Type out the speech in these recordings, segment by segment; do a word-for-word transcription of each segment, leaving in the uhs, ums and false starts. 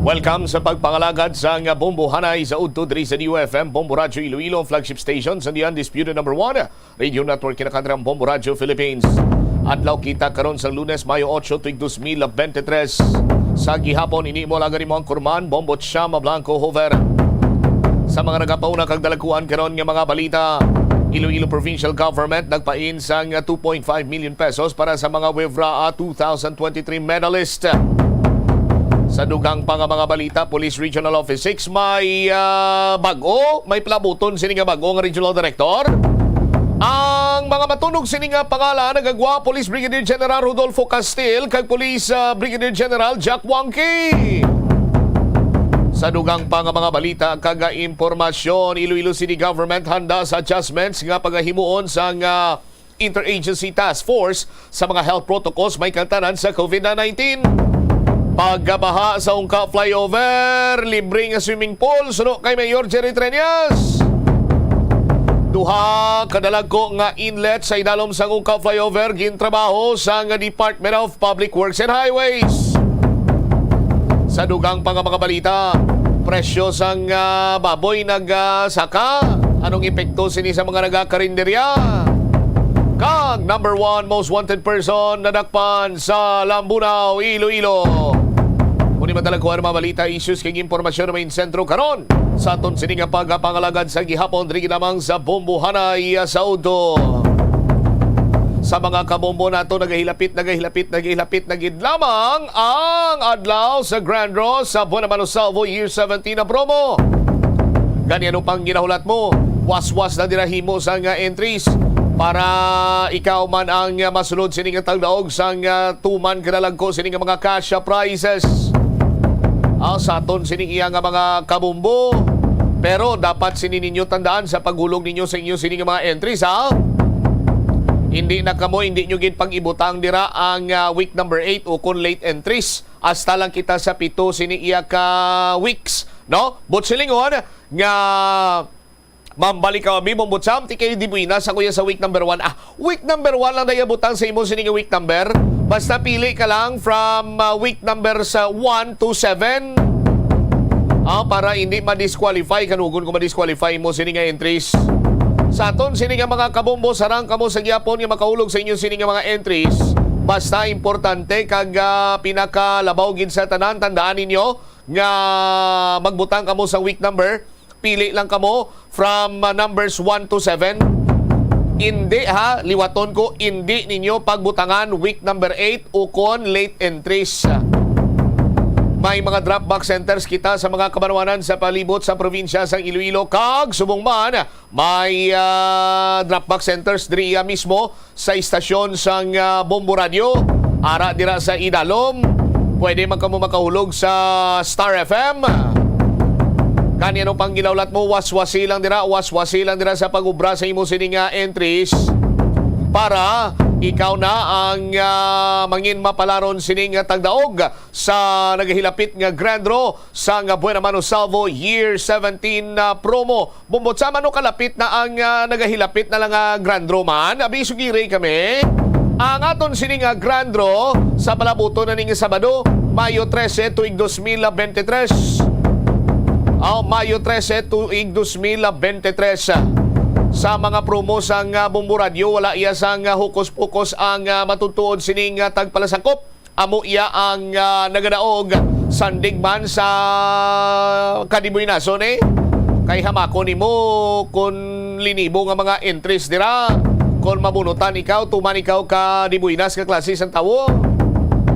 Welcome sa pagpangalagad sang Bombo Hanay sa udto diri sa D U F M, Bombo Radyo Iloilo, ang flagship station sa The Undisputed Number One Radio Network, kinakantrang Bombo Radyo Philippines. Adlaw kita karon sa Lunes, Mayo ocho, tuig dos mil bente tres. Sa gihapon, ini mo lang mo ang kurman, Bombo Chama Blanco Hover. Sa mga nagapauna kag dalagkuan karon nga mga balita, Iloilo Provincial Government nagpain sang two point five million pesos para sa mga WIVRA two thousand twenty-three medalist. Sa dugang pa nga mga balita, Police Regional Office six may, ah, bag-o, may palabuton sini nga bag-o nga Regional Director. Ang mga matunog sini nga pangalan, nagagwa Police Brigadier General Rodolfo Castil kag Police, ah, Brigadier General Jack Wangki. Sa dugang pa nga mga balita kag impormasyon, Iloilo City Government handa sa adjustments nga pagahimuon sang, ah, Interagency Task Force sa mga health protocols may kantanan sa COVID nineteen. Pagkabaha sa Ungka Flyover, libre nga swimming pool, suno kay Mayor Jerry Treñas. Duha ka dalagko nga inlet sa idalom sang Ungka Flyover gintrabaho sang Department of Public Works and Highways. Sa dugang pa nga mga balita, presyo sang, ah, baboy nagsaka. Anong epekto sini sa mga nagakarinderya? Kag number one most wanted person nadakpan sa Lambunao, Iloilo. Muni madalagkuan mga balita, issues kag impormasyon na may sentro karon sa aton sini nga pagpangalagad sa gihapon diri lamang sa Bombo Hanay sa udto. Sa mga kabombo nato, nagahilapit, nagahilapit, nagahilapit na gid lamang ang adlaw sa Grand Draw sa Buenamano Salvo Year seventeen na promo. Gani, ano pang ginahulat mo? Waswas na dira himo sang, ah, entries para ikaw man ang, ah, masulod sini nga tagdaog sang, ah, tuman ka dalagko sini nga mga cash prizes. Ah, sa aton sini iya nga mga kabombo. Pero dapat sini ninyo tandaan sa paghulog ninyo sa inyo sini nga mga entries, ha? Hindi na kamo, hindi nyo gid pag-ibutang dira ang, ah, week number eight ukon late entries. Hasta lang kita sa pito sini iya ka weeks, no? But silingon nga mambalik ka, Abi, Bombo Cham, ti kay di buena sa kuya sa week number one. Ah, week number one lang na iya butang sa imo sini nga week number. Basta pili ka lang from, ah, week number sa one to seven. Ah, para hindi ma-disqualify, kanugon ko ma-disqualify mo sini nga entries. Sa aton sini nga mga kabombo, sarang kamo sa gihapon nga makahulog sa inyo sini nga mga entries. Basta importante kag, ah, pinakalabaw gid sa tanan, tandaan ninyo nga magbutang kamo sa week number. Pili lang kamo from, ah, numbers one to seven. Hindi, ha, liwaton ko, hindi ninyo pagbutangan week number eight ukon late entries. May mga drop box centers kita sa mga kabanwanan sa palibot sa probinsya sang Iloilo, kag subong man, may, ah, drop box centers diri, ah, mismo sa istasyon sang, ah, Bombo Radio, ara dira sa Idalom. Pwede man kamo makahulog sa Star F M. Gani, ano pang ginaulat mo? Waswasi lang dira, waswasi lang dira sa pag-ubra sa imo sini nga entries para ikaw na ang, ah, mangin mapalaron sini nga tagdaog sa nagahilapit nga Grand Draw sa nga Buena Mano Salvo Year seventeen na promo. Bumbot sa mano kalapit na ang, ah, nagahilapit na lang nga Grand Draw man. Abi, sugiri kami. Ang aton sini nga Grand Draw sa palabuton na ning Sabado, Mayo trese, tuig dos mil bente tres. Aw, Mayo trese, tuig dos mil bente tres. Sa mga promo sang, ah, Bombo Radio, wala iya sang, ah, hokus-pokus ang, ah, matutuod sining, ah, tagpalasakop. Amo iya ang, ah, nagadaog sandig man sa kadibuinason, eh. Kay hamakon nimo kun linibo nga mga entries dira. Kun mabunutan ikaw, tuman ikaw ka dibuinas nga klase sang tawo.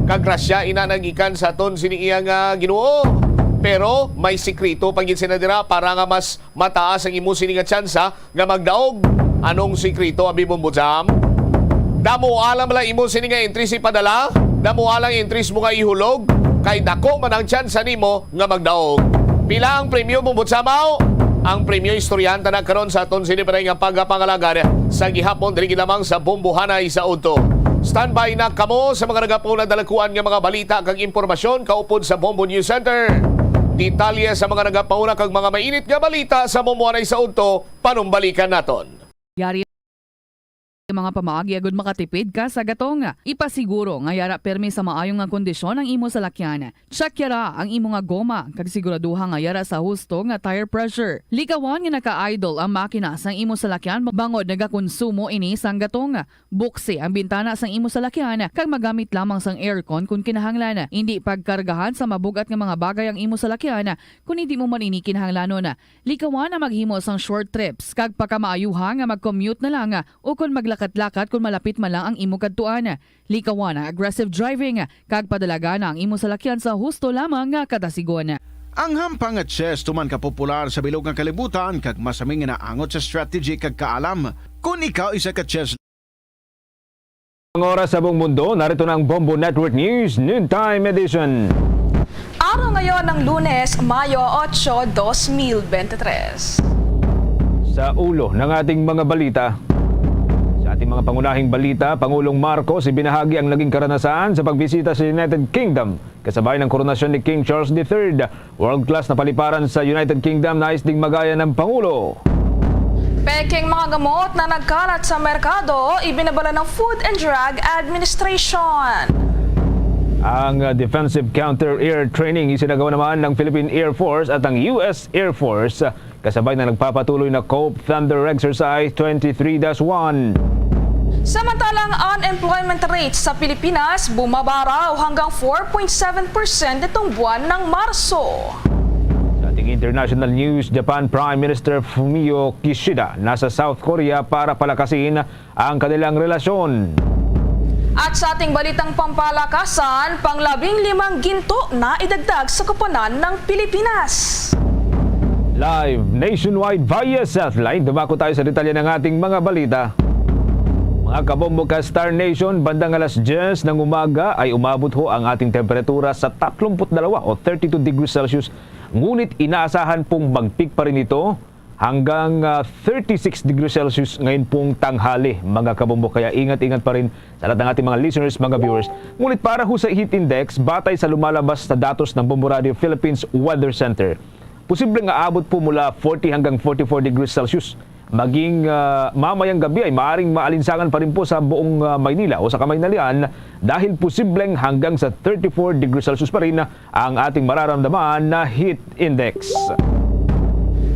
Kagrasya ina nagikan sa aton sini iya nga Ginoo. Pero may sikreto pa gid sina dira para nga mas mataas ang imo sini nga tsansa nga magdaog. Anong sikreto, abi, Bombo Jam? Damo alam lang imo sini nga entries ipadala, damo alang entries mo nga ihulog, kay dako man ang tsansa nimo nga magdaog. Pila ang premyo, Bombo Jam, aw? Ang premyo, istoryahan ta na karon sa aton sini pa nga pagapangalagad sa gihapon diri lamang sa Bombo Hanay sa udto. Standby na kamo sa mga nagapauna dalagkuan nga mga balita kag impormasyon kaupod sa Bombo News Center. Detalye sa mga nagapauna kag mga mainit nga balita sa Bombo Hanay sa udto, panumbalikan naton. Yari Mga pamaagi agud makatipid ka sa gatong. Ipasiguro nga yara permi sa maayo nga kondisyon ang imo salakyan. Check yara ang imo nga goma kag siguraduha nga yara sa husto nga tire pressure. Likawan nga naka-idle ang makina sang imo salakyan bangod nagakonsumo ini sang gatong. Buksi ang bintana sang imo salakyan kag magamit lamang sang aircon kon kinahanglan. Indi pagkargahan sa mabug-at nga mga bagay ang imo salakyan kon hindi mo man ini kinahanglanon. Likawan ang maghimo sang short trips kag pakamaayuha nga mag-commute na lang ukon maglakat-lakat kon malapit man lang ang imo kadtuan. Likawan ang aggressive driving kag padalagan ang imo salakyan sa husto lamang nga kadasigon. Ang hampang nga chess tuman ka popular sa bilog nga kalibutan kag mas amin nga naangot sa strategy kag kaalam. Kon ikaw isa ka chess Ang oras sa buong mundo, narito na ang Bombo Network News Noontime Edition. Araw ngayon ng Lunes, Mayo otso, dos mil bente tres. Sa ulo ng ating mga balita. Sa ating mga pangunahing balita, Pangulong Marcos ibinahagi ang naging karanasan sa pagbisita sa United Kingdom kasabay ng koronasyon ni King Charles the Third. World-class na paliparan sa United Kingdom, nais ding magayan ng Pangulo. Pekeng mga gamot na nagkalat sa merkado, ibinabala ng Food and Drug Administration. Ang, uh, defensive counter-air training isinagawa naman ng Philippine Air Force at ang U S Air Force, uh, kasabay na nagpapatuloy na COPE Thunder Exercise twenty-three dash one. Samantalang unemployment rate sa Pilipinas bumaba raw hanggang four point seven percent nitong buwan ng Marso. Sa ating international news, Japan Prime Minister Fumio Kishida nasa South Korea para palakasin ang kanilang relasyon. At sa ating balitang pampalakasan, pang labing limang ginto na idagdag sa koponan ng Pilipinas. Live nationwide via satellite, dumako tayo sa detalye ng ating mga balita. Mga kabombo ka Star Nation, bandang alas diyes ng umaga ay umabot ho ang ating temperatura sa tatlumpu't dalawa o thirty-two degrees Celsius. Ngunit inaasahan pong mag-peak pa rin ito hanggang, ah, thirty-six degrees Celsius ngayon pong tanghali, mga kabombo. Kaya ingat-ingat pa rin sa lahat ng ating mga listeners, mga viewers. Ngunit para ho sa heat index, batay sa lumalabas na datos ng Bombo Radio Philippines Weather Center, posibleng aabot po mula forty hanggang forty-four degrees Celsius. Maging, ah, mamayang gabi ay maaring maalinsangan pa rin po sa buong, ah, Maynila o sa Kamaynalan dahil posibleng hanggang sa thirty-four degrees Celsius pa rin ang ating mararamdaman na heat index.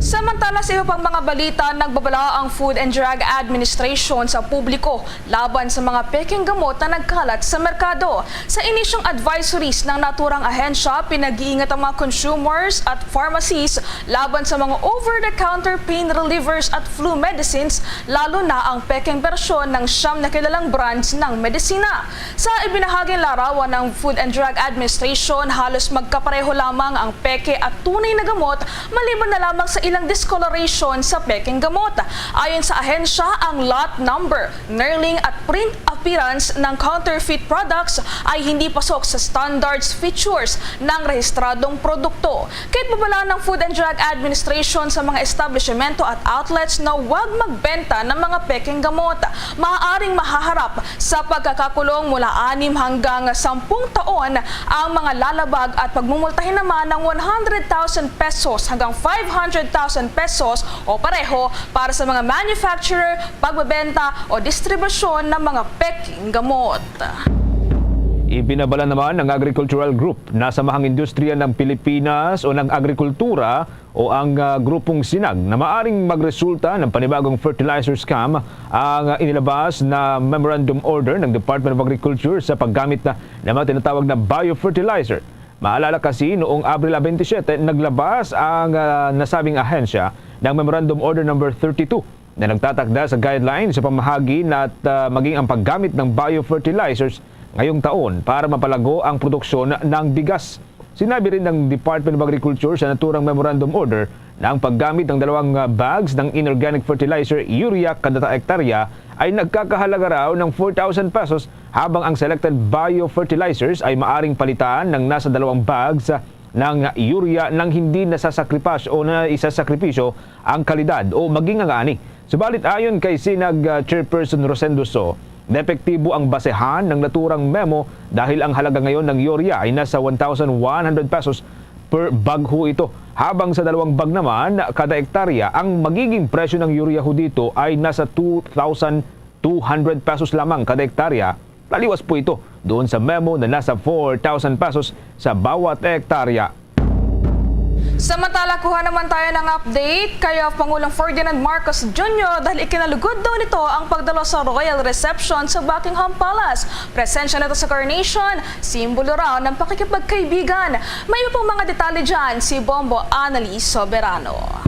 Samantala, sa iba pang mga balita, nagbabala ang Food and Drug Administration sa publiko laban sa mga pekeng gamot na nagkalat sa merkado. Sa inisyong advisories ng naturang ahensya, pinag-iingat ang mga consumers at pharmacies laban sa mga over-the-counter pain relievers at flu medicines, lalo na ang pekeng bersyon ng siyam na kilalang brands ng medisina. Sa ibinahaging larawan ng Food and Drug Administration, halos magkapareho lamang ang peke at tunay na gamot, maliban na lamang sa ilang discoloration sa pekeng gamot. Ayon sa ahensya, ang lot number, knurling at print appearance ng counterfeit products ay hindi pasok sa standards features ng rehistradong produkto. Kahit babala ng Food and Drug Administration sa mga establishmento at outlets na huwag magbenta ng mga pekeng gamot, maaaring mahaharap sa pagkakakulong mula anim hanggang sampung taon ang mga lalabag at pagmumultahin naman ng one hundred thousand pesos hanggang five hundred thousand pesos o pareho para sa mga manufacturer, pagbebenta o distribusyon ng mga pekeng gamot. Ibinabala naman ng Agricultural Group na samahang industriya ng Pilipinas o ng agrikultura o ang, ah, grupong Sinag na maaring magresulta ng panibagong fertilizer scam ang, ah, inilabas na memorandum order ng Department of Agriculture sa paggamit na ng mga tinatawag na biofertilizer. Maalala kasi, noong Abril twenty-seven, naglabas ang, ah, nasabing ahensya ng Memorandum Order Number thirty-two na nagtatakda sa guidelines sa pamahagi na at, ah, maging ang paggamit ng biofertilizers ngayong taon para mapalago ang produksyon ng bigas. Sinabi rin ng Department of Agriculture sa naturang memorandum order na ang paggamit ng dalawang, ah, bags ng inorganic fertilizer urea kada ta-, hektarya ay nagkakahalaga raw ng four thousand pesos, habang ang selected biofertilizers ay maaring palitan ng nasa dalawang bags, ah, ng urea nang hindi nasasakripas o na isasakripisyo ang kalidad o maging ang ani. Subalit ayon kay Sinag, ah, Chairperson Rosendo So, depektibo ang basehan ng naturang memo dahil ang halaga ngayon ng urea ay nasa one thousand one hundred pesos per bag ho ito. Habang sa dalawang bag naman kada hektarya, ang magiging presyo ng urea ho dito ay nasa two thousand two hundred pesos lamang kada hektarya, taliwas po ito doon sa memo na nasa four thousand pesos sa bawat hektarya. Samantala, kuha naman tayo ng update kay, uh, Pangulong Ferdinand Marcos Junior dahil ikinalugod daw nito ang pagdalo sa royal reception sa Buckingham Palace. Presensya nito sa coronation, simbolo raw ng pakikipagkaibigan. May iba pang mga detalye dyan si Bombo Anali Soberano.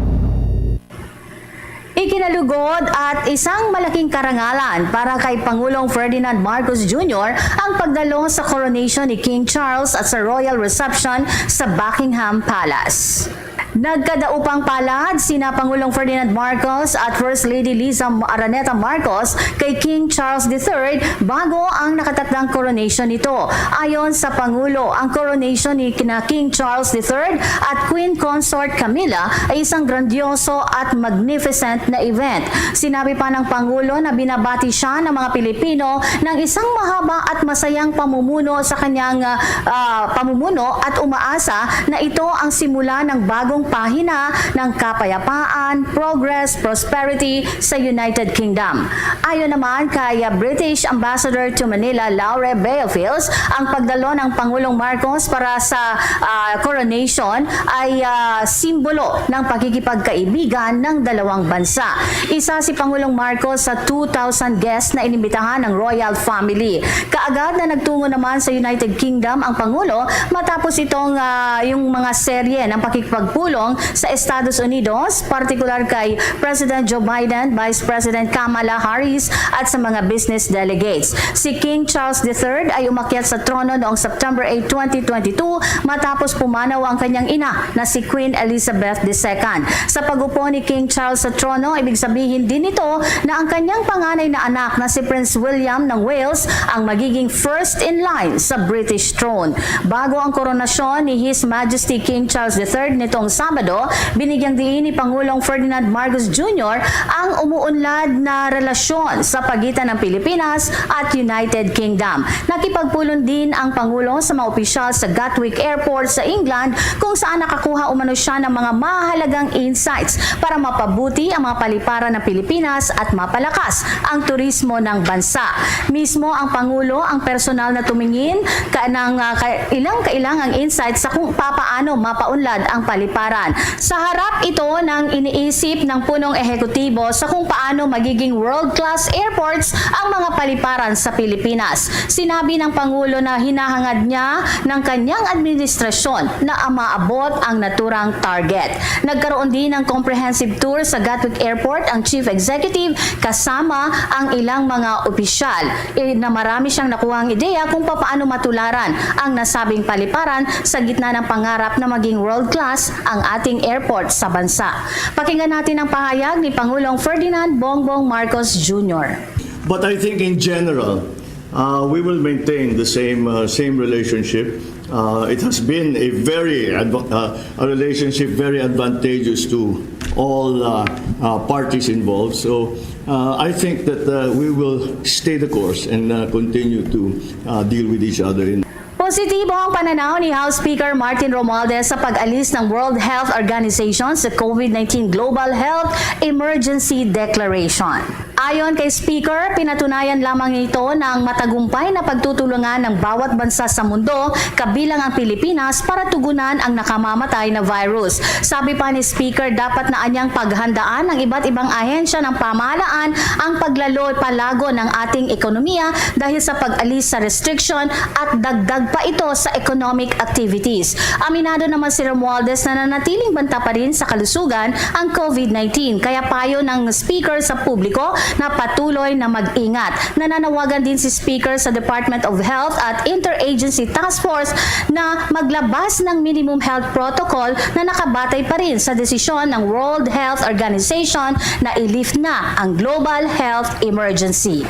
Ikinalugod at isang malaking karangalan para kay Pangulong Ferdinand Marcos Junior ang pagdalo sa coronation ni King Charles at sa royal reception sa Buckingham Palace. Nagkadaupang palad sina Pangulong Ferdinand Marcos at First Lady Liza Araneta Marcos kay King Charles the third bago ang nakatakdang coronation nito. Ayon sa Pangulo, ang coronation ni kina King Charles the third at Queen Consort Camilla ay isang grandioso at magnificent na event. Sinabi pa ng Pangulo na binabati siya ng mga Pilipino ng isang mahaba at masayang pamumuno sa kanyang, ah, ah, pamumuno at umaasa na ito ang simula ng bagong pahina ng kapayapaan, progress, prosperity sa United Kingdom. Ayon naman kay, ah, British Ambassador to Manila, Laure Beofils, ang pagdalo ng Pangulong Marcos para sa, ah, coronation ay, ah, simbolo ng pakikipagkaibigan ng dalawang bansa. Isa si Pangulong Marcos sa two thousand guests na inimbitahan ng royal family. Kaagad na nagtungo naman sa United Kingdom ang Pangulo matapos itong, ah, yung mga serye ng pakikipagpulong sa Estados Unidos, partikular kay President Joe Biden, Vice President Kamala Harris, at sa mga business delegates. Si King Charles the third ay umakyat sa trono noong September eight, twenty twenty-two, matapos pumanaw ang kanyang ina na si Queen Elizabeth the second. Sa pag-upo ni King Charles sa trono, ibig sabihin din nito na ang kanyang panganay na anak na si Prince William ng Wales ang magiging first in line sa British throne. Bago ang koronasyon ni His Majesty King Charles the third nitong Sabado, binigyang diin ni Pangulong Ferdinand Marcos Junior ang umuunlad na relasyon sa pagitan ng Pilipinas at United Kingdom. Nakipagpulong din ang Pangulo sa mga opisyal sa Gatwick Airport sa England, kung saan nakakuha umano siya ng mga mahalagang insights para mapabuti ang mga paliparan ng Pilipinas at mapalakas ang turismo ng bansa. Mismo ang Pangulo ang personal na tumingin ka ng, ah, ka-, ilang kailangang insights sa kung papaano mapaunlad ang paliparan. Sa harap ito ng iniisip ng punong ehekutibo sa kung paano magiging world-class airports ang mga paliparan sa Pilipinas. Sinabi ng Pangulo na hinahangad niya ng kanyang administrasyon na maabot ang naturang target. Nagkaroon din ng comprehensive tour sa Gatwick Airport ang Chief Executive kasama ang ilang mga opisyal, eh, na marami siyang nakuhang ideya kung papaano matularan ang nasabing paliparan sa gitna ng pangarap na maging world-class ang ating airport sa bansa. Pakinggan natin ang pahayag ni Pangulong Ferdinand Bongbong Marcos Junior. But I think in general, uh, we will maintain the same, uh, same relationship. Uh, it has been a very adva-, uh, a relationship very advantageous to all, uh, uh, parties involved. So, uh, I think that, uh, we will stay the course and, uh, continue to, uh, deal with each other in Positibo ang pananaw ni House Speaker Martin Romualdez sa pag-alis ng World Health Organization sa COVID nineteen Global Health Emergency Declaration. Ayon kay Speaker, pinatunayan lamang ito ng matagumpay na pagtutulungan ng bawat bansa sa mundo, kabilang ang Pilipinas, para tugunan ang nakamamatay na virus. Sabi pa ni Speaker, dapat na anyang paghandaan ng iba't ibang ahensya ng pamahalaan ang paglaloy palago ng ating ekonomiya dahil sa pag-alis sa restriction at dagdag pa ito sa economic activities. Aminado naman si Romualdez na nanatiling banta pa rin sa kalusugan ang COVID nineteen, kaya payo ng Speaker sa publiko na patuloy na mag-ingat. Nananawagan din si Speaker sa Department of Health at Interagency Task Force na maglabas ng minimum health protocol na nakabatay pa rin sa desisyon ng World Health Organization na i-lift na ang global health emergency.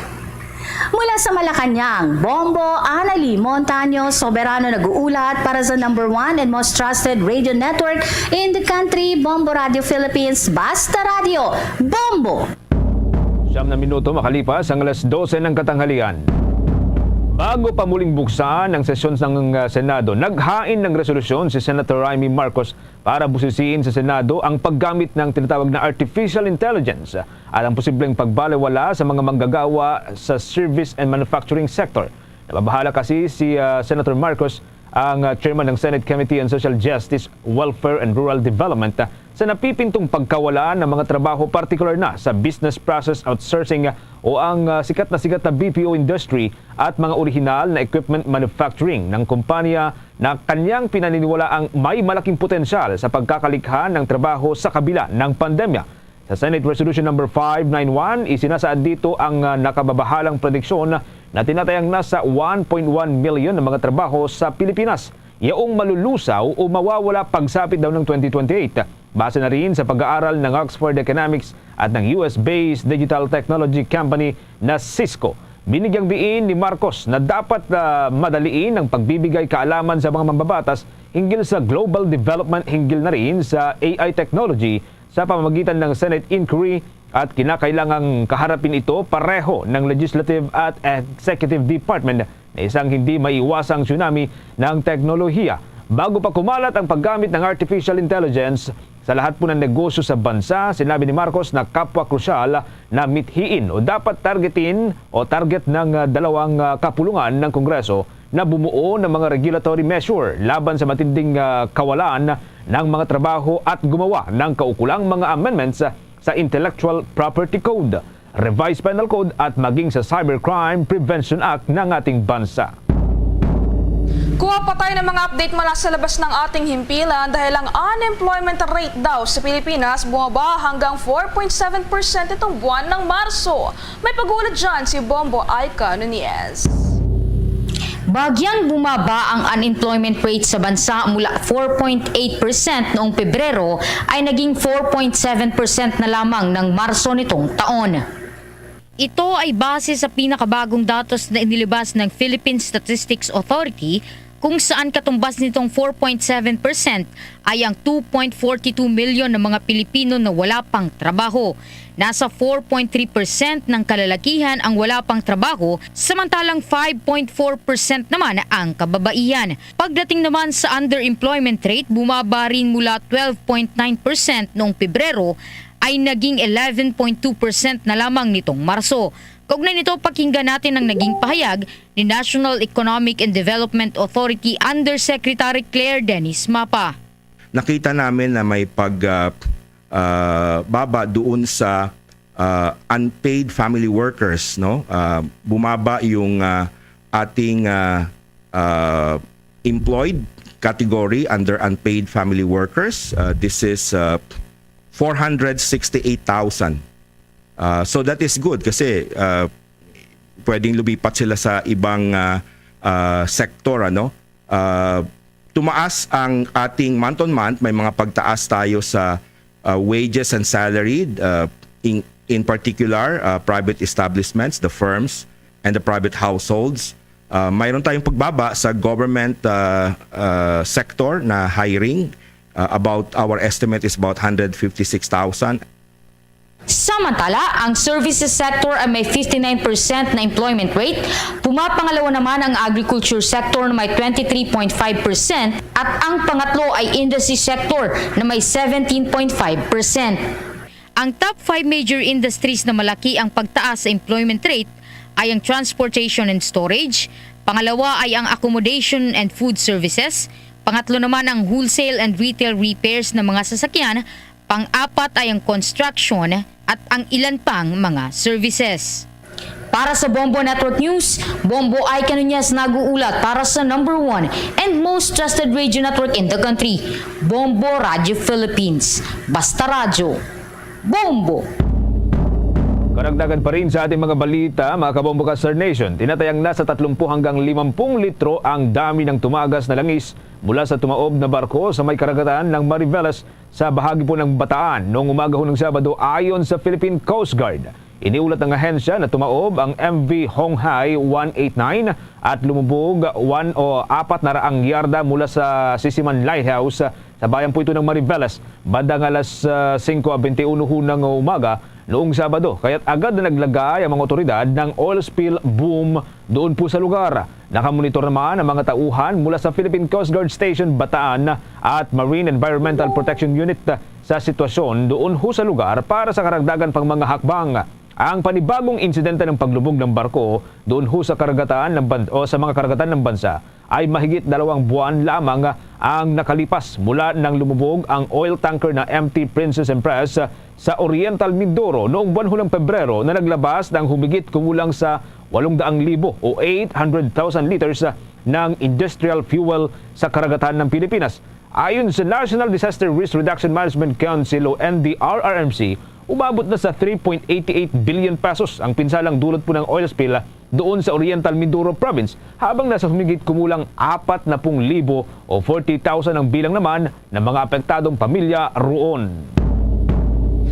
Mula sa Malacañang, Bombo Anali Montaño Soberano nag-uulat para sa number one and most trusted radio network in the country, Bombo Radio Philippines, Basta Radio, Bombo! Siyam na minuto makalipas ang alas dose ng katanghalian. Bago pa muling buksan ang sesyon ng, uh, Senado, naghain ng resolusyon si Senator Imee Marcos para busisiin sa Senado ang paggamit ng tinatawag na artificial intelligence at ang posibleng pagbalewala sa mga manggagawa sa service and manufacturing sector. Nababahala kasi si, uh, Senator Marcos, ang, uh, chairman ng Senate Committee on Social Justice, Welfare and Rural Development, uh, sa napipintong pagkawala ng mga trabaho, partikular na sa business process outsourcing, uh, o ang, uh, sikat na sikat na B P O industry at mga orihinal na equipment manufacturing ng kumpanya na kanyang pinaniniwalaang may malaking potensyal sa pagkakalikha ng trabaho sa kabila ng pandemya. Sa Senate Resolution Number five nine one, isinasaad dito ang, ah, nakababahalang prediksyon na tinatayang nasa one point one million ang mga trabaho sa Pilipinas yaong malulusaw o mawawala pagsapit daw ng twenty twenty-eight. Base na rin sa pag-aaral ng Oxford Economics at ng U S-based digital technology company na Cisco. Binigyang diin ni Marcos na dapat, ah, madaliin ang pagbibigay kaalaman sa mga mambabatas hinggil sa global development, hinggil na rin sa A I technology sa pamamagitan ng Senate inquiry at kinakailangang kaharapin ito pareho ng legislative at executive department na isang hindi maiwasang tsunami ng teknolohiya. Bago pa kumalat ang paggamit ng artificial intelligence sa lahat po ng negosyo sa bansa, sinabi ni Marcos na kapwa krusyal na mithiin o dapat targetin o target ng, ah, dalawang, ah, kapulungan ng Kongreso na bumuo ng mga regulatory measure laban sa matinding, ah, kawalan ng mga trabaho at gumawa ng kaukulang mga amendments sa Intellectual Property Code, Revised Penal Code at maging sa Cybercrime Prevention Act ng ating bansa. Kuha pa tayo ng mga update mula sa labas ng ating himpilan dahil ang unemployment rate daw sa Pilipinas bumaba hanggang four point seven percent itong buwan ng Marso. May pag-ulat dyan si Bombo Aika Nunez. Bagyang bumaba ang unemployment rate sa bansa mula four point eight percent noong Pebrero ay naging four point seven percent na lamang ng Marso nitong taon. Ito ay base sa pinakabagong datos na inilabas ng Philippine Statistics Authority, kung saan katumbas nitong four point seven percent ay ang two point forty two million na mga Pilipino na wala pang trabaho. Nasa four point three percent ng kalalakihan ang wala pang trabaho, samantalang five point four percent naman ang kababaihan. Pagdating naman sa underemployment rate, bumaba rin mula twelve point nine percent noong Pebrero ay naging eleven point two percent na lamang nitong Marso. Kaugnay nito, pakinggan natin ang naging pahayag ni National Economic and Development Authority Undersecretary Claire Dennis Mapa. Nakita namin na may pag, ah, ah, baba doon sa, ah, unpaid family workers, no? Ah, bumaba yung, ah, ating, ah, ah, employed category under unpaid family workers. Ah, this is, ah, four hundred sixty-eight thousand. Ah, so that is good kasi, ah, pwedeng lumipat sila sa ibang, ah, ah, sektor, ano? Ah, tumaas ang ating month on month, may mga pagtaas tayo sa, ah, wages and salary, ah, in, in particular, ah, private establishments, the firms, and the private households. Ah, mayroon tayong pagbaba sa government, ah, ah, sector na hiring. Ah, about, our estimate is about hundred fifty-six thousand. Samantala, ang services sector ay may fifty-nine percent na employment rate, pumapangalawa naman ang agriculture sector na may twenty-three point five percent at ang pangatlo ay industry sector na may seventeen point five percent. Ang top five major industries na malaki ang pagtaas sa employment rate ay ang transportation and storage, pangalawa ay ang accommodation and food services, pangatlo naman ang wholesale and retail repairs ng mga sasakyan, pang-apat ay ang construction at ang ilan pang mga services. Para sa Bombo Network News, Bombo Ay Canuñas nag-uulat para sa number one and most trusted radio network in the country, Bombo Radio Philippines. Basta Radyo, Bombo! Karagdagan pa rin sa ating mga balita, mga kabombo ka Star Nation, tinatayang nasa tatlumpu hanggang limampung litro ang dami ng tumagas na langis mula sa tumaob na barko sa may karagatan ng Mariveles sa bahagi po ng Bataan noong umaga ho ng Sabado, ayon sa Philippine Coast Guard. Iniulat ng ahensya na tumaob ang M V Honghai one eight nine at lumubog one o apat na raang yarda mula sa Sisiman Lighthouse sa bayan po ito ng Mariveles. Bandang alas, ah, singko bente uno ho ng umaga, noong Sabado, kaya't agad na naglagay ang mga otoridad ng oil spill boom doon po sa lugar. Nakamonitor naman ang mga tauhan mula sa Philippine Coast Guard Station Bataan at Marine Environmental Protection Unit sa sitwasyon doon ho sa lugar para sa karagdagan pang mga hakbang. Ang panibagong insidente ng paglubog ng barko doon ho sa karagatan ng ban-, o sa mga karagatan ng bansa ay mahigit dalawang buwan lamang ang nakalipas mula nang lumubog ang oil tanker na M T Princess Empress sa Oriental Mindoro noong buwan ho ng Pebrero na naglabas ng humigit kumulang sa walong daang libo o eight hundred thousand liters ng industrial fuel sa karagatan ng Pilipinas. Ayon sa National Disaster Risk Reduction Management Council o N D R R M C, umabot na sa three point eight eight billion pesos ang pinsalang dulot po ng oil spill doon sa Oriental Mindoro Province, habang nasa humigit kumulang apat na pung libo o forty thousand ang bilang naman ng mga apektadong pamilya roon.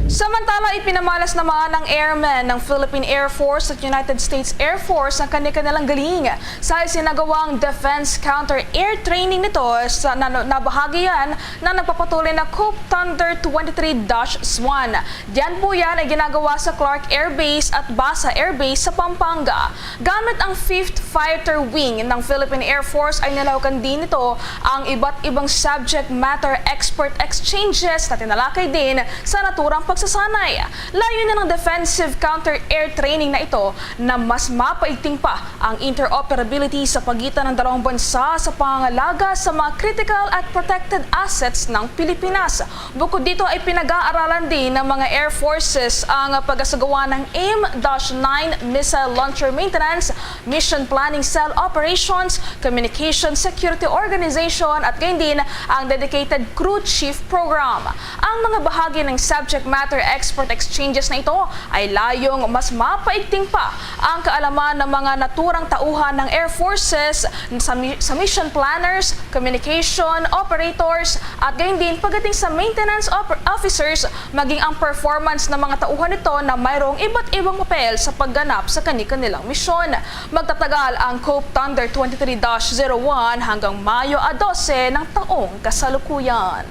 Samantala, ipinamalas naman ng airmen ng Philippine Air Force at United States Air Force ang kani-kanilang galing sa isinagawang defense counter-air training nito sa nano-, nabahagi yan na nagpapatuloy na Cope Thunder twenty-three dash Swan. Diyan po yan ay ginagawa sa Clark Air Base at Basa Air Base sa Pampanga. Gamit ang Fifth Fighter Wing ng Philippine Air Force ay nilahok din nito ang iba't ibang subject matter expert exchanges na tinalakay din sa naturang pagsasanay. Layunin ng defensive counter-air training na ito na mas mapaigting pa ang interoperability sa pagitan ng dalawang bansa sa pangangalaga sa mga critical at protected assets ng Pilipinas. Bukod dito ay pinag-aaralan din ng mga air forces ang pagsasagawa ng aim dash nine missile launcher maintenance, mission planning cell operations, communication security organization at gayon din ang dedicated crew chief program. Ang mga bahagi ng subject matter expert exchanges na ito ay layong mas mapaigting pa ang kaalaman ng mga naturang tauhan ng air forces sa mi-, sa mission planners, communication operators, at gayon din pagdating sa maintenance op-, officers, maging ang performance ng mga tauhan nito na mayroong iba't ibang papel sa pagganap sa kani-kanilang misyon. Magtatagal ang Cope Thunder twenty-three dash zero one hanggang Mayo a dose ng taong kasalukuyan.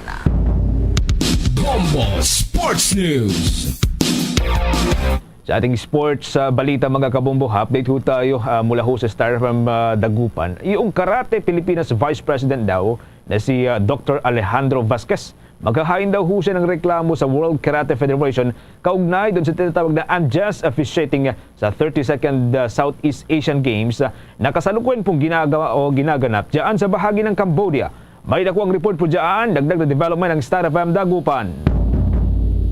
Bombo Sports News. Sa ating sports, ah, balita, mga kabombo, update ho tayo, ah, mula ho sa Star F M, ah, Dagupan. Yung Karate Pilipinas Vice President daw na si, ah, Doktor Alejandro Vasquez, maghahain daw ho siya ng reklamo sa World Karate Federation kaugnay doon sa tinatawag na unjust officiating sa thirty-second, ah, Southeast Asian Games, ah, na kasalukuyan pong ginagawa o ginaganap dyan sa bahagi ng Cambodia. May nakuang report po dyan, dagdag na development ng Star F M Dagupan.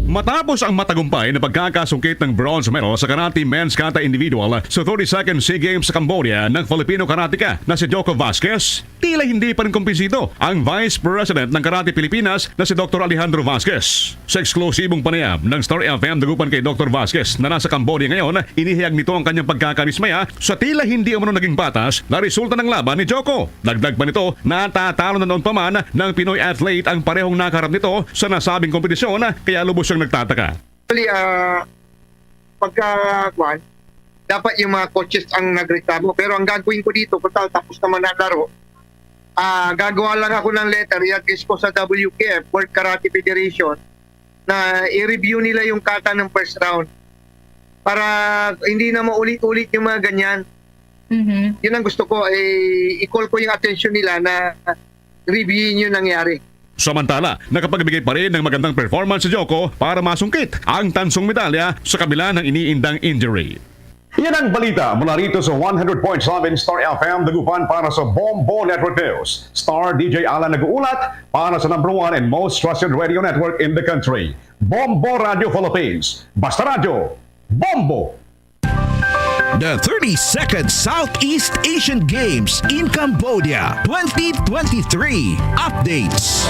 Matapos ang matagumpay na pagkakasungkit ng bronze medal sa karate men's kata individual sa thirty-second SEA Games sa Cambodia ng Filipino karateka na si Joko Vasquez, tila hindi pa rin kumbinsido ang Vice President ng Karate Pilipinas na si Doktor Alejandro Vasquez. Sa eksklusibong panayam ng Star F M Dagupan kay Doktor Vasquez na nasa Cambodia ngayon, inihayag nito ang kanyang pagkakanismaya sa tila hindi umano naging patas na resulta ng laban ni Joko. Dagdag pa nito, natatalo na noon pa man ng Pinoy athlete ang parehong nakaharap nito sa nasabing kompetisyon, kaya lubos siyang nagtataka. Actually, ah, pagka, kwan, dapat yung mga coaches ang nagreklamo. Pero ang gagawin ko dito, kung ta-, tapos naman ang laro, ah, gagawa lang ako ng letter, i-address ko sa W K F, World Karate Federation, na i-review nila yung kata ng first round para hindi na maulit-ulit yung mga ganyan. Mhm. Yun ang gusto ko, eh, i-call ko yung attention nila na review yung nangyari. Samantala, nakapagbigay pa rin ng magandang performance si Joko para masungkit ang tansong medalya sa kabila ng iniindang injury. Yan ang balita mula rito sa one hundred point seven Star F M Dagupan para sa Bombo Network News. Star D J Alan nag-uulat para sa number one and most trusted radio network in the country, Bombo Radio Philippines. Basta Radyo, Bombo! The thirty-second Southeast Asian Games in Cambodia twenty twenty-three updates.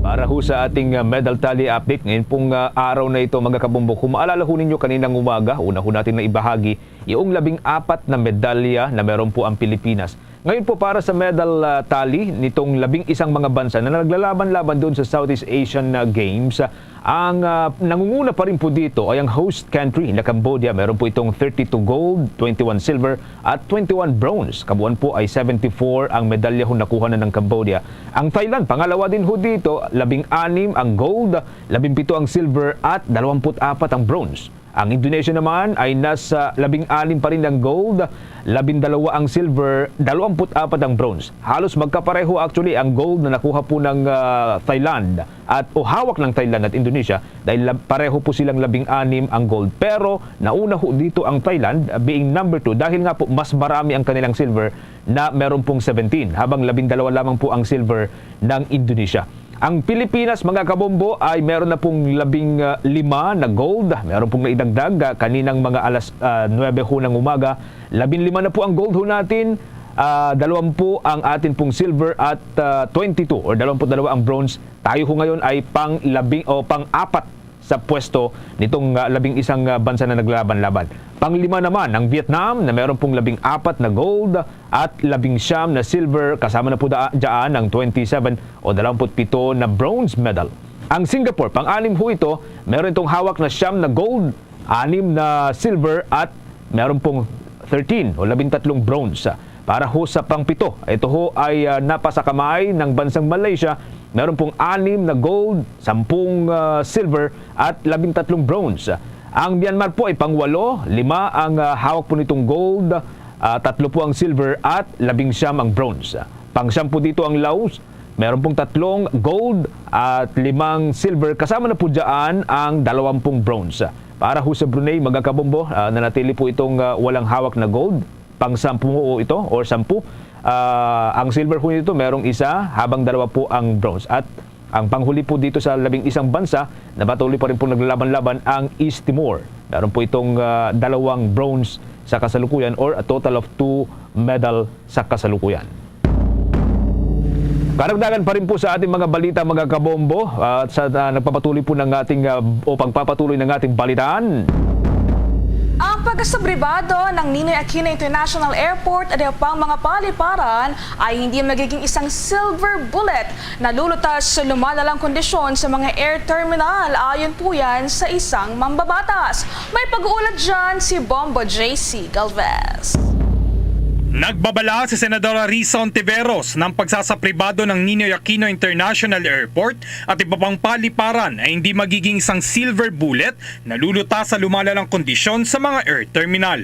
Para ho sa ating, uh, medal tally update, ngayon pong, uh, araw na ito, mga kabombo, kung maalala ho ninyo, kaninang umaga, una ho natin na ibahagi yung labing apat na medalya na meron po ang Pilipinas. Ngayon po, para sa medal, ah, tally nitong labing isang mga bansa na naglalaban-laban doon sa Southeast Asian, ah, Games, ah, ang, ah, nangunguna pa rin po dito ay ang host country na Cambodia. Meron po itong thirty-two gold, twenty-one silver at twenty-one bronze. Kabuuan po ay seventy-four ang medalya ho nakuha na ng Cambodia. Ang Thailand, pangalawa din ho dito, labing anim ang gold, labing pito ang silver at dalawampu't apat ang bronze. Ang Indonesia naman ay nasa labing anim pa rin ang gold, labindalawa ang silver, dalawampu't apat ang bronze. Halos magkapareho actually ang gold na nakuha po ng, ah, Thailand at, o hawak ng Thailand at Indonesia, dahil lab-, pareho po silang labing anim ang gold. Pero nauna ho dito ang Thailand, ah, being number two, dahil nga po mas marami ang kanilang silver na meron pong seventeen, habang labindalawa lamang po ang silver ng Indonesia. Ang Pilipinas, mga kabombo, ay meron na pong labing, ah, lima na gold. Meron pong naidagdag, ah, kaninang mga alas, ah, nuwebe ho ng umaga. Labing lima na po ang gold ho natin. Ah, dalawampu ang atin pong silver at, ah, twenty-two or dalawampu't dalawa ang bronze. Tayo ho ngayon ay pang labing, o pang-apat sa pwesto nitong, ah, labing isang, ah, bansa na naglalaban-laban. Panglima naman ang Vietnam na meron pong labing apat na gold at labing siyam na silver, kasama na po da-, dyan ang twenty-seven o dalawampu't pito na bronze medal. Ang Singapore, pang-anim ho ito, meron itong hawak na siyam na gold, anim na silver at meron pong thirteen o labintatlong bronze. Para ho sa pangpito, ito ho ay, ah, napa sa kamay ng bansang Malaysia. Meron pong anim na gold, sampung, ah, silver at labintatlong bronze. Ang Myanmar po ay pangwalo, lima ang, ah, hawak po nitong gold, ah, tatlo po ang silver at labing siyam ang bronze. Pangsyam po dito ang Laos, meron pong tatlong gold at limang silver, kasama na po dyan ang dalawampung bronze. Para ho sa Brunei, mga kabombo, ah, nanatili po itong, ah, walang hawak na gold. Pang-sampu ito or sampu. Ah, ang silver ho nito, merong isa, habang dalawa po ang bronze. At ang panghuli po dito sa labing isang bansa na patuloy pa rin pong naglalaban-laban, ang East Timor. Meron po itong, ah, dalawang bronze sa kasalukuyan, or a total of two medal sa kasalukuyan. Karagdagan pa rin po sa ating mga balita, mga kabombo, at sa, ah, nagpapatuloy po ng ating, ah, o pagpapatuloy ng ating balitaan. Ang pagkasapribado ng Ninoy Aquino International Airport at iba pang mga paliparan ay hindi magiging isang silver bullet na lulutas sa lumalalang kondisyon sa mga air terminal, ayon po yan sa isang mambabatas. May pag-uulat dyan si Bombo J C Galvez. Nagbabala si Senadora Risa Ontiveros ng pagsasapribado ng Ninoy Aquino International Airport at iba pang paliparan ay hindi magiging isang silver bullet na lulutas sa lumalalang kondisyon sa mga air terminal.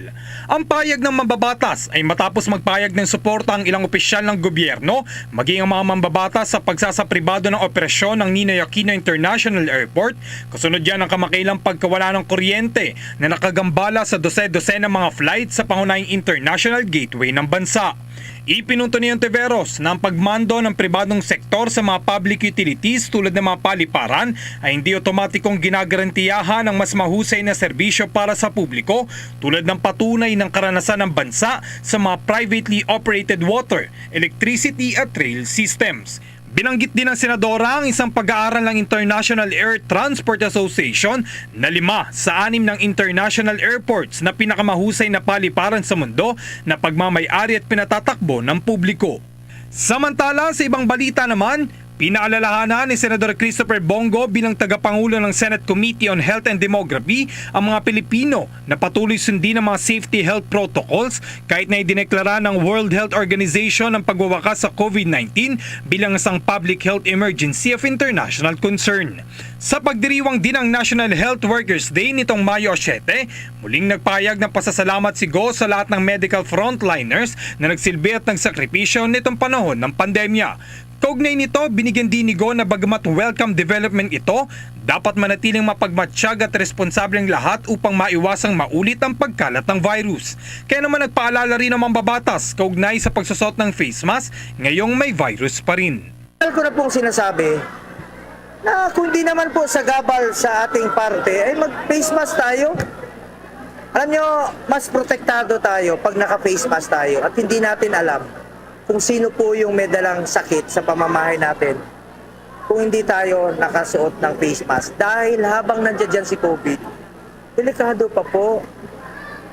Ang payag ng mambabatas ay matapos magpayag ng suporta ang ilang opisyal ng gobyerno, maging ang mga mambabatas sa pagsasapribado ng operasyon ng Ninoy Aquino International Airport, kasunod yan ang kamakailang pagkawala ng kuryente na nakagambala sa dose-dose ng mga flight sa pangunahing international gateway ng bansa. Ipinunto ni Ontiveros na ang pagmando ng pribadong sektor sa mga public utilities tulad ng mga paliparan ay hindi otomatikong ginagarantiyahan ang mas mahusay na serbisyo para sa publiko, tulad ng patunay ng karanasan ng bansa sa mga privately operated water, electricity at rail systems. Binanggit din ng senadora ang isang pag-aaral ng International Air Transport Association na lima sa anim ng international airports na pinakamahusay na paliparan sa mundo na pagmamay-ari at pinatatakbo ng publiko. Samantala, sa ibang balita naman, pinaalalahanan ni Senador Christopher Bong Go bilang tagapangulo ng Senate Committee on Health and Demography ang mga Pilipino na patuloy sundin ang mga safety health protocols kahit na idineklara ng World Health Organization ang pagwawakas sa COVID nineteen bilang isang public health emergency of international concern. Sa pagdiriwang din ang National Health Workers Day nitong Mayo siyete, muling nagpahayag ng pasasalamat si Go sa lahat ng medical frontliners na nagsilbi at nagsakripisyo nitong panahon ng pandemya. Kaugnay nito, binigyan din ni Go na bagamat welcome development ito, dapat manatiling mapagmatsyag at responsable ang lahat upang maiwasang maulit ang pagkalat ng virus. Kaya naman nagpaalala rin ang mambabatas kaugnay sa pagsusot ng face mask ngayong may virus pa rin. Tagal ko na pong sinasabi na kung di naman po sagabal sa ating parte, ay mag-face mask tayo. Alam nyo, mas protektado tayo pag naka-face mask tayo at hindi natin alam kung sino po yung may dalang sakit sa pamamahay natin kung hindi tayo nakasuot ng face mask. Dahil habang nandiyan dyan si COVID, delikado pa po.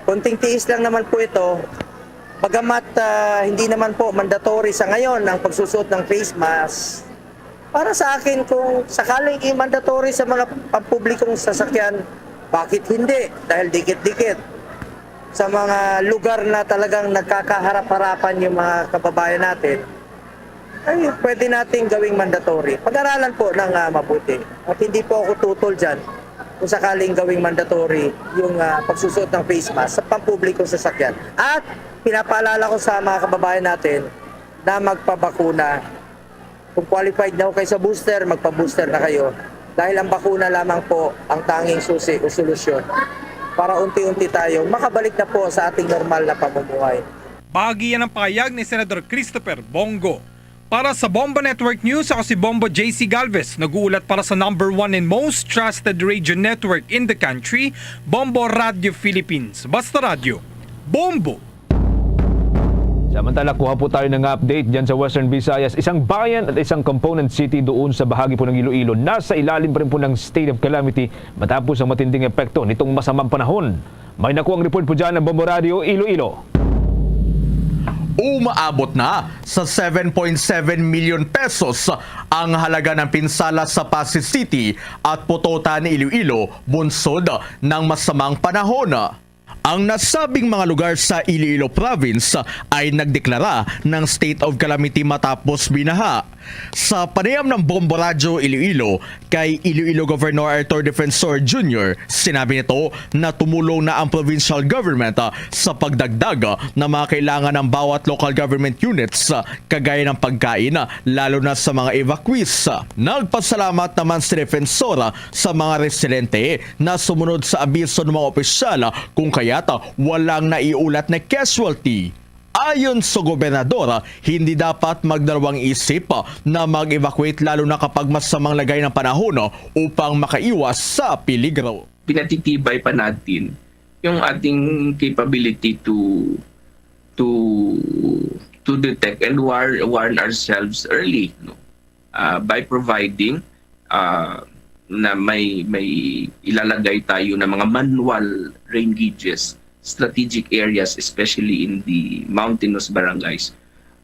Konting tiis lang naman po ito. Bagamat, ah, hindi naman po mandatory sa ngayon ang pagsusuot ng face mask, para sa akin, kung sakaling i-mandatory sa mga pampublikong sasakyan, bakit hindi? Dahil dikit-dikit sa mga lugar na talagang nagkakaharap-harapan yung mga kababayan natin, ay pwede nating gawing mandatory. Pag-aralan po ng, ah, mabuti. At hindi po ako tutol dyan kung sakaling gawing mandatory yung, ah, pagsusuot ng face mask sa pampublikong sasakyan. At pinapaalala ko sa mga kababayan natin na magpabakuna. Kung qualified na ho kayo sa booster, magpa-booster na kayo. Dahil ang bakuna lamang po ang tanging susi o solusyon para unti-unti tayo makabalik na po sa ating normal na pamumuhay. Bahagi yan ang pahayag ni Senador Christopher Bong Go. Para sa Bombo Network News, ako si Bombo J C Galvez, nag-uulat para sa number one and most trusted radio network in the country, Bombo Radio Philippines. Basta Radyo, Bombo! Samantala, kuha po tayo ng update dyan sa Western Visayas. Isang bayan at isang component city doon sa bahagi po ng Iloilo nasa ilalim pa rin po ng state of calamity matapos ang matinding epekto nitong masamang panahon. May nakuha ang report po dyan ng Bombo Radio Iloilo. Umaabot na sa seven point seven million pesos ang halaga ng pinsala sa Passi City at Pototan, Iloilo, bunsod ng masamang panahon. Ang nasabing mga lugar sa Iloilo Province ay nagdeklara ng state of calamity matapos binaha. Sa panayam ng Bombo Radyo Iloilo kay Iloilo Governor Arthur Defensor Junior, sinabi nito na tumulong na ang provincial government, ah, sa pagdagdag, ah, ng mga kailangan ng bawat local government units, ah, kagaya ng pagkain, ah, lalo na sa mga evacuees. Nagpasalamat naman si Defensor, ah, sa mga residente na sumunod sa abiso ng mga opisyal, ah, kung kaya't, ah, walang naiulat na casualty. Ayon sa gobernador, hindi dapat magdalawang isip na mag-evacuate, lalo na kapag masamang lagay ng panahon, upang makaiwas sa peligro. Pinatitibay pa natin yung ating capability to to to detect and war, warn ourselves early, no? Ah, by providing, ah, na may may ilalagay tayo ng mga manual rain gauges, strategic areas, especially in the mountainous barangays,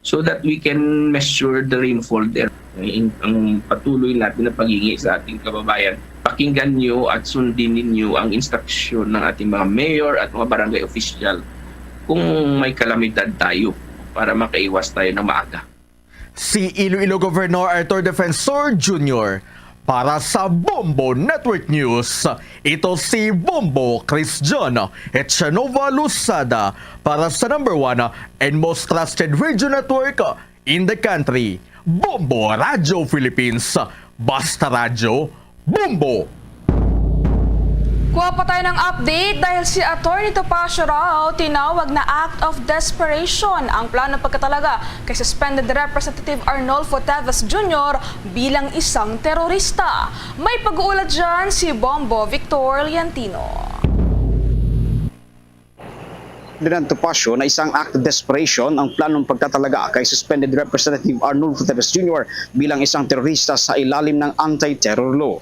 so that we can measure the rainfall there. Ang, ang patuloy natin na paghingi sa ating kababayan, pakinggan niyo at sundin ninyo ang instruksyon ng ating mga mayor at mga barangay official kung may kalamidad tayo para makaiwas tayo ng maaga. Si Iloilo Governor Arthur Defensor Junior para sa Bombo Network News. Ito si Bombo Christian Echanova Losada para sa number one and most trusted radio network in the country, Bombo Radyo Philippines. Basta Radyo, Bombo! Kuha pa tayo ng update dahil si Attorney Topacio raw tinawag na act of desperation ang plano pagkatalaga kay suspended Representative Arnulfo Teves Junior bilang isang terorista. May pag-uulat dyan si Bombo Victor Liantino. Ferdinand Topacio na isang act of desperation ang planong pagtatalaga kay suspended Representative Arnulfo Teves Junior bilang isang terorista sa ilalim ng anti-terror law.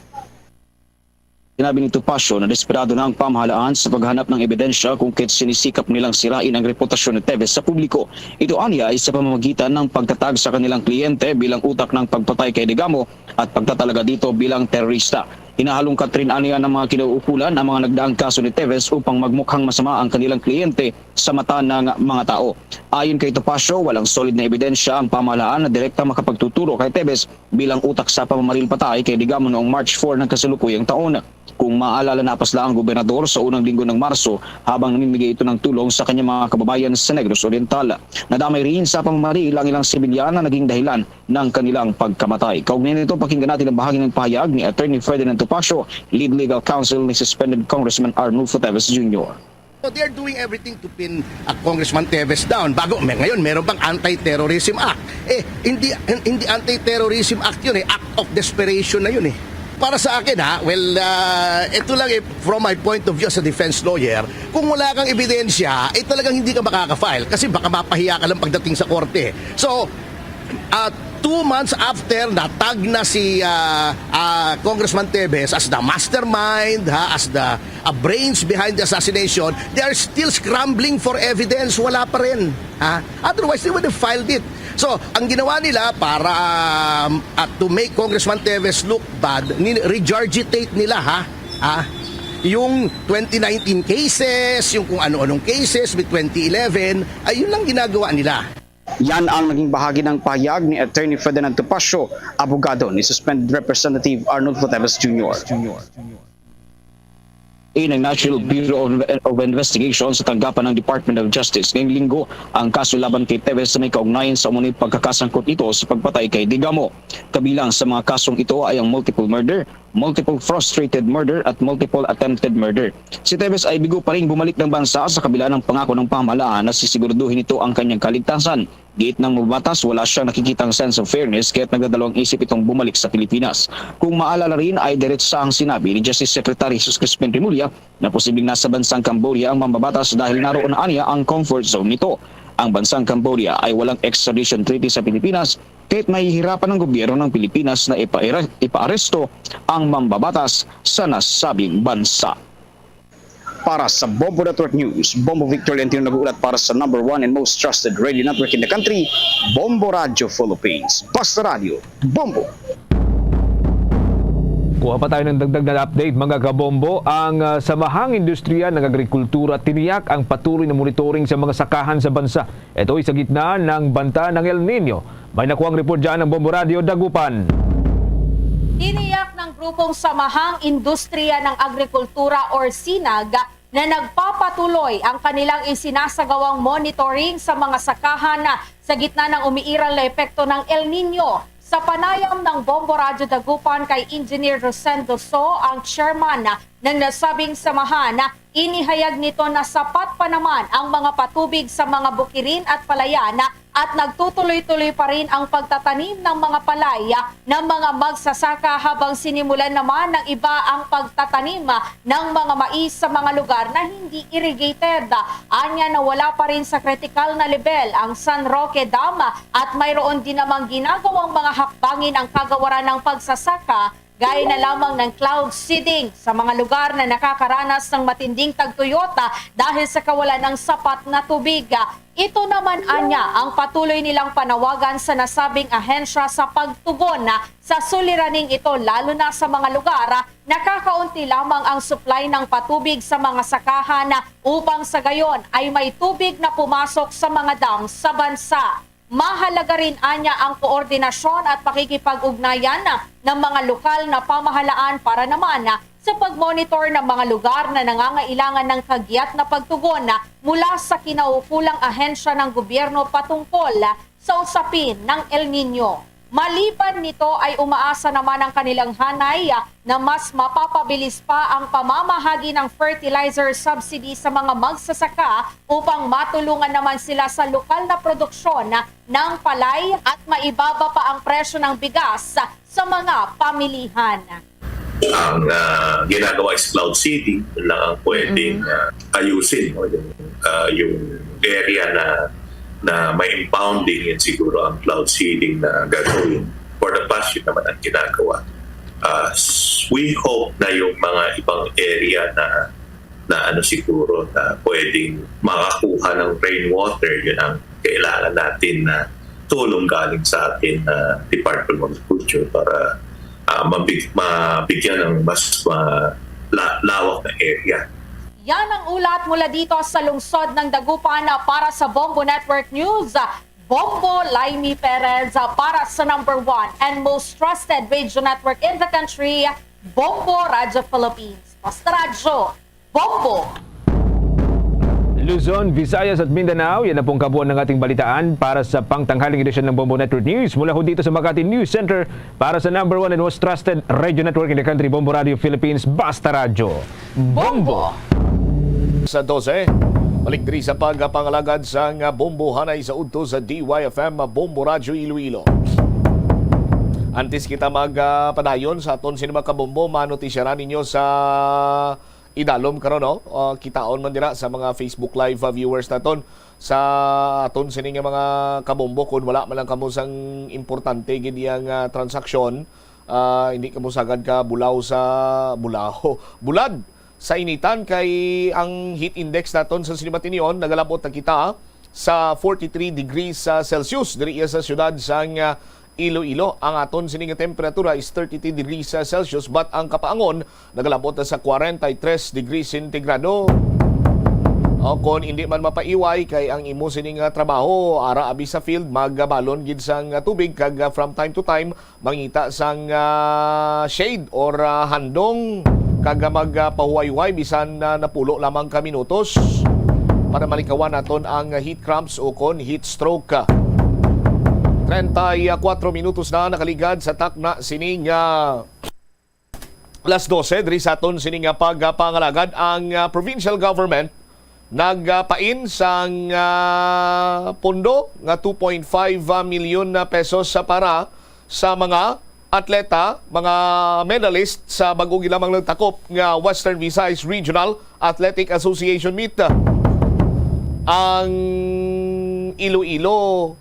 Sinabi ni Topacio na desperado na ang pamahalaan sa paghanap ng ebidensya kung kaya't sinisikap nilang sirain ang reputasyon ni Teves sa publiko. Ito anya ay sa pamamagitan ng pagtatag sa kanilang kliyente bilang utak ng pagpatay kay Digamo at pagtatalaga dito bilang terorista. Hinahalungkat rin aniya ng mga kinauukulan ang mga nagdaang kaso ni Teves upang magmukhang masama ang kanilang kliyente sa mata ng mga tao. Ayon kay Topacio, walang solid na ebidensya ang pamahalaan na direktang makapagtuturo kay Teves bilang utak sa pamamaril patay kay Digamo noong March four ng kasalukuyang taon. Kung maalala, napas lang ang gobernador sa unang linggo ng Marso habang namimigay ito ng tulong sa kanyang mga kababayan sa Negros Oriental. Nadamay rin sa pamamaril ang ilang sibilyan na naging dahilan ng kanilang pagkamatay. Kaugnay nito, pakinggan natin ang bahagi ng pahayag ni Attorney Ferdinand Topacio, lead legal counsel ni suspended Congressman Arnulfo Teves Junior. So they are doing everything to pin, uh, Congressman Teves down. Bago, may, ngayon, meron pang Anti-Terrorism Act. Eh, hindi, hindi Anti-Terrorism Act yun eh. Act of desperation na yun eh. Para sa akin ha, well, uh, ito lang eh, from my point of view as a defense lawyer, kung wala kang ebidensya, eh talagang hindi ka makaka-file kasi baka mapahiya ka lang pagdating sa korte. So, Ah, two months after, natag na si, ah, ah, Congressman Teves as the mastermind, ha, as the, ah, brains behind the assassination, they are still scrambling for evidence. Wala pa rin, ha? Otherwise, they would have filed it. So, ang ginawa nila para, um, at to make Congressman Teves look bad, ni-, regurgitate nila, ha? Ha? Yung twenty nineteen cases, yung kung ano-anong cases with twenty eleven, ay yun lang ginagawa nila. Yan ang naging bahagi ng pahayag ni Attorney Ferdinand Topacio, abogado ni Suspended Representative Arnulfo Teves Junior. Ng National Bureau of, of Investigation sa tanggapan ng Department of Justice ngayong linggo ang kaso laban kay Teves na may kaugnayan sa umano'y pagkakasangkot nito sa pagpatay kay Digamo. Kabilang sa mga kasong ito ay ang multiple murder, multiple frustrated murder at multiple attempted murder. Si Teves ay bigo pa rin bumalik ng bansa sa kabila ng pangako ng pamahalaan na sisiguraduhin nito ang kanyang kaligtasan. Giit ng mambabatas, wala siyang nakikitang sense of fairness kaya't nagdadalawang isip itong bumalik sa Pilipinas. Kung maalala rin ay diretsahang sinabi ni Justice Secretary Jesus Crispin Remulla na posibleng nasa bansang Cambodia ang mambabatas dahil naroon na aniya ang comfort zone nito. Ang bansang Cambodia ay walang extradition treaty sa Pilipinas kaya't mahihirapan ang gobyerno ng Pilipinas na ipaire-, ipaaresto ang mambabatas sa nasabing bansa. Para sa Bombo Network News, Bombo Victor Leontino nag-uulat para sa number one and most trusted radio network in the country, Bombo Radio Philippines. Basta Radio, Bombo! Kuha pa tayo ng dagdag na update, mga kabombo. Ang, ah, Samahang Industriya ng Agrikultura tiniyak ang patuloy na monitoring sa mga sakahan sa bansa. Ito'y sa gitna ng banta ng El Nino. May nakuhang report dyan ng Bombo Radio Dagupan. Tiniyak ng grupong Samahang Industriya ng Agrikultura or sinag na nagpapatuloy ang kanilang isinasagawang monitoring sa mga sakahan sa gitna ng umiiral na epekto ng El Nino. Sa panayam ng Bombo Radyo Dagupan kay Engineer Rosendo So, ang chairman ng nasabing samahan, inihayag nito na sapat pa naman ang mga patubig sa mga bukirin at palayan at nagtutuloy-tuloy pa rin ang pagtatanim ng mga palay ng mga magsasaka habang sinimulan naman ng iba ang pagtatanim ng mga mais sa mga lugar na hindi irrigated. Anya na wala pa rin sa kritikal na lebel ang San Roque Dam at mayroon din namang ginagawang mga hakbangin ang kagawaran ng pagsasaka gaya na lamang ng cloud seeding sa mga lugar na nakakaranas ng matinding tagtuyot dahil sa kawalan ng sapat na tubig. Ito naman anya ang patuloy nilang panawagan sa nasabing ahensya sa pagtugon sa suliraning ito, lalo na sa mga lugar na kakaunti lamang ang supply ng patubig sa mga sakahan upang sa gayon ay may tubig na pumasok sa mga dam sa bansa. Mahalaga rin anya ang koordinasyon at pakikipag-ugnayan ng mga lokal na pamahalaan para naman sa pag-monitor ng mga lugar na nangangailangan ng kagiat na pagtugon mula sa kinaukulang ahensya ng gobyerno patungkol sa usapin ng El Nino. Maliban nito ay umaasa naman ang kanilang hanay na mas mapapabilis pa ang pamamahagi ng fertilizer subsidy sa mga magsasaka upang matulungan naman sila sa lokal na produksyon ng palay at maibaba pa ang presyo ng bigas sa mga pamilihan. Ang, ah, ginagawa is cloud seeding lang ang pwedeng, Mm. ah, ayusin, no, yung, ah, yung area na, na may impounding, yun siguro ang cloud seeding na gagawin. For the past, yun naman ang ginagawa. Ah, s-, we hope na yung mga ibang area na, na ano siguro, na pwedeng makakuha ng rainwater, yun ang kailangan natin na tulong galing sa atin na Department of Agriculture para, ah, mabig-, mabigyan ng mas ma-, la-, lawak na area. Yan ang ulat mula dito sa lungsod ng Dagupan para sa Bombo Network News. Bombo Laimi Perez para sa number one and most trusted radio network in the country, Bombo Radyo Philippines. Basta Radyo, Bombo! Luzon, Visayas at Mindanao, yan na pong kabuuan ng ating balitaan para sa pangtanghaling edisyon ng Bombo Network News. Mula ho dito sa Makati News Center, para sa number one and most trusted radio network in the country, Bombo Radio Philippines, Basta Radyo. Bombo! Sa dose, balik diri sa pagpangalagad sang Bombo hanay sa udto sa D Y F M, Bombo Radyo Iloilo. Antes kita mag, ah, padayon sa aton sini mga kabombo, manotisyaran ninyo sa idalom karon, no? Ah, kitaon man dira sa mga Facebook Live, ah, viewers naton, sa aton sini nga mga kabombo, kung wala man lang kamo sang importante gid iya nga transaksyon, ah, hindi kamo sagad ka bulaw sa bulaw, bulad sa initan, kay ang heat index naton sa Sinimatinyon nagalabot na kita sa forty-three degrees, ah, Celsius diri iya sa siyudad sang, ah, Iloilo. Ang aton sini nga temperatura is thirty-two degrees, ah, Celsius, but ang kapaangon nagalabot na sa forty-three degrees centigrado. O, kon hindi man mapaiway, kay ang imo sini nga trabaho ara abi sa field, magabalon gid sang, ah, tubig, kag, ah, from time to time mangita sang, ah, shade or, ah, handong, kag, ah, magpahuwayway bisan, ah, napulo lamang ka minutos para malikawan naton ang heat cramps ukon heat stroke. Treinta y cuatro minutos na nakaligad sa takna sini nga alas dose diri sa aton sini nga pagpangalagad. Ang, ah, provincial government nagpain sang, ah, pondo nga two point five million na pesos sa para sa mga atleta, mga medalist sa bag-o lamang nagtakop nga Western Visayas Regional Athletic Association Meet. Ang Iloilo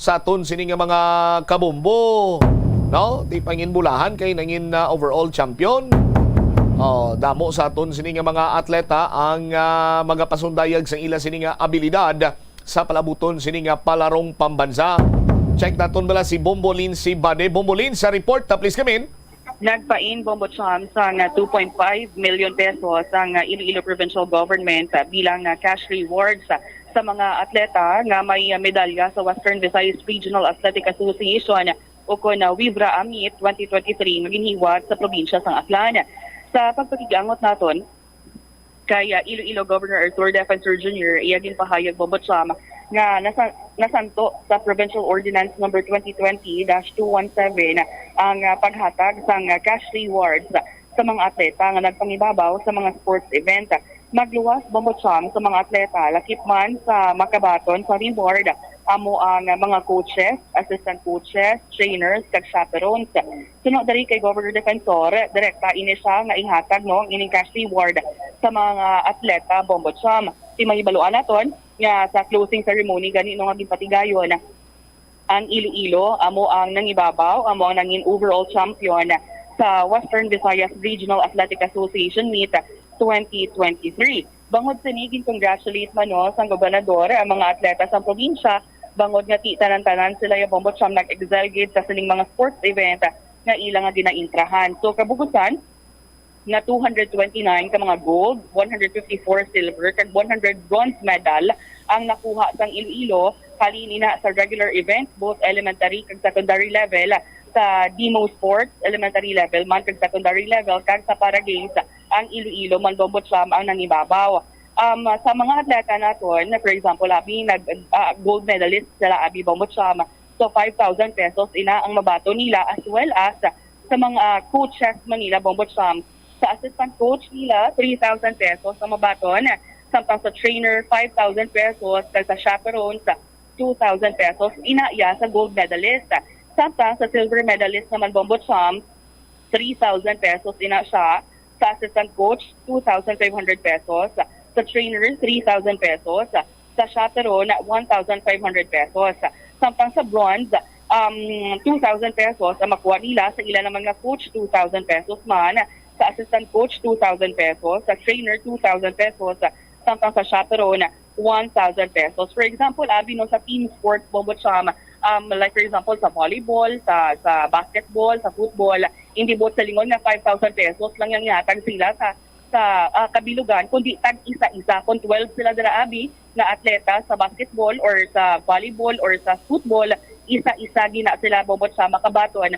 sa aton sini nga mga kabombo, no? Di panginbulahan kay nangin, ah, overall champion. Oh, damo sa aton sini nga mga atleta ang, ah, magapasundayag sa ila sini nga abilidad sa palabuton sini nga palarong pambansa. Check naton bala si Bombolin si Bade. Bombolin, sa report, ah, please come in. Nagpain, Bombo Cham, sang two point five million pesos ang, ah, Iloilo Provincial Government, ah, bilang, ah, cash rewards, ah, sa mga atleta nga may, ah, medalya sa Western Visayas Regional Athletic Association o kon, ah, WIVRA Amit twenty twenty-three nga ginhiwat sa probinsya sang Aklan. Sa pagpakig-angot naton, kay, ah, Iloilo Governor Arthur Defensor Junior, iya ginpahayag, Bombo Cham, nga nasa-, nasanto sa Provincial Ordinance Number twenty twenty dash two one seven ang, ah, paghatag sang, ah, cash rewards sa mga atleta nga nagpangibabaw sa mga sports event. Magluwas, Bombo Cham, sa mga atleta, lakip man sa makabaton sa reward, amo ang, ah, mga coaches, assistant coaches, trainers, kag chaperones. Suno diri kay Governor Defensor, direkta ini siya nga ihatag, no, ining cash reward sa mga atleta, Bombo Cham. Ti mahibaluan naton nga sa closing ceremony gani, no, nga ginpatigayon, ang Iloilo amo ang nangibabaw, amo ang nangin overall champion sa Western Visayas Regional Athletic Association Meet twenty twenty-three. Bangod sini, gin-congratulate man, no, sang gobernador ang mga atleta sang probinsya, bangod nga ti tanan-tanan sila ya, Bombo Cham, nag-excel gid sa sining mga sports event nga ila nga ginaintrahan. So, kabugusan, nga two hundred twenty-nine ka mga gold, one hundred fifty-four silver, kag one hundred bronze medal ang nakuha sang Iloilo halin ina sa regular event, both elementary kag secondary level, sa Demo Sports, elementary level man kag secondary level, kag sa Para Games, ang Iloilo man, Bombo Cham, ang nangibabaw. Um, sa mga atleta naton, for example, abi, nag, ah, gold medalist sila, abi, Bombo Cham. So, five thousand pesos ina ang mabaton nila, as well as sa mga, ah, coaches man nila, Bombo Cham. Sa assistant coach nila, three thousand pesos ang mabaton. Samtang sa trainer, five thousand pesos. Kag sa chaperones, two thousand pesos. Ina ya sa gold medalist. Samtang sa silver medalist naman, Bombo Cham, three thousand pesos ina siya. Sa assistant coach, two thousand five hundred pesos. Sa trainer, three thousand pesos. Sa chaperone, one thousand five hundred pesos. Samtang sa bronze, um, two thousand pesos ang makuha nila. Sa ila naman nga coach, two thousand pesos man. Sa assistant coach, two thousand pesos. Sa trainer, two thousand pesos. Samtang sa chaperone, one thousand pesos. For example, abi, no, sa team sports, Bombo Cham, um, like, for example, sa volleyball, sa, sa basketball, sa football, hindi buot sa lingon nga five thousand pesos lang yang ihatag sila sa, sa, ah, kabilugan, kundi tag-isa-isa. Kung twelve sila dira, abi, nga atleta sa basketball or sa volleyball or sa football, isa-isa gina sila, Bombo Cham, makabaton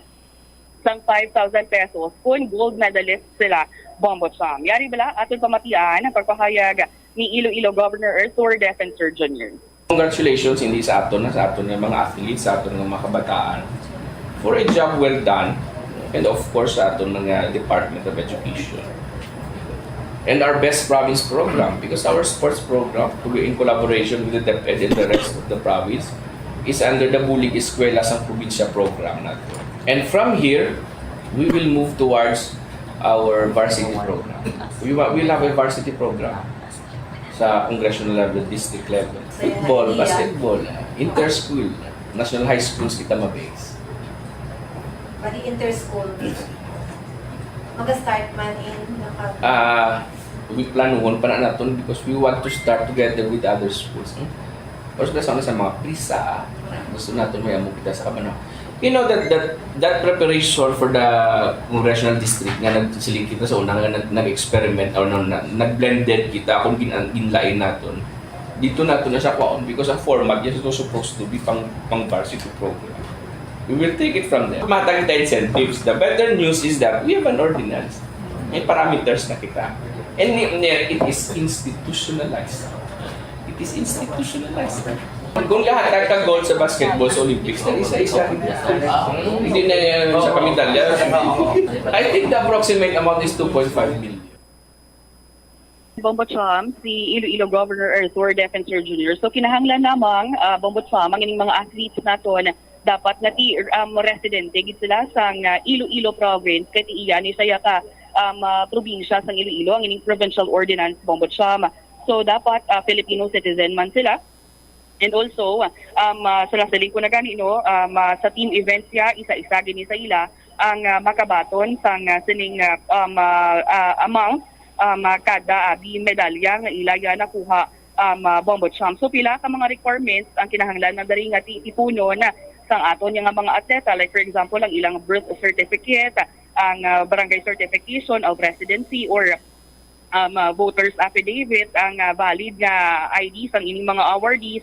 sang five thousand pesos kung gold medalist sila, Bombo Cham. Yari bala, aton pamatian ang pagpahayag ni Iloilo Governor Arthur Defensor Junior. Congratulations, hindi sa aton na, sa aton nga mga athletes, sa aton nga mga kabataan, for a job well done, and of course, sa aton nga Department of Education. And our Best Province program, because our sports program, in collaboration with the DepEd and the rest of the province, is under the Bulig Eskwela sang Probinsya program nato. And from here, we will move towards our varsity program. We wa-, we'll have a varsity program sa congressional level, district level. Football, basketball, inter-school, national high schools kita ma-base. Pati inter-school. Mag-start man in naka- Ah, we planuhon pa na naton because we want to start together with other schools. Hmm? Pero sa sa mga PRISA, gusto natin may amo kita sa Kabanao. You know that that that preparation for the congressional district nga nagsiling kita sa una nga nag- nag-experiment or nag, nag-blended kita kung gin, ginlain naton. Dito nato na siya kwaon because ang format niya is supposed to be pang pang varsity program. We will take it from there. Matag kita incentives. The better news is that we have an ordinance. May parameters na kita. And ni- ni- it is institutionalized. It is institutionalized. Kung lahat ka gold sa basketball sa Olympics, na isa-isa. Hindi na yan sa kamedalya. I think the approximate amount is two point five million. Bombo Cham, si Iloilo Governor Arthur Defensor Junior. So kinahanglan lamang, uh, Bombo Cham, ang ining mga athletes naton dapat nga ti um, residente gid sila sang uh, Iloilo province kay ti iya ni saya ka um, uh, probinsya sang Iloilo ang ining provincial ordinance, Bombo Cham. So dapat uh, Filipino citizen man sila. And also, um, uh, sa nasiling ko na gani, no, um, uh, sa team events ya, isa-isa gini sa ila ang uh, makabaton sang uh, sining uh, um, uh, uh, amount um, uh, kada abi medalya nga ila ya nakuha um, uh, Bombo Cham. So pila ka mga requirements ang kinahanglan na diri nga ti- tipunon sang aton nga mga atleta, like for example ang ilang birth certificate, ang uh, barangay certification of residency or um, uh, voter's affidavit, ang uh, valid nga I D sang ining mga awardees.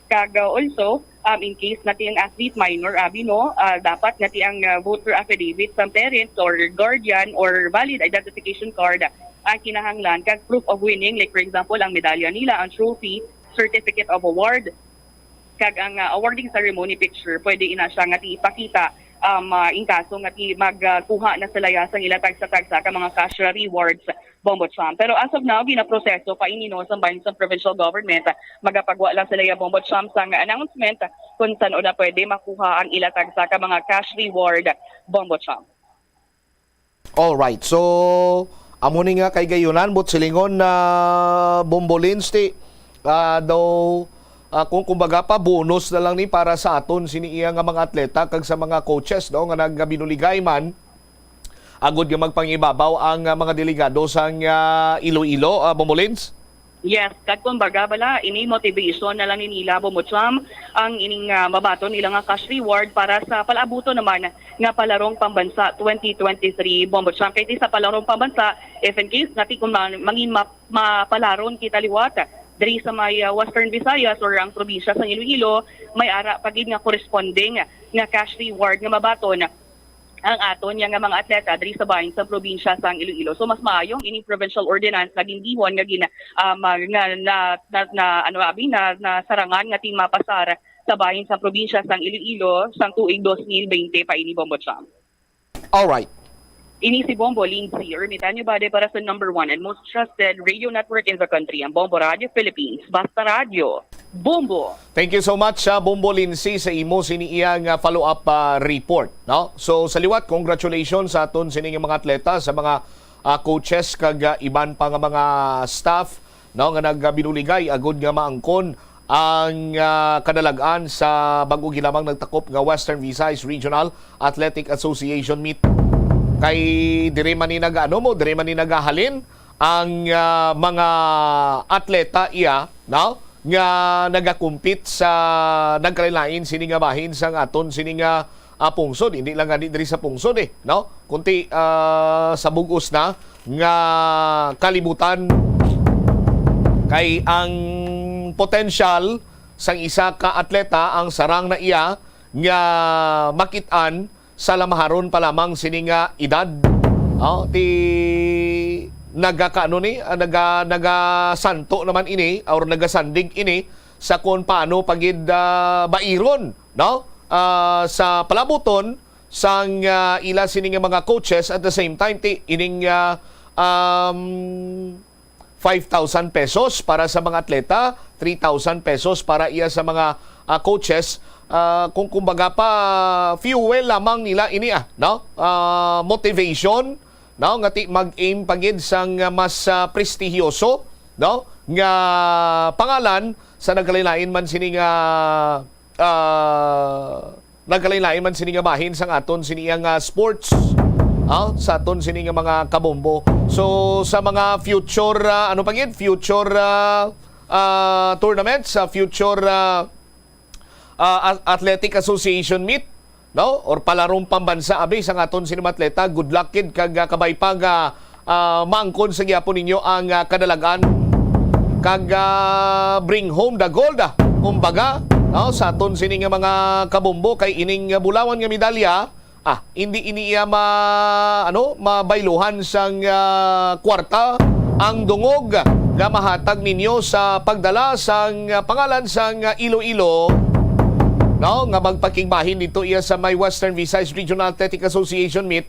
Kag uh, also, um, in case nga ti ang athlete minor, abi no, uh, dapat nga ti ang uh, voter affidavit sang parents or guardian or valid identification card ang kinahanglan kag proof of winning, like for example ang medalya nila, ang trophy, certificate of award, kag ang uh, awarding ceremony picture. Pwede ina siya nga ti ipakita um, uh, in kaso nga ti magkuha na sila ya sang ila tagsa-tagsa ka mga cash rewards, Bombo Cham. Pero as of now, ginaproseso pa ini no sang bahin sang provincial government. Magapagwa lang sila ya, Bombo Cham, sang announcement kung san-o na pwede makuha ang ila tagsa ka mga cash reward, Bombo Cham. Alright. So, amo ni nga kay gayunan, but silingon na Bombo Lindsay, ah, daw, ah, kung kumbaga pa, bonus na lang ni para sa aton sini iya nga mga atleta kag sa mga coaches, no, nga nagabinuligay man agud nga magpangibabaw ang ah, mga delegado sang ah, Iloilo, ah, Bombo Linds? Yes, kag kumbaga bala, ini motivation na lang ni nila, Bombo Cham, ang ining ah, mabaton nila nga cash reward para sa palabuton naman nga palarong pambansa twenty twenty-three, Bombo Cham. Kay ti sa palarong pambansa, if in case nga ti kung ma- mangin ma- mapalaron kita liwat diri sa may ah, Western Visayas or ang probinsya sa Iloilo, may ara pa gid nga corresponding nga cash reward nga mabaton ang aton ya nga mga atleta diri sa bahin sa probinsya sang Iloilo. So mas maayong ining provincial ordinance nga gindihon nga gina, um, nga na, na, na ano abi na, na sarangan nga ti mapasar sa bahin sa probinsya sang Iloilo sang tuig dos mil bente pa ini, Bombo Cham. Alright. Ini si Bombo Lindsay Ermitanio Bade para sa number one and most trusted radio network in the country, ang Bombo Radio Philippines. Basta Radio, Bombo! Thank you so much sa Bombo Lindsay sa imo sini iya nga follow-up ah, report, no? So sa liwat, congratulations sa aton sini nga mga atleta, sa mga ah, coaches kag ah, iban pa nga mga staff, no, nga nagabinuligay agud nga maangkon ang ah, kadalag-an sa bag-o ginamang nagtakop nga Western Visayas Regional Athletic Association meet. Kay diri man ni nagaano mo, diri man ni nagahalin ang ah, mga atleta iya, no, nga nagakumpit sa nagkalain-lain sini nga bahin sang aton sini nga ah, pungsod, hindi lang gani diri sa pungsod eh, no? Kunti ah, sa bugos na nga kalibutan kay ang potensyal sang isa ka atleta ang sarang na iya nga makit-an sa lamaharon pa lamang sini nga edad. Oh, ti nagakaano ni, ah, naga nagasanto naman ini or nagasandig ini sa kung paano pagid ah, bairon, no? Ah, sa palabuton sang ah, ila sini nga mga coaches, at the same time ti ining ah, um, five thousand pesos para sa mga atleta, three thousand pesos para iya sa mga ah, coaches. Ah, kung kumbaga pa, fuel lamang nila ini ah, no? Ah, motivation no, nga ti mag-aim pa gid sang, ah, mas, ah, prestihiyoso, no, nga pangalan sa nagkalain-lain man sini nga, ah, nagkalain-lain man sini nga bahin sang aton sini nga sports, ah, sa aton sini nga mga kabombo. So, sa mga future, ah, ano pa gid, future, ah, ah, tournaments, sa future, ah, ah, Ath- Athletic Association meet, no? Or palarong pambansa, abi, sang aton sini mga atleta. Good luck, kid, kag, ah, kabay pa nga, ah, maangkon sa gihapon ninyo ang, ah, kadalagan. Kag, ah, bring home the gold, ah, kumbaga, no? Sa aton sini nga mga kabombo, kay ining, ah, bulawan nga medalya, ah, hindi ini iya ma-, ano, mabayluhan sang, ah, kwarta ang dungog nga mahatag ninyo sa pagdala sang, ah, pangalan sang, ah, Iloilo, no, nga magpakigbahin dito iya sa may Western Visayas Regional Athletic Association meet.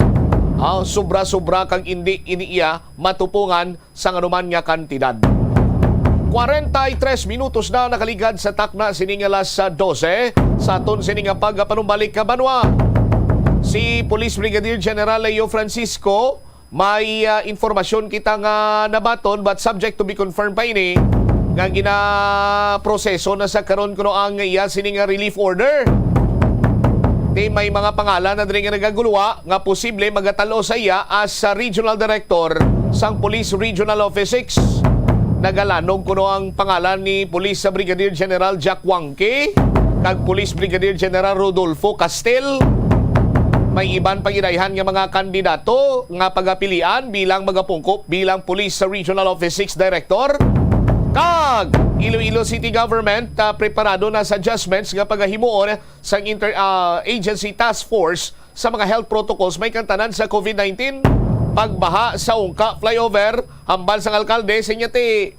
Ah, sobra-sobra kag hindi ini iya matupungan sang anuman nga kantidad. Kwarenta y tres minutos na nakaligad sa takna sini nga alas dose. Sa aton sini nga pagpanumbalik ka banwa, si Police Brigadier General Leo Francisco, may, ah, informasyon kita nga nabaton, but subject to be confirmed pa ini, nga ginaproseso na sa karon kuno ang iya sini nga relief order. Ti may mga pangalan na diri nga nagaguluwa nga posible magatalo sa iya as sa regional director sang Police Regional Office six. Nagalanog kuno ang pangalan ni Police Brigadier General Jack Wangke kag Police Brigadier General Rodolfo Castel. May iban pa gid ayhan nga mga kandidato nga pagapilian bilang magapungko bilang Police Regional Office six Director. Kag Iloilo City Government, ah, preparado na sa adjustments nga pagahimuon sang inter-, ah, agency task force sa mga health protocols may kantanan sa COVID nineteen. Pagbaha sa Ungka flyover, hambal sang alkalde, sinya ti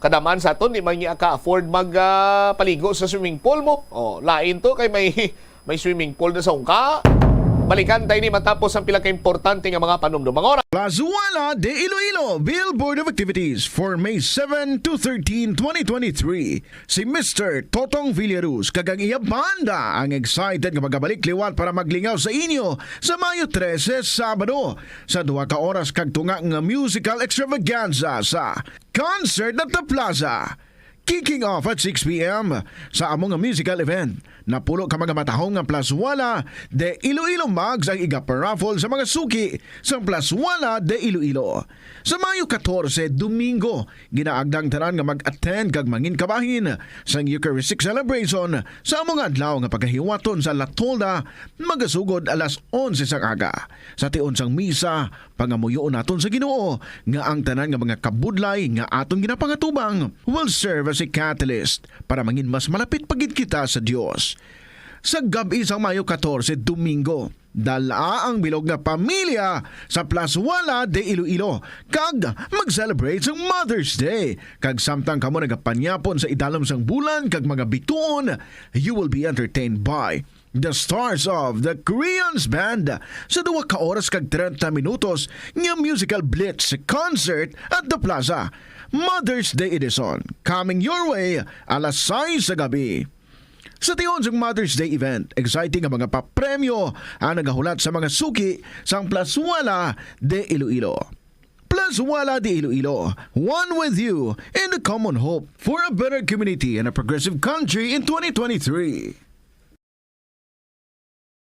kadam-an sa aton, di man niya ka-afford mag, ah, paligo sa swimming pool mo. Oh, lain to kay may, may swimming pool na sa Ungka. Balikan tayo ni matapos ang pila ka importante nga mga panumdum. Mga oras. Plazuela de Iloilo, Bill Board of Activities for May seven to thirteen, twenty twenty-three. Si Mister Totong Villaruz kag ang iya banda ang excited nga magabalik liwat para maglingaw sa inyo sa Mayo trese, Sabado, sa duha ka oras kag tunga nga musical extravaganza sa Concert at the Plaza. Kicking off at six p m sa amo nga musical event, napulo ka mga matahom nga Plazuela de Iloilo mugs ang igaparaffle sa mga suki sang Plazuela de Iloilo. Sa Mayo katorse, Domingo, ginaagda ang tanan nga mag-attend kag mangin kabahin sang Eucharistic celebration sa amo nga adlaw nga pagahiwaton sa La Tolda, magasugod alas onse sang aga. Sa tion sang misa, pangamuyoon naton sa Ginoo nga ang tanan nga mga kabudlay nga aton ginapangatubang will serve as a catalyst para mangin mas malapit pa gid kita sa Dios. Sa gab-i sang Mayo katorse, Domingo, dala ang bilog nga pamilya sa Plazuela de Iloilo kag mag-celebrate sang Mother's Day. Kag samtang kamo nagapanyapon sa idalom sang bulan kag mga bituon, you will be entertained by the stars of the Koreans Band sa duha ka oras kag trenta minutos nga musical blitz concert at the Plaza. Mother's Day Edition, coming your way alas sais sa gabi. Sa tion sang Mother's Day event, exciting nga mga papremyo ang nagahulat sa mga suki sang Plazuela de Iloilo. Plazuela de Iloilo, one with you in the common hope for a better community and a progressive country in twenty twenty-three.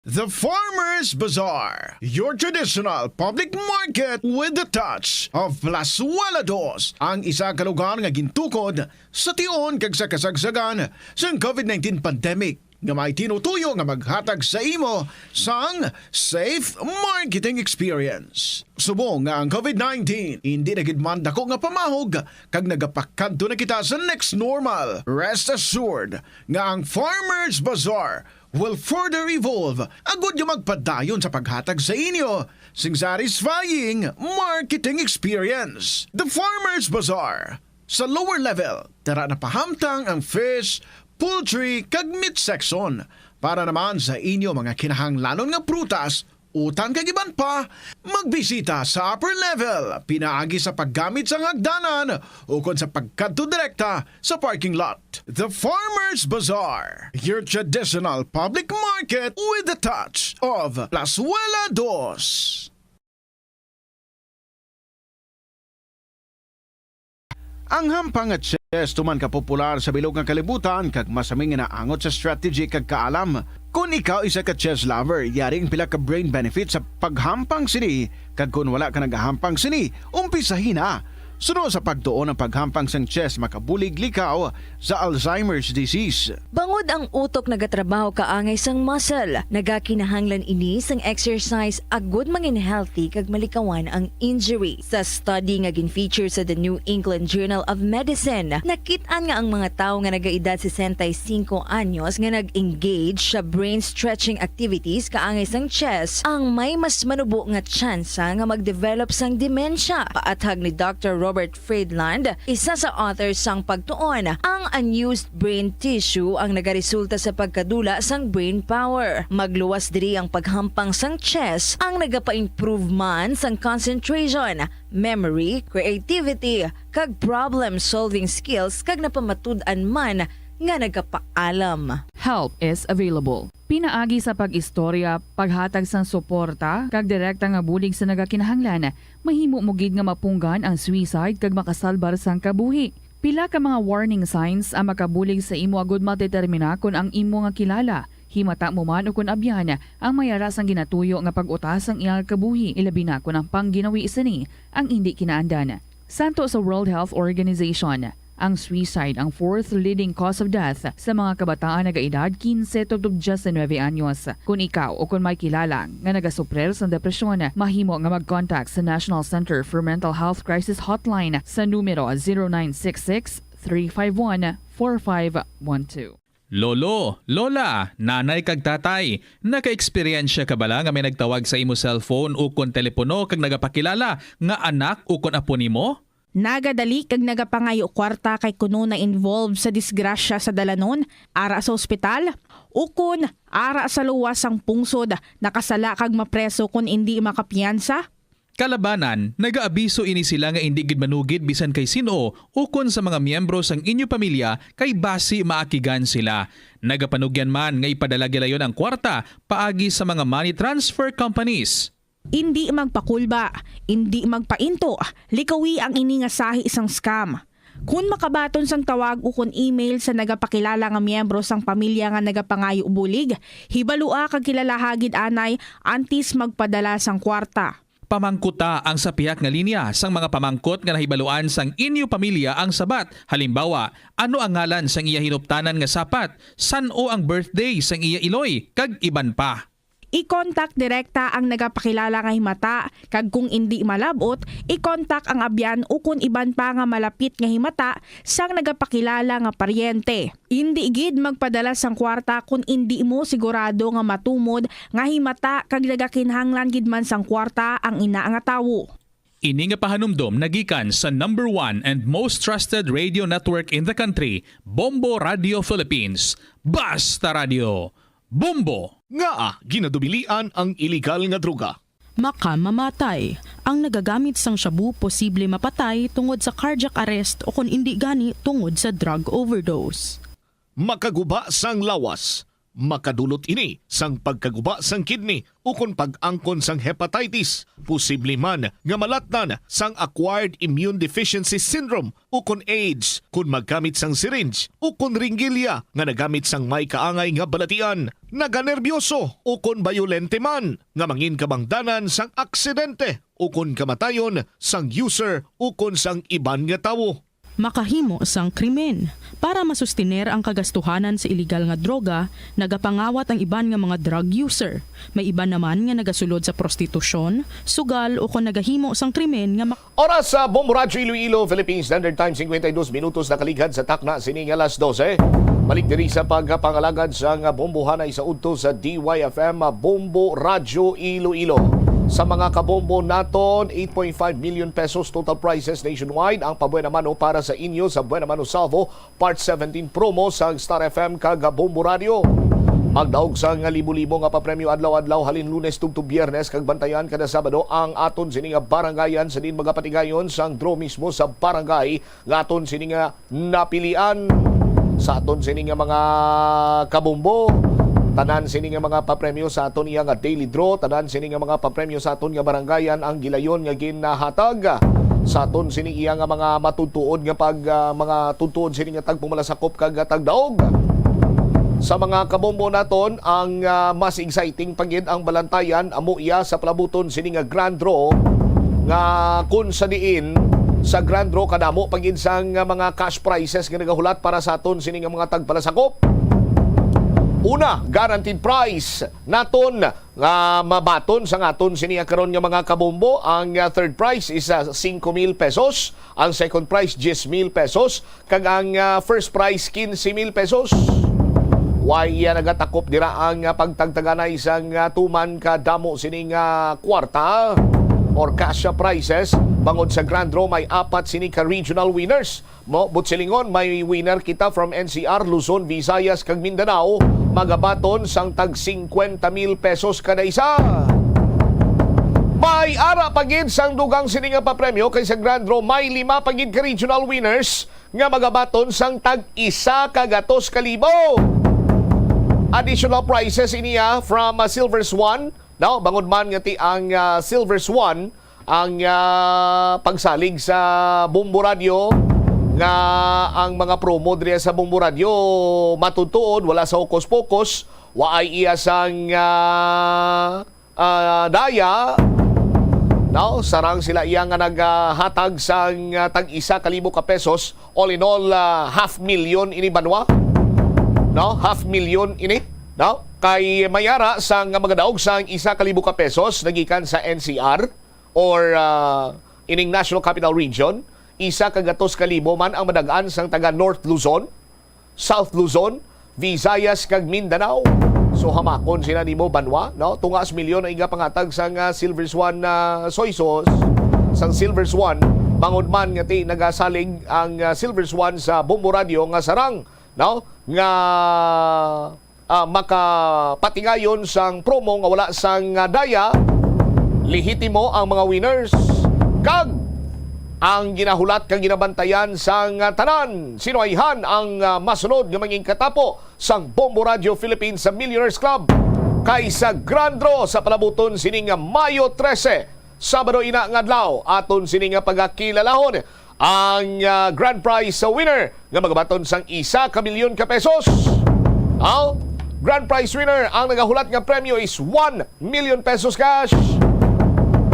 The Farmers Bazaar, your traditional public market with the touch of Plazuela Dos, ang isa ka lugar nga gintukod sa tion kag sa kasagsagan sang COVID nineteen pandemic, nga may tinutuyo nga maghatag sa imo sang safe marketing experience. Subong nga ang COVID nineteen indi na gid man dako nga pamahog kag nagapakadto na kita sa next normal, rest assured nga ang Farmers Bazaar will further evolve agud nga magpadayon sa paghatag sa inyo sing satisfying marketing experience. The Farmers Bazaar, sa lower level, tara na pahamtang ang fish, poultry, kag meat section. Para naman sa inyo mga kinahanglanon nga prutas, utan kag iban pa, magbisita sa upper level pinaagi sa paggamit sang hagdanan ukon sa pagkadto direkta sa parking lot. The Farmers Bazaar, your traditional public market with the touch of Plazuela Dos. Ang hampang nga chess tuman ka popular sa bilog nga kalibutan kag masami nga naangot sa strategy kag kaalam. Kon ikaw isa ka chess lover, yari ang pila ka brain benefits sa paghampang sini, kag kon wala ka nagahampang sini, umpisahi na. Suno sa pagtuon, ang paghampang sang chess makabulig likaw sa Alzheimer's disease. Bangod ang utok nagatrabaho kaangay sang muscle, nagakinahanglan ini sang exercise agud mangin healthy kag malikawan ang injury. Sa study nga gin-feature sa The New England Journal of Medicine, nakit-an nga ang mga tawo nga nagaedad sesenta y cinco anyos nga nag-engage sa brain stretching activities kaangay sang chess ang may mas manubo nga tsansa nga mag-develop sang demensya. Paathag ni Doctor Robert Friedland, isa sa author sang pagtuon, ang unused brain tissue ang nagaresulta sa pagkadula sang brain power. Magluwas diri ang paghampang sang chess ang nagapa-improve man sang concentration, memory, creativity, kag problem-solving skills, kag napamatud-an man nga nagapaalam. Help is available. Pinaagi sa pag-istorya, paghatag sang suporta, kag direkta nga bulig sa nagakinahanglan, mahimo mo gid nga mapunggan ang suicide kag makasalbar sang kabuhi. Pila ka mga warning signs ang makabulig sa imo agud madetermina kon ang imo nga kilala, himata mo man ukon abyan, ang may ara sang ginatuyo nga pag-uta sang iya kabuhi, ilabi na kon ang pangginawi sini ang indi kinaandan. Santo sa World Health Organization, ang suicide ang fourth leading cause of death sa mga kabataan nagaedad quince tubtob diecinuebe anyos. Kon ikaw o kon may kilala nga nagasuprir sang depresyon, mahimo nga mag-contact sa National Center for Mental Health Crisis Hotline sa numero zero nine six six, three five one, four five one two. Lolo, lola, nanay kag tatay, naka-eksperyensya ka bala nga may nagtawag sa imo cellphone ukon telepono kag nagapakilala nga anak ukon apo nimo? Nagadali kag nagapangayo kwarta kay kuno na-involve sa disgrasya sa dalanon, ara sa ospital, ukon ara sa luwas sang pungsod, nakasala kag mapreso kon indi makapiyansa? Kalabanan, nagaabiso ini sila nga indi gid manugid bisan kay sin-o ukon sa mga miyembro sang inyo pamilya kay basi maakigan sila. Nagapanugyan man nga ipadala gilayon ang kwarta paagi sa mga money transfer companies. Indi magpakulba, indi magpainto, likawi ang ini nga sahi sang scam. Kon makabaton sang tawag ukon email sa nagapakilala nga miyembro sang pamilya nga nagapangayo bulig, hibalua kag kilalaha gid anay antes magpadala sang kwarta. Pamangkuta ang sa pihak nga linya sang mga pamangkot nga nahibaluan sang inyo pamilya ang sabat. Halimbawa, ano ang ngalan sang iya hinuptanan nga sapat? San-o ang birthday sang iya iloy? Kag iban pa. I-contact direkta ang nagapakilala nga himata, kag kung indi malab-ot, i-contact ang abyan ukon iban pa nga malapit nga himata sang nagapakilala nga paryente. Indi gid magpadala sang kwarta kon indi mo sigurado nga matumod nga himata kag nagakinahanglan gid man sang kwarta ang ina nga tawo. Ini nga pahanumdom nagikan sa number one and most trusted radio network in the country, Bombo Radio Philippines. Basta Radio, Bombo! Ngaa ginadubilian ang iligal nga droga? Makamamatay. Ang nagagamit sang shabu posible mapatay tungod sa cardiac arrest o kon indi gani tungod sa drug overdose. Makaguba sang lawas. Makadulot ini sang pagkaguba sang kidney ukon pag-angkon sang hepatitis. Posible man nga malatnan sang acquired immune deficiency syndrome ukon AIDS kon maggamit sang syringe ukon ringgilya nga nagamit sang may kaangay nga balatian. Naganerbyoso ukon bayolente man nga mangin kabangdanan sang aksidente ukon kamatayon sang user ukon sang iban nga tawo. Makahimo sang krimen. Para masustiner ang kagastuhanan sa iligal nga droga, nagapangawat ang iban nga mga drug user. May iban naman nga nagasulod sa prostitusyon, sugal, o kon nagahimo sang krimen nga mak- Oras sa Bombo Radyo Iloilo, Philippine Standard Time, cincuenta y dos minutos nakaligad sa takna sini nga alas doce. Balik diri sa pagpangalagad sa nga bombohanay sa udto sa D Y F M, Bombo Radyo Iloilo. Sa mga kabombo naton, eight point five million pesos total prizes nationwide ang pabuena mano para sa inyo sa Buena Mano Salvo Part seventeen promo sa Star F M kag Bombo Radio. Magdaog sa nga libo-libo nga papremyo adlaw-adlaw halin Lunes tubtob Biyernes, kag bantayan kada Sabado ang aton sini nga barangayan sa diin magapatigayon sang draw mismo sa barangay nga aton sini nga napilian. Sa aton sini nga mga kabombo, tanan sini nga mga papremyo sa aton iya nga daily draw, tanan sini nga mga papremyo sa aton nga barangayan ang gilayon nga ginahatag. Sa aton sini iya nga mga matutuod nga pag, ah, mga tutuod sini nga tagpumalasakop kag tagdaog. Sa mga kabombo naton, ang, ah, mas exciting pa gid ang balantayan amo iya sa palabuton sini nga grand draw, nga kun sa diin sa grand draw kadamo pa gid sang, ah, mga cash prizes nga nagahulat para sa aton sini nga mga tagpalasakop. Una, guaranteed prize naton nga mabaton sa aton sini nga karon nga mga kabombo. Ang, ah, third prize is, ah, singko mil pesos, ang second prize diyes mil pesos, kag ang, ah, first prize quince mil pesos. Way iya nagatakop dira ang, ah, pagtagtaganay sang, ah, tuman ka damo sini nga kwarta or cash prizes. Bangod sa grand draw, may apat sini ka regional winners. Mo, buot silingon, may winner kita from N C R, Luzon, Visayas, kag Mindanao, magabaton sang tag singkwenta mil pesos kada isa. May ara pa gid sang dugang sini nga papremyo kay sa grand draw, may lima pa gid ka regional winners nga magabaton sang tag isa ka gatos ka libo. Additional prizes iniya from, uh, Silver Swan. Now, bangod man nga ti ang, uh, Silver Swan ang, ah, pagsalig sa Bombo Radio, nga ang mga promo diri sa Bombo Radio matutuod, wala sa hokus-pokus, waay iya sang, ah, ah, daya. No? Sarang sila iya nga naghatag sang, ah, tag isa ka libo ka pesos. All in all, ah, half million ini, Banwa. No? Half million ini. No? Kay may ara sang magadaog sang isa ka libo ka pesos nagikan sa N C R or, ah, ining National Capital Region, isa ka gatos ka libo man ang madag-an sang taga North Luzon, South Luzon, Visayas kag Mindanao. So, hamakon sila nimo, Banwa, no? Tunga sa milyon ang iga pangatag sang, ah, Silver Swan, ah, Soy Sauce, sang Silver Swan, bangod man nga ti nagasalig ang, ah, Silver Swan sa Bombo Radio nga sarang, no? Nga ah, makapatigayon sang promo nga wala sang, ah, daya, lehitimo ang mga winners, kag ang ginahulat kag ginabantayan sang, ah, tanan. Sinuayhan ang, ah, masunod nga mangin katapo sang Bombo Radio Philippines sa Millionaires Club kay sa Grand Draw sa palabuton sining Mayo trese. Sabado ina nga adlaw, aton sini nga pagakilalahon ang, ah, grand prize sa winner nga magabaton sang isa ka milyon ka pesos. Ang grand prize winner, ang nagahulat nga premyo is one million pesos cash.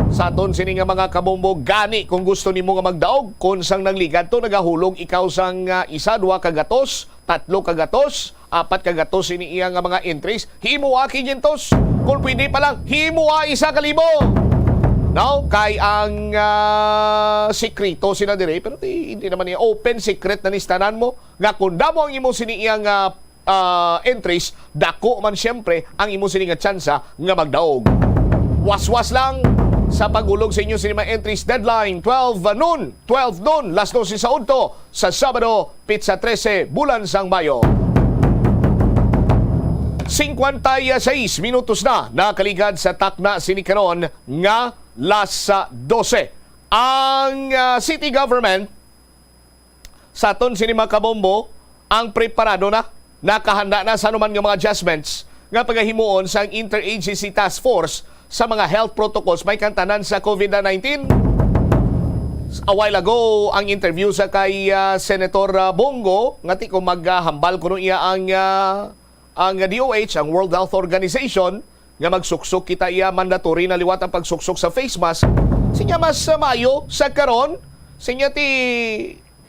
Sa aton sini nga mga kabombo, gani kung gusto nimo nga magdaog, kung sang nagligad to, nagahulog ikaw sang, ah, isa, dua ka gatos, tatlo ka gatos, apat ka gatos ini iya nga mga entries, himoa kinyentos. Kung pwede pa lang, himoa isa ka libo. No? Kay ang, ah, sikreto sina dire, pero di, hindi naman niya open secret na ni sa tanan mo, nga kung damo ang imo sini iya nga, ah, entries, dako man siyempre ang imo sini nga tsansa nga magdaog. Waswas lang sa pag-ulog sa inyo sini mga entries. Deadline, twelve noon. Twelve noon, las dose sa udto, sa Sabado, pitsa trese, bulan sang Mayo. Singkwenta y seis minutos na nakaligad sa takna sini karon nga las dose. Ang, ah, city government sa aton sini mga kabombo, ang preparado na, nakahanda na sa anuman nga mga adjustments nga pagahimuon sang Interagency Task Force sa mga health protocols may kantanan sa COVID nineteen. A while ago, ang interview sa kay, ah, Senator, ah, Bong Go, nga ti ko maghambal kuno iya ang, ah, ang D O H, ang World Health Organization, nga magsuksok kita iya mandatory na liwat ang pagsuksok sa face mask. Sinya mas, ah, maayo sa karon, sinya ti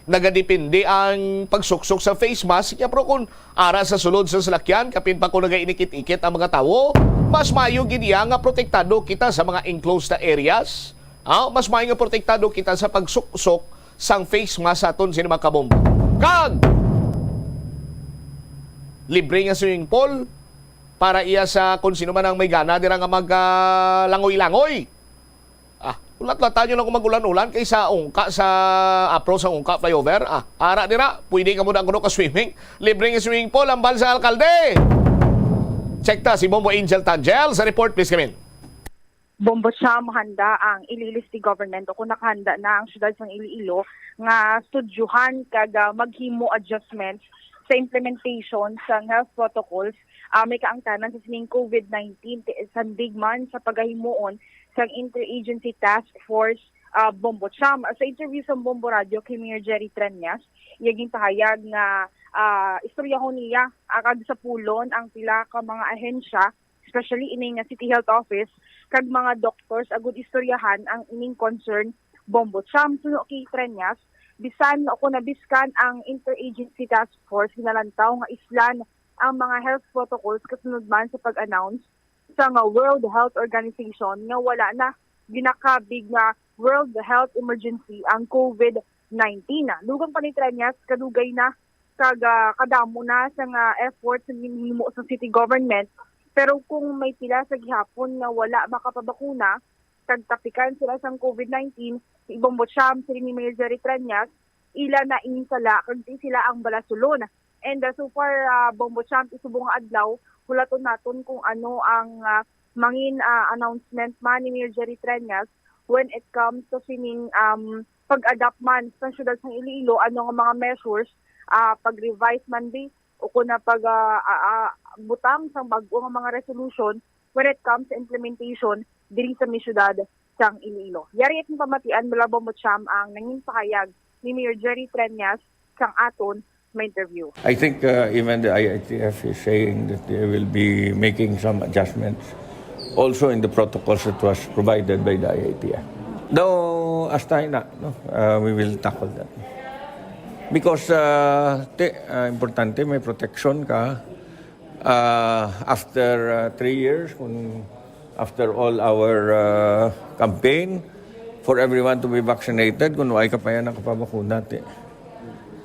nagadepende ang pagsuksok sa face mask. Sinya, pero kung ara sa sulod sa salakyan, kapin pa kung nagainikit-ikit ang mga tawo, mas maayo gid iya nga protektado kita sa mga enclosed na areas. Ah, mas maayo nga protektado kita sa pagsuksok sang face mask sa aton sini mga kabombo. Kag libre nga swimming pool para iya sa kung sino man ang may gana dira nga mag, ah, langoy-langoy. Ah, ulat-latan nyo lang kung mag-ulan-ulan kay sa ungka, sa apro sa ungka flyover. Ah, ara dira, pwede ka muna kuno ka swimming. Libre nga swimming pool, ambal sa alkalde. Check ta si Bombo Angel Tangel sa report, please, kamin. Bombo Cham, handa ang Iloilo City Government o kung nakahanda na ang siyudad sang Iloilo nga studyuhan kag, ah, maghimo adjustments sa implementation sang health protocols, ah, may kaangtanan sa sining COVID nineteen, ti-, sandig man sa pagahimuon sang Interagency Task Force ah, Bombo Cham. Sa interview sa Bombo Radio kay Mayor Jerry Treñas, iya ginpahayag nga, ah, istoryahon niya, ah, kag sapulon ang pila ka mga ahensya, especially ini nga City Health Office, kag mga doctors agud istoryahan ang ining concern, Bombo Cham. Suno kay Treñas, bisan o kon nabiskan ang Interagency Task Force, ginalantaw nga islan ang mga health protocols kasunod man sa pag-announce sa nga World Health Organization nga wala na ginakabig nga World Health Emergency ang COVID nineteen. Dugang pa ni Treñas, kadugay na kag, ah, kadamo na sa nga efforts nga ginhimo sa city government, pero kung may pila sa gihapon nga wala makapabakuna kag tapikan sila sang COVID nineteen, si Bombo Cham, siling ni Mayor Jerry Treñas, ila na ini sala kag di sila ang balasulon. And, ah, so far, ah, Bombo Cham, subong nga adlaw, hulaton naton kung ano ang, ah, mangin, ah, announcement man ni Mayor Jerry Treñas when it comes to sining, um, pag-adapt man sa siyudad sang Iloilo, ano nga mga measures, ah, pag-revise man di, o kon na pag, ah, ah, ah, butang sang bag-o nga mga resolution when it comes sa implementation diri sa may siyudad sang Iloilo. Yari akong pamatian mula Bombo Cham ang nangin pahayag ni Mayor Jerry Treñas sang aton ma-interview. I think uh, even the I I T F is saying that they will be making some adjustments also in the protocols that was provided by the I I T F. Though, as tayo na, no, uh, we will tackle that. Because uh, te, uh, importante, may protection ka. Uh, after uh, three years, kung after all our uh, campaign for everyone to be vaccinated, kung wala ka pa yan nakapabakuna, te,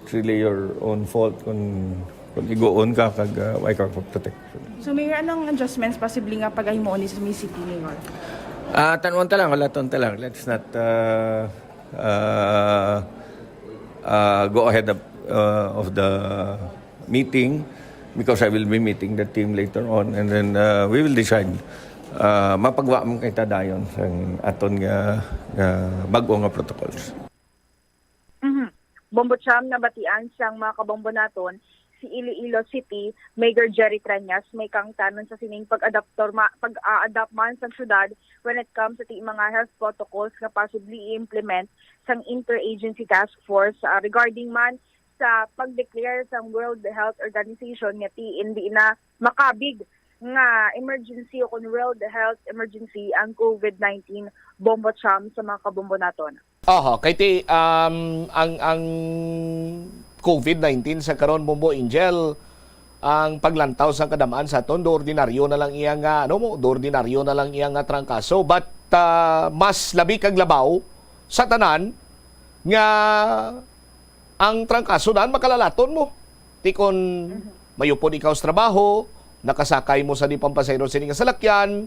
it's really your own fault kung, kung iguon ka kag uh, wala ka pa protection. So, Mayor, anong adjustments possibly nga pagahimuon ni sa May City, Mayor? Ah, tanwan ta lang, wala ta lang. Let's not uh, uh, uh, go ahead of, uh, of the meeting because I will be meeting the team later on and then uh, we will decide. Uh, mapagwa man kay ta dayon sa aton nga, nga bag-o nga protocols. Mhm. Bombo Cham, nabatian sang mga kabombo naton, si Iloilo City Mayor Jerry Treñas may kaangtanon sa sining pag-adaptor ma, pag-a-adapt man sang syudad when it comes sa ti mga health protocols nga possibly i-implement sang Interagency Task Force, ah, regarding man sa pag-declare sang World Health Organization nga ti hindi na makabig nga emergency o kon World Health Emergency ang COVID nineteen, Bombo Cham, sa mga kabombo naton. Oho, kay ti um, ang ang COVID nineteen sa karon, Bombo Angel, ang paglantaw sa kadam-an sa aton, do ordinaryo na lang iya nga ano mo, do ordinaryo na lang iya nga trangkaso, but uh, mas labi kag labaw sa tanan nga ang trangkaso daan makalalaton mo. Ti kon mayupod ikaw sa trabaho, nakasakay mo sa di pampasahero sini nga salakyan,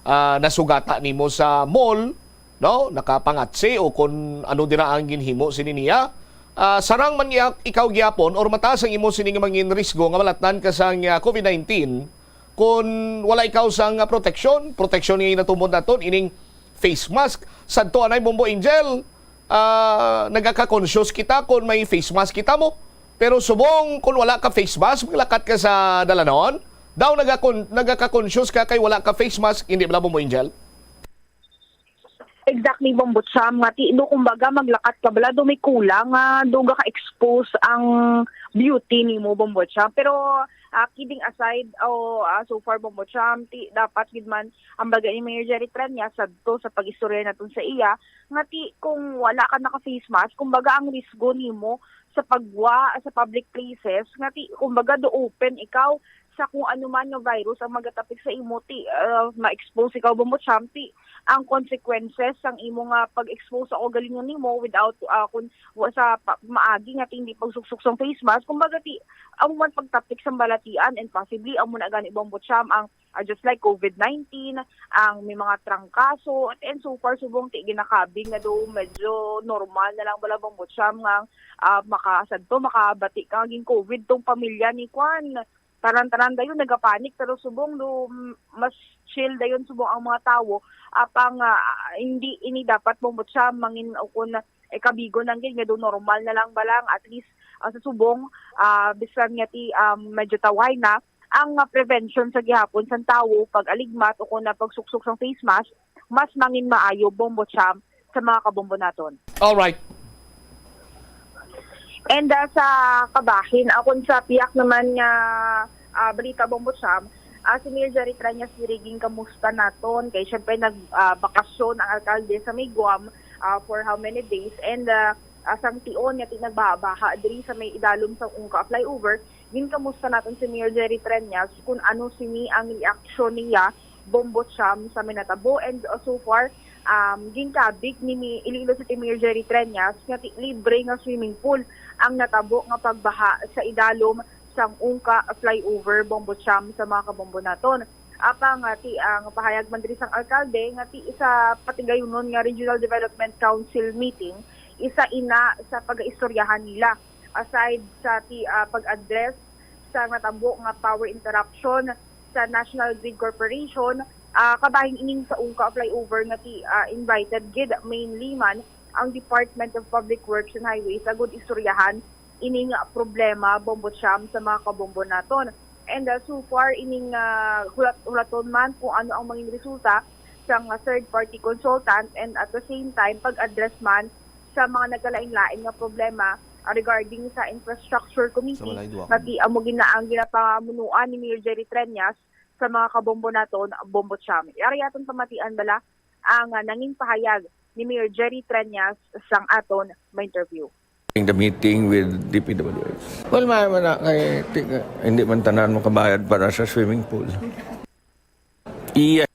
ah, nasugata nimo sa mall, no? Nakapangatsi o kon ano dira ang ginhimo sini niya. Ah, sarang man iya ikaw gihapon or mataas ang imo sini nga mangin risgo nga malatnan ka sang ah, COVID nineteen, kon wala ikaw sang ah, proteksyon, proteksyon nga inatumod naton ining face mask. Sadto anay, Bombo Angel, ah, nagaka-conscious kita kon may face mask kita mo. Pero subong kon wala ka face mask, maglakat ka sa dalanon, daw nagakon nagaka-conscious ka kay wala ka face mask, hindi bala, Bombo Angel? Exactly, Bombo Cham, nga ti do kumbaga maglakat ka bala, do may kulang nga do ka-expose ang beauty nimo, Bombo Cham. Pero ah, kidding aside, o ah, so far, Bombo Cham, ti dapat gid man ang baga ni Mayor Jerry Treñas sadto sa pag-istorya naton sa iya nga ti kung wala ka naka face mask, kumbaga ang risgo nimo sa pagwa sa public places nga ti kumbaga do open ikaw sa kung ano man nga virus ang magatapik sa imo, ti ah, ma-expose ikaw, Bombo Cham, ti ang consequences sang imo nga pag-expose sa kaugalingon nimo without ah, kun wa sa pa, maagi nga ti hindi pagsuksok sang face mask, kumbaga ti amo man pagtapik sang balatian and possibly amo na gani, Bombo Cham, ang ah, just like COVID nineteen, ang may mga trangkaso, and so far subong ti ginakabig nga do medyo normal na lang bala, Bombo Cham, nga ah, makasadto, makabati ka nga gin-COVID tong pamilya ni kwan. Tanan-tanan dayon nagapanik, pero subong do mm, mas chill dayon subong ang mga tawo. Apang ah, hindi ini dapat, Bombo Cham, mangin o kun eh, kabigon lang gid nga do normal na lang bala nga at least ah, sa subong ah, bisan nga ti um, medyo tawhay na ang ah, prevention sa gihapon sang tawo pag-aligmat o kon na pagsuksok sang face mask, mas mangin maayo, Bombo Cham, sa mga kabombo naton. All right. And, ah, sa kabahin, akon sa piyak naman nga, ah, balita, Bombo Cham, ah, si Mayor Jerry Treñas diri ginkamusta naton kay syempre nag, ah, bakasyon ang alkalde sa may Guam, ah, for how many days, and, ah, ah, sang tion nga ti-, nagbaha-baha diri sa may idalom sang Ungka flyover, ginkamusta naton si Mayor Jerry Treñas kung ano sini ang reaksyon niya, Bombo Cham, sa may natabo. And, uh, so far, um, ginkabig ni Mi-, Iloilo City Mayor Jerry Treñas nga ti-, libre nga swimming pool ang natabo nga pagbaha sa idalom sang Ungka flyover, Bombo Cham, sa mga kabombo naton. Apang, uh, ti-, ang pahayag man diri sang alkalde nga ti-, sa patigayunon nga Regional Development Council meeting, isa ina sa pag-istoryahan nila. Aside sa ti-, ah, pag-address sa natabo nga power interruption sa National Grid Corporation, ah, kabahin ining sa Ungka flyover nga ti-, ah, invited gid mainly man ang Department of Public Works and Highways agud istoryahan ining problema, Bombo Cham, sa mga kabombo naton. And, ah, so far, ining, ah, hulat-, hulaton man kung ano ang mangin resulta sa mga third-party consultant, and at the same time, pag-address man sa mga nagkalain-lain nga problema, ah, regarding sa infrastructure committee, Sa Malayduakan. Nga ti-, amo gina-, ang ginapamunuan ni Mayor Jerry Treñas sa mga kabombo naton, Bombo Cham. Yari aton pamatian bala ang, ah, nanging pahayag ni Mayor Jerry Treñas sang aton ma-interview. In the meeting with D P W H. Well, may man na kay, ti-, hindi man tanan makabayad para sa swimming pool. Iya.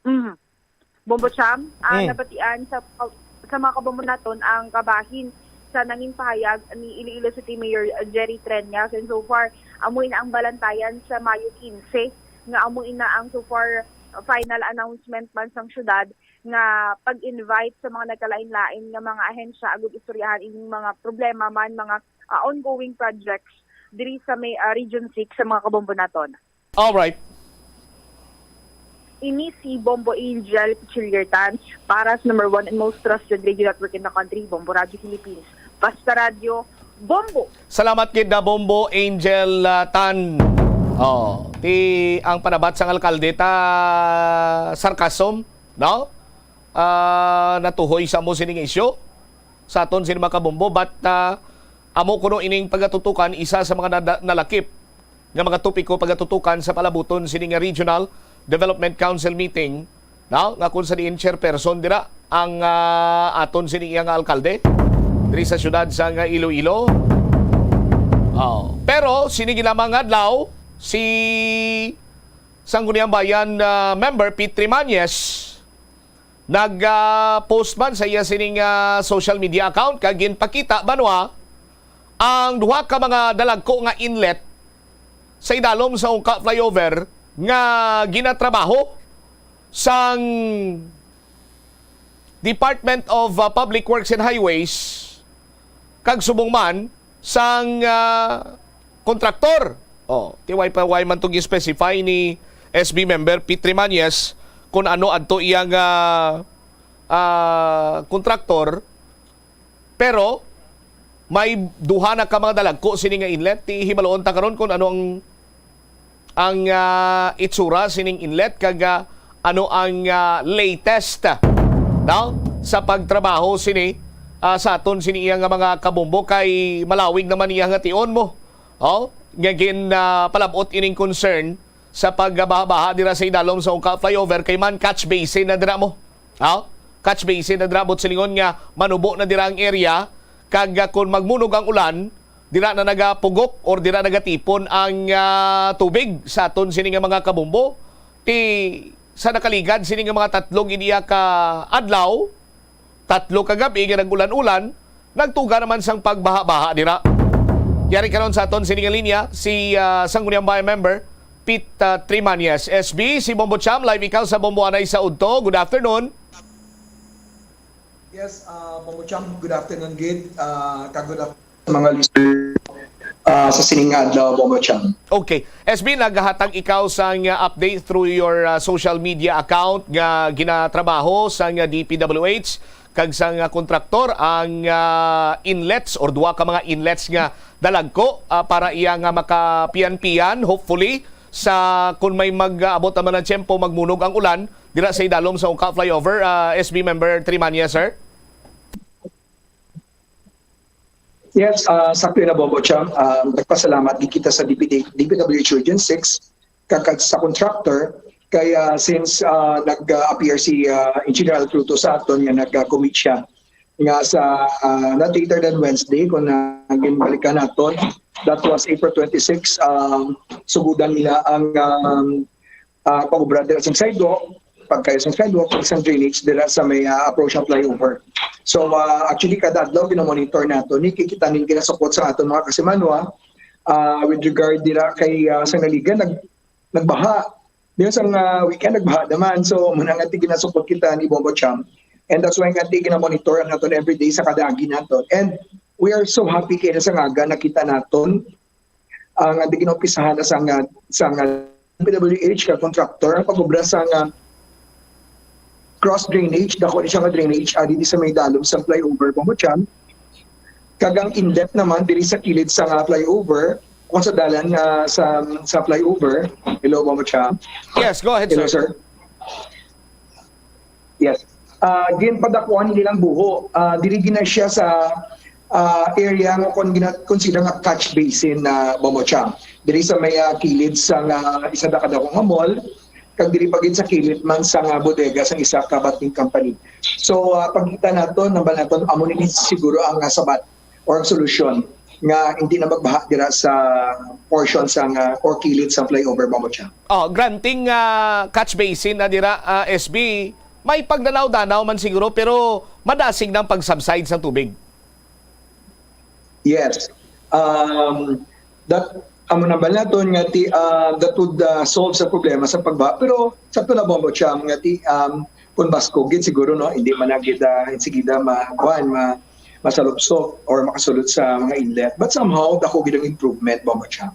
Mhm. Bombo Cham, ah, Mm. nabatian sa, sa mga kabombo naton ang kabahin sa nanging pahayag ni Iloilo City Mayor Jerry Treñas. And so far, amo ina ang balantayan sa Mayo quince, nga amo ina ang so far final announcement man sang syudad nga pag-invite sa mga nagkalain-lain nga mga ahensya agud istoryahan ining mga problema man, mga, ah, ongoing projects diri sa may, ah, Region six sa mga kabombo naton. All right. Ini si Bombo Angel Pichiliertan para sa number one and most trusted radio network in the country, Bombo Radio Philippines. Basta Radio, Bombo! Salamat gid na, Bombo Angel, ah, Tan. Oh, ti ang panabat sang alkalde ta sarcasm, no? Ah, natuhoy sa mo sining isyu sa aton sini mga kabombo, but, ah, amo kuno ining pagatutukan isa sa mga nada-, nalakip nga mga topiko pagatutukan sa palabuton sini nga Regional Development Council meeting, no? Nga kung sa diin chairperson dira ang, ah, aton sini iya nga alkalde diri sa siyudad sa nga Iloilo. Oh. Pero sini lamang nga adlaw, si Sangguniang Bayan, ah, member Pete Trimañez nag, ah, post man sa iya sining, ah, social media account kag ginpakita, banwa, ang duha ka mga dalagko nga inlet sa idalom sa Ungka flyover nga ginatrabaho sang Department of, ah, Public Works and Highways kag subong man sang, ah, kontraktor. Oh, ti way pa, way man to gi-specify ni S B member Pete Trimañez kung ano adto iyang, ah, ah, kontraktor. Pero may duha na ka mga dalagko sini nga inlet. Ti hibaluon ta karon kung ano ang, ang, ah, itsura sining inlet kag, ah, ano ang, ah, latest, no, sa pagtrabaho sini, ah, sa aton sini iya nga mga kabombo, kay malawig naman iya nga tion mo. Oh, nga gin, ah, palab-ot ining concern sa pagbaha-baha dira sa idalom sa Ungka flyover kay man catch basin na dira mo. Oh, catch basin na dira, buot silingon nga manubo na dira ang area, kag, ah, kung magmunog ang ulan, dira na nagapugok or dira nagatipon ang, ah, tubig sa aton sini nga mga kabombo. Ti sa nakaligad sini nga mga tatlo gid iya ka adlaw, tatlo ka gab-i nga nag-ulan-ulan, nagtuga naman sang pagbaha-baha dira. Yari karon sa aton sini nga linya si, ah, Sangguniang Bayan member Pete, ah, Trimañez. S B, si Bombo Cham, live ikaw sa Bombo anay sa udto. Good afternoon. Yes, ah, Bombo Cham, good afternoon gid, ah, kag good afternoon sa mga listeners, ah, sa sining nga adlaw, Bombo Cham. Okay. S B, nagahatag ikaw sang, ah, update through your, ah, social media account nga ginatrabaho sang, ah, D P W H kag sang, ah, kontraktor ang, ah, inlets or duha ka mga inlets nga dalagko, ah, para iya nga makapian-pian, hopefully, sa kun may mag-abot naman ang tiyempo, magmunog ang ulan, dira sa idalom sa Ungka Flyover, ah, S B member Trimania, sir? Yes, ah, sakto na, Bombo Cham. Ah, nagpasalamat gid kita sa D P D, D P W H Region six, kag, kag sa contractor, kay, ah, since, ah, nag-appear si, ah, Engineer Alfruto sa aton nga nag-commit siya nga sa, ah, not later than Wednesday, kung, ah, ginbalikan naton, that was April twenty-six, um, sugudan nila ang, um, ah, pag-obra dira sa sidewalk, pagkayo sa sidewalk, sa drainage dira sa may, ah, approach ang flyover. So, ah, actually, kada adlaw ginamonitor nato ni, kikita ning ginasukot sa aton mga kasimanwa, ah, with regard dira kay, ah, sa Naligan, nag nagbaha. Diyan sa, ah, weekend, nagbaha naman. So, muna nga ti ginasukot kita ni Bombo Cham. And that's why nga ti ginamonitor naton every day sa kada agi naton. And we are so happy kay sa ngaga nakita naton ang, ah, di ginaumpisahan na sa nga, sa nga P W H ka contractor ang pag-obra sa nga cross drainage, dako ni siya nga drainage, ah, dito sa may dalom sa flyover, Bombo Cham. Kag ang inlet naman diri sa kilid sa nga flyover, kung sa dalan nga sa, sa flyover. Hello, Bombo Cham. Yes, go ahead, Hello, sir. Sir. Yes. Ah, ginpadakuan nilang buho. Ah, diri gina siya sa, ah, area nga kon gina-, consider nga catch basin na, Bombo Cham. Diri sa may, ah, kilid sa nga isa da kadako nga mall, kag diri pa gid sa kilid man sa nga bodega sa isa ka bottling company. So, ah, pagkita naton, nambal naton, amo ni siguro ang, ah, sabat or ang solusyon nga hindi na magbaha dira sa portion sa nga or kilid sa flyover, Bombo Cham. Oh, granting, ah, catch basin na dira, ah, S B, may pagdanaw-danaw man siguro, pero madasig na ang pag-subside sa tubig. Yes. Um, that, amo nambal naton nga ti, ah, that would, ah, solve sa problema sa pagbaha. Pero sa tuna, Bombo Cham, nga ti, um, kung baskog gid siguro, no, hindi man na gid, ah, insigida ma, kuan, ma, masalupsop or makasulod sa mga inlet. But somehow, dako gid ang improvement, Bombo Cham.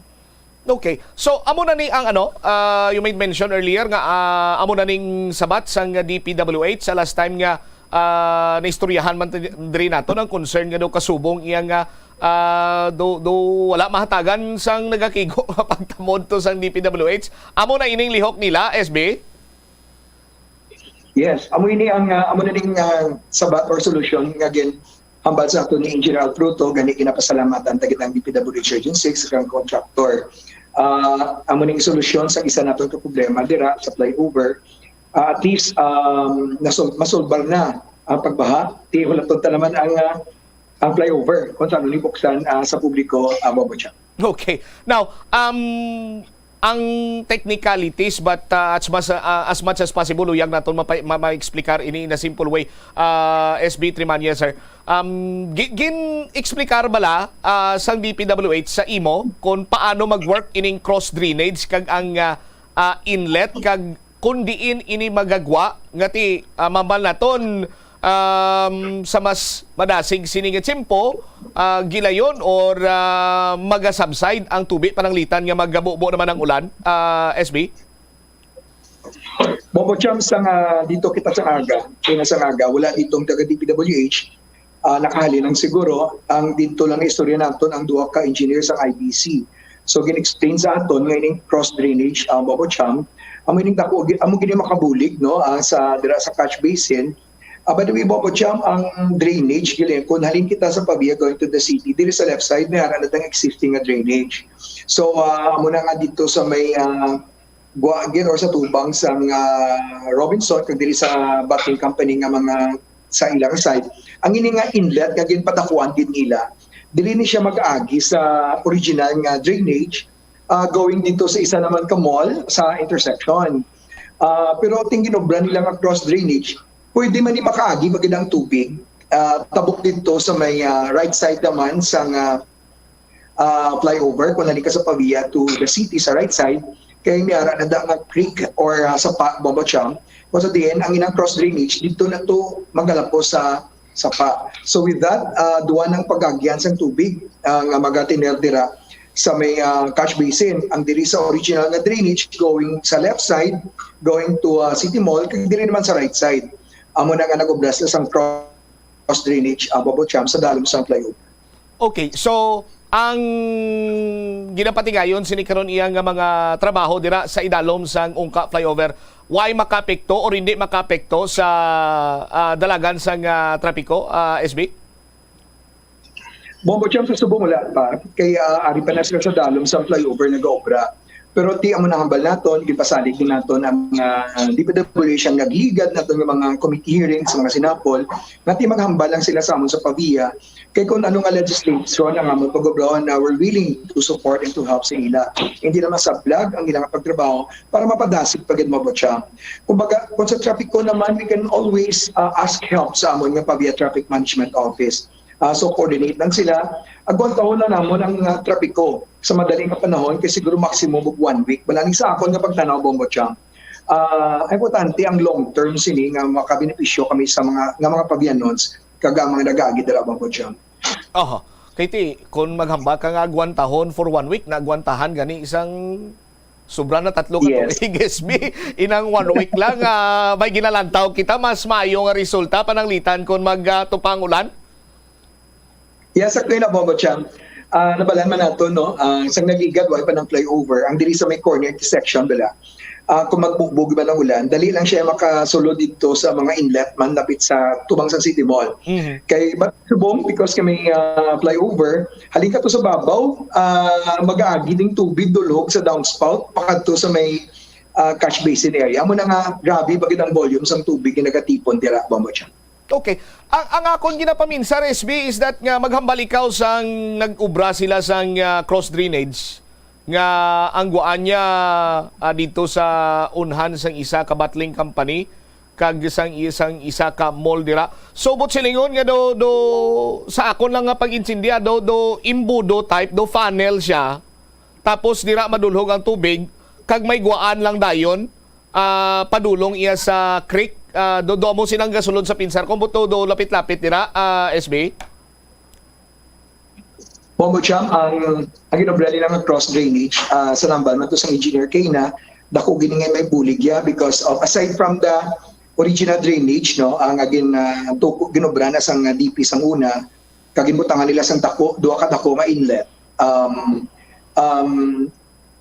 Okay. So, amo na ni ang ano, ah, you made mention earlier nga, ah, amo na ning sabat sang D P W H sa last time nga, ah, naistoryahan man ti-, diri naton ang concern nga daw kasubong iya nga, ah, do, do wala mahatagan sang nagakigo nga pagtamod to sang D P W H. Amo na ining lihok nila, S B? Yes, amo ini ang, ah, amo na ning, ah, sabat or solusyon nga gin hambal sa ato ni Engineer Alfruto, gani ginapasalamatan ta gid ang D P W H Region six kag contractor. Ah, amo ning solusyon sa isa naton ka problema dira sa flyover. Ah, at least, um, nasol-, masolbar na ang pagbaha. Ti hulaton ta naman ang, ah, ang flyover kung saan ni buksan, ah, sa publiko, ah, Bombo Cham. Okay. Now, um, ang technicalities, but, uh, as much, uh, as much as possible, uyag naton mapa-, ma-, ma-explicar ini in a simple way, uh, S B Trimania, sir. Um, gi-, gin-explicar bala, uh, sang D P W H sa imo kung paano mag-work ining cross drainage kag ang, uh, uh, inlet kag kon diin ini magagwa nga ti, ah, mambal naton, um, sa mas madasig sini nga tiyempo, ah, gilayon or, ah, magasubside ang tubig pananglitan nga magabubo naman ang ulan, ah, S B? Bombo Cham, sa nga dito kita sa aga, kaya sa aga, wala ditong taga D P W H, ah, nakahalin ang siguro, ang dito lang istorya naton ang duha ka engineer sa I B C. So, gin-explain sa aton nga ining cross drainage, ah, Bombo Cham, amo ining dako, amo gini makabulig, no, ah, sa, dira sa catch basin. Ah, by the way, Bombo Cham, ang drainage, gili, kung halin kita sa Pavia going to the city, diri sa left side, may ara na tang existing nga drainage. So, ah, amo na nga dito sa may, ah, Guagin or sa tubang sang, ah, Robinson, kag diri sa bottling company nga mga sa ilang side, ang ini nga inlet nga ginpadakuan gid nila, dili ni siya mag-agi sa original nga drainage, ah, going dito sa isa naman ka mall sa intersection. Ah, pero ting ginobra nila nga cross drainage, pwede man ni makaagi pa gid ang tubig, ah, tabok dito sa may, ah, right side naman sa nga ah, flyover, kung nani ka sa Pavia to the city sa right side, kay may ara na da nga creek or, ah, sapa, Bombo Cham. Kung sa diin, ang ilang cross drainage, dito na to magalapos sa sapa. So with that, ah, duwa ng pag-agyan sang tubig, ah, nga magatiner dira sa may, ah, catch basin. Ang diri sa original nga drainage going sa left side, going to, ah, City Mall, kag diri naman sa right side. Amo na nga nag-obra sila sang cross drainage, ah, Bombo Cham, sa dalom sang flyover. Okay, so ang ginapatigayon sini karon iya nga mga trabaho dira sa idalom sang Ungka Flyover, why makaapekto or hindi makaapekto sa, ah, dalagan sang, ah, trapiko, ah, S B? Bombo Champ, sa subong wala pa. Kay, ah, ari pa na sila sa dalom sa flyover nag-obra. Pero ti amo na hambal naton, gipasalig din naton ang, ah, D P W H, ang nagligad naton nga mga committee hearings, mga sinapol, nga ti maghambal lang sila sa amon sa PAVIA. Kay kung ano nga legislation ang amon pag-obrahon, na we're willing to support and to help sa ila. Hindi na masablag ang ilang pagtrabaho para mapadasig pa gid, Bombo Champ. Kumbaga, kung sa trapiko naman, we can always, ah, ask help sa amon nga PAVIA Traffic Management Office. Ah, so, coordinate lang sila. Agwantahon na namon ang, ah, trapiko sa madali nga panahon, kay siguro maximum of one week. Wala ni sa akon nga pagtanaw, Bombo Champ. Ah, importante ang long term sini nga makabenepisyo kami sa mga, nga mga Pavianons kag ang mga nag-aagi dira, Bombo Champ. Oho. Kay ti, kung maghambal ka nga agwantahon for one week, naagwantahan gani isang sobra na tatlo ka Yes. tuig, S B. Inang one week lang, ah, may ginalantaw kita, mas maayo nga resulta, pananglitan kung mag, ah, tupang ulan? Yes, sakto na, Bombo Champ. Ah, nabalan man nato, no? Ah, sang nagligad, way pa ng flyover. Ang diri sa may corner intersection, bala. Ah, kung magbugbog man ang ulan, dali lang siya makasulod dito sa mga inlet man lapit sa tubang sa City Mall. Mhm. Kay, but subong, because kami, ah, flyover, halin ka to sa babaw, ah, mag-aagi ding tubig dulhog sa downspout, pakadto sa may, ah, catch basin area. Amo na nga, grabe bagid ang volume sang tubig nga nagatipon dira, Bombo Champ. Okay. Ang, ang akon ginapaminsar, S B, is that nga maghambal ikaw sang nag-ubra sila sang, ah, cross drainage nga ang guaan niya, ah, dito sa unhan sang isa ka bottling company kag sang isang isa ka mall dira. So, but silingon nga do, do, sa akon lang nga pag-intindi, ah, do, do imbudo type, do funnel siya. Tapos dira madulhog ang tubig kag may guaan lang dayon, ah, padulong iya sa creek. Ah, do, do mo silang gasulod sa pinsar ko, but do, do lapit-lapit dira, ah, S B? Bombo Champ, ang, ang ginobra nila nga cross drainage, ah, sa nambal man to sang engineer kay na, dako gini nga may bulig ya because of, aside from the original drainage, no, ang agin, ah, tuko, ginobra na sang, ah, D P sang una, kag ginbutangan nila sang dako, duha ka dako nga inlet. Um, um,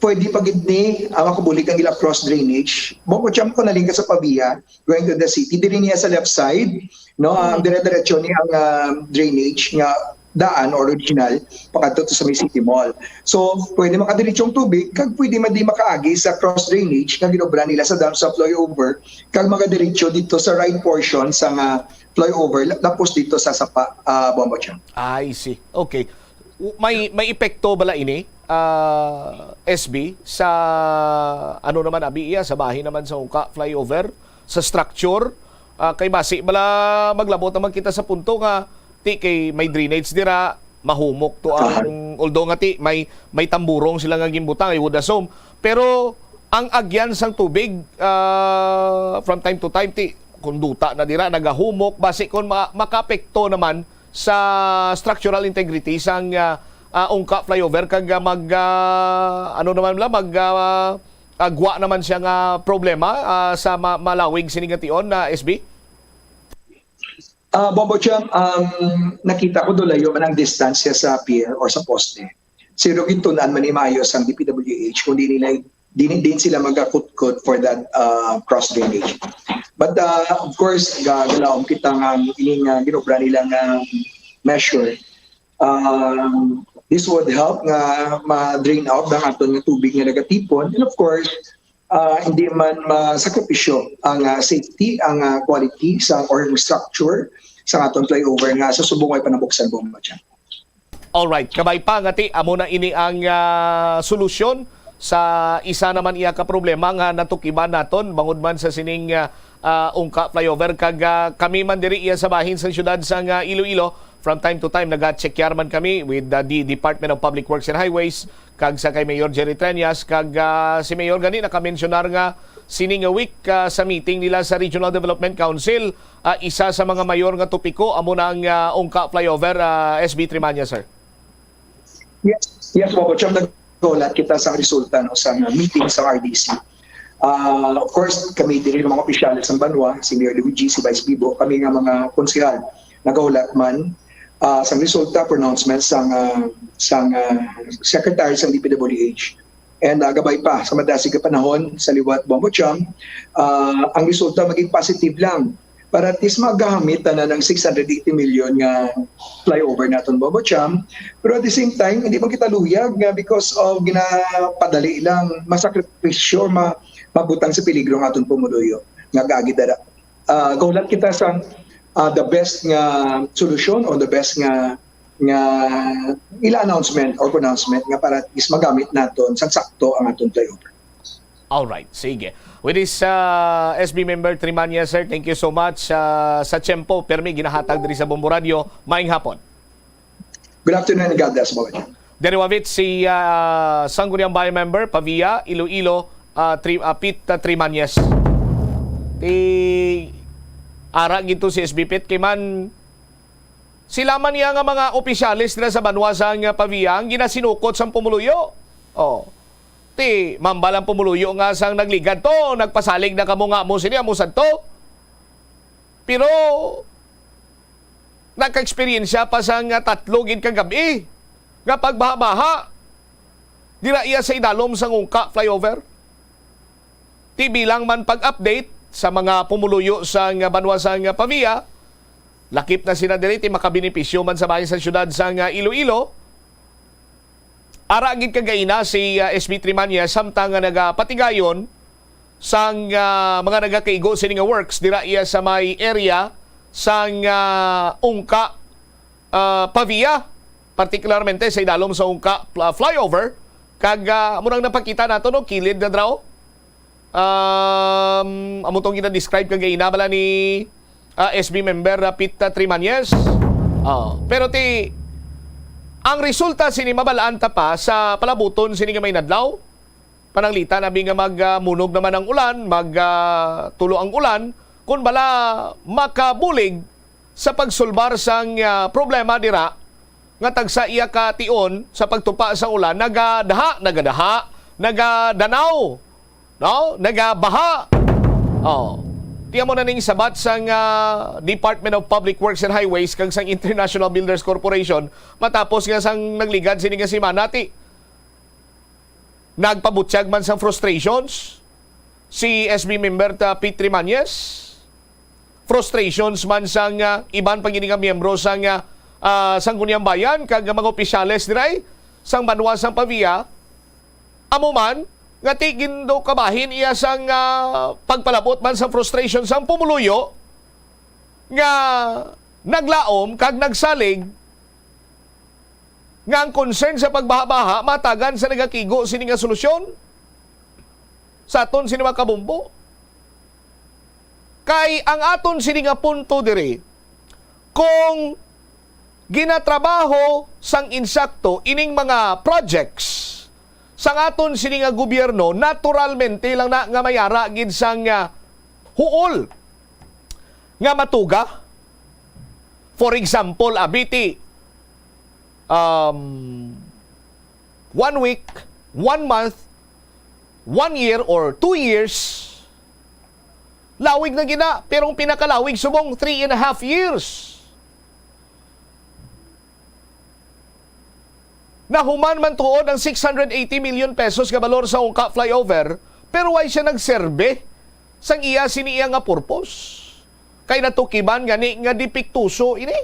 pwede pa gid ni, ah, makabulig ang ila cross drainage. Bombo Champ, kung nalingka sa PAVIA, going to the city, diri niya sa left side, no, ang dire-diretso ni ang, ah, drainage nga daan or original pakadto to sa may City Mall. So, pwede makadiretso ang tubig, kag pwede man di makaagi sa cross drainage nga ginobra nila sa dam sa flyover, kag makadiretso dito sa right portion sa nga flyover, la-, lapos dito sa sapa, ah, Bombo Champ. I see. Okay. U-, may, may epekto bala ini, ah, S B, sa, ano naman, abi iya, sa bahin naman sa ungka flyover, sa structure? Ah, kay basi bala maglabot naman kita sa punto nga, ti, kay may drainage dira, mahumok to ang, Aha. although nga, ti, may, may tamburong sila nga ginbutang, I would assume. Pero ang agyan sang tubig, ah, from time to time, ti, kung duta na dira, nagahumok, basi kung ma-, makaapekto naman sa structural integrity sang, ah, ah, ungka flyover kag, ah, mag, ah, ano naman la, mag, ah, agwa naman siya nga problema, ah, sa ma-, malawig sini nga tion na, S B? Ah, Bombo Champ, ang nakita ko do, layo man ang distansya sa pier or sa poste. Pero gintun-an man ni maayo sang D P W H kung di nila, di, di sila magakutkot for that, ah, cross drainage. But, ah, of course, ga-, galaom kita nga ining, ah, ginobra nila nga measure. Um, this would help nga ma-drain out ang aton nga tubig nga nagatipon. And of course, ah, hindi man masakripisyo ang, ah, safety, ang, ah, quality sa, or ang structure sa aton flyover nga sa subong ay panabuksan, Bombo Champ. Alright, kabay pa nga ti, amo na ini ang, ah, solusyon sa isa naman iya ka problema nga natukiban naton bangod man sa sining, ah, ah, ungka flyover kag, ah, kami man diri iya sa bahin sa siyudad sang, ah, Iloilo. From time to time, naga-check man kami with, ah, the Department of Public Works and Highways kag sa kay Mayor Jerry Treñas kag, ah, si Mayor gani nakamentsionar nga sini nga week, ah, sa meeting nila sa Regional Development Council, ah, isa sa mga mayor nga topiko amo na ang, ah, ungka flyover, ah, S B Trimanya, sir. Yes, yes, Bombo Champ, naghulat kita sa resulta, no, sa meeting sa R D C. Ah, of course, kami diri nga mga opisyales sang banwa, si Mayor Luigi, si Vice Bibo, kami nga mga konsehal, nagahulat man, ah, sang resulta, pronouncement sang, ah, sang, ah, secretary sang D P W H. and, ah, gabay pa sa madasig nga panahon sa liwat Bombo Cham, ah, ang resulta maging positive lang. Para at least magamit na ng six hundred eighty million nga flyover naton, Bombo Cham. Pero at the same time, hindi man kita luyag nga because of ginapadali lang, masakripisyo, ma-, mabutang sa peligro ang aton pumuluyo nga gaagi dara. Ah, gahulat kita sa, ah, the best nga solusyon o the best nga, nga ila announcement or pronouncement nga para at least magamit naton sa sakto ang aton flyover. Alright, sige. With this, uh, S B member Trimanya, sir, thank you so much, uh, sa tiyempo permi ginahatag diri sa Bombo Radio. Maayong hapon. Good afternoon and God bless, Boy. Diri wavit si, uh, Sangguniang Bayan member, Pavia, Iloilo, uh, Tri-, uh, Pete, uh, Trimanyes. Ti ara gid to si S B Pete kay man sila man niya nga mga opisyales dira sa banwa sang, uh, Pavia ang ginasinukot sang pumuluyo. Oh. Ti mambal ang pumuluyo nga sang nagligad to, nagpasalig na kamo nga amo sini, amo sadto. Pero naka-eksperyensya pa sang tatlo gid ka gab-i nga pagbaha-baha dira iya sa idalom sang Ungka flyover. Ti bilang man pag-update sa mga pumuluyo sang banwa sang Pavia, lakip na sila diri ti makabenepisyo man sa bahin sa siyudad sang Iloilo. Ara gid kagaina si, ah, S B Trimanya samtang nga nagapatigayon sang, ah, mga nagakaigo sini nga works dira iya sa may area sang, ah, Ungka, ah, Pavia, partikularmente sa idalom sa Ungka, ah, flyover, kag, ah, amo nang napakita nato, no, kilid na draw. Um, amo tong gina-describe kagaina bala ni, ah, S B member, ah, Pete, ah, Trimanyes. Oh, pero ti ang resulta sini mabal-an ta pa sa palabuton sini nga may nadlaw. Pananglitan abi nga mag, ah, munog naman ang ulan, mag, ah, tulo ang ulan, kun bala makabulig sa pagsulbar sang, ah, problema dira nga tagsa iya ka tion sa pagtupa sang ulan, nagadaha, nagadaha, nagadanaw, no? Nagabaha. Oh. Ti amo na ning sabat sang, ah, Department of Public Works and Highways kag sang International Builders Corporation matapos nga sang nagligad sini nga semana ti nagpabutyag man sang frustrations si S B member ta Pete Trimanyes. Frustrations man sang, ah, iban pa gid nga miyembro sang, ah, ah, Sangguniang Bayan kag mga opisyales diray sang banwa sang Pavia. Amo man nga ti gindaw kabahin iya sang, ah, pagpalabot man sang frustration sang pumuluyo nga naglaom kag nagsalig nga ang concern sa pagbaha-baha matagan sa nagakigo sini nga solusyon sa aton sini mga kabombo. Kay ang aton sini nga punto diri, kung ginatrabaho sang insakto ining mga projects sang aton sini nga gobyerno, naturalmente lang na nga mayara gid sang, ah, huol nga matuga. For example, abiti, um, one week, one month, one year, or two years, lawig na gina, pero ang pinakalawig subong three and a half years. Nahuman man tuod ang six hundred eighty million pesos nga balor sa Ungka flyover, pero way siya nagserbe sang iya sini iya nga purpose. Kay natukiban gani nga depektuso ini.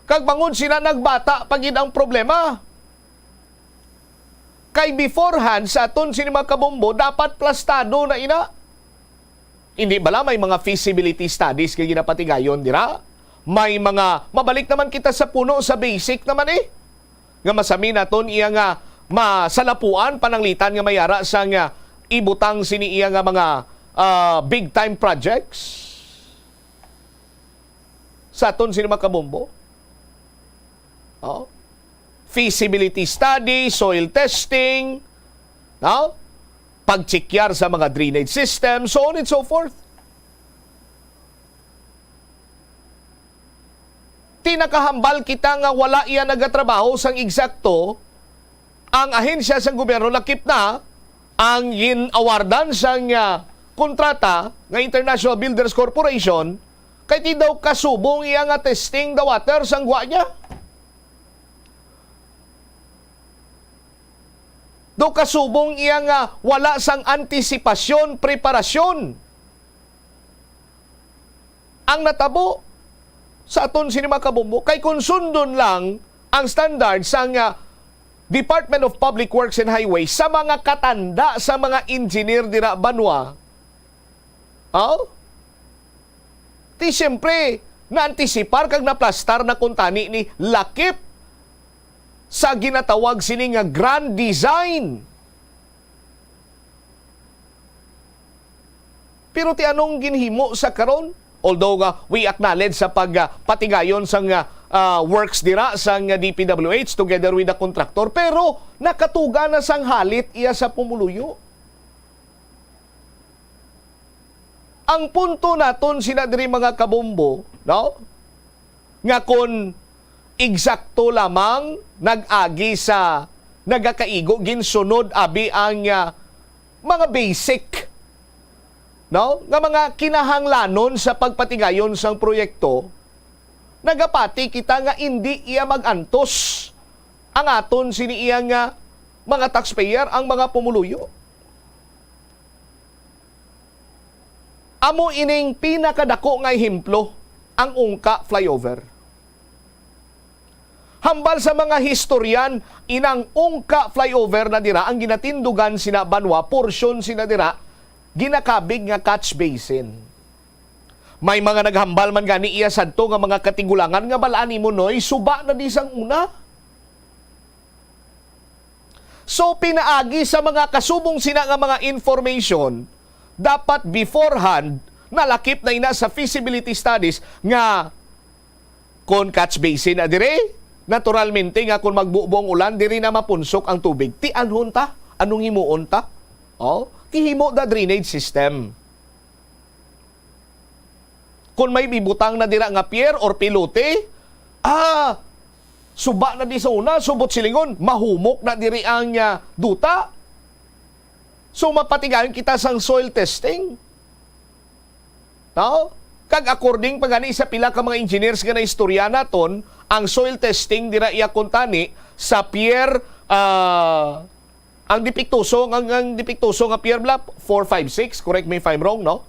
Kag bangod sina nagbata pa gid ang problema. Kay beforehand, sa aton sini mga kabombo, dapat plastado na ina. Hindi bala may mga feasibility studies nga ginapatigayon dira? May mga, mabalik naman kita sa puno, sa basic naman eh. Nga masami naton iya nga masalapuan, pananglitan nga mayara sa nga ibutang sini iya nga mga, ah, big time projects sa aton sini mga kabombo. Oh. Feasibility study, soil testing, no? Pagchekyar sa mga drainage system, so on and so forth. Ti nakahambal kita nga wala iya nagatrabaho sang eksakto ang ahensya sang gobyerno, lakip na ang gin-awardan sang, ah, kontrata nga International Builders Corporation, kay ti daw kasubong iya nga testing the water sang gwa niya. Do kasubong iya nga wala sang antisipasyon, preparasyon. Ang natabo sa aton sini, mga kabombo, kay kung sundon lang ang standard sang, ah, Department of Public Works and Highways sa mga katanda sa mga engineer dira banwa, oh, ti siyempre, naantisipar kag naplastar na kuntani ni lakip sa ginatawag sini nga grand design. Pero ti anong ginhimo sa karon? Although nga we acknowledge sa pag, ah, patigayon sang, ah, ah, works dira sang, ah, D P W H together with the contractor, pero nakatuga na sang halit iya sa pumuluyo. Ang punto naton sina diri, mga kabombo, no? Nga kon eksakto lamang nag-agi sa nagakaigo, ginsunod abi ang, ah, mga basic, no, nga mga kinahanglanon sa pagpatigayon sang proyekto, nagapati kita nga indi iya mag-antos ang aton sini iya nga mga taxpayer, ang mga pumuluyo. Amo ining pinakadako nga ehemplo, ang Ungka Flyover. Hambal sa mga historian, inang Ungka Flyover na dira ang ginatindugan sina banwa, porsyon sina dira ginakabig nga catch basin. May mga naghambal man gani iya sadto nga mga katigulangan nga bal-an nimo, Noy, suba na di sang una. So, pinaagi sa mga kasubong sina nga mga information, dapat beforehand nalakip na ina sa feasibility studies nga kon catch basin na diri, naturalmente nga kon magbubo ang ulan, diri na mapunsok ang tubig. Tianhon ta? Anong himuon ta? Oh, tihimo da drainage system. Kung may ibutang na dira nga pier or pilote, ah, suba na di sa una, subot silingon, mahumok na diri ang, ah, duta. So, mapatigayon kita sang soil testing. No? Kag according pa gani sa pila ka mga engineers nga naistorya naton, ang soil testing dira iya kuntani sa pier, ah, ang depektoso, ang, ang depektoso nga pier bala, four, five, six, correct me if I'm wrong, no?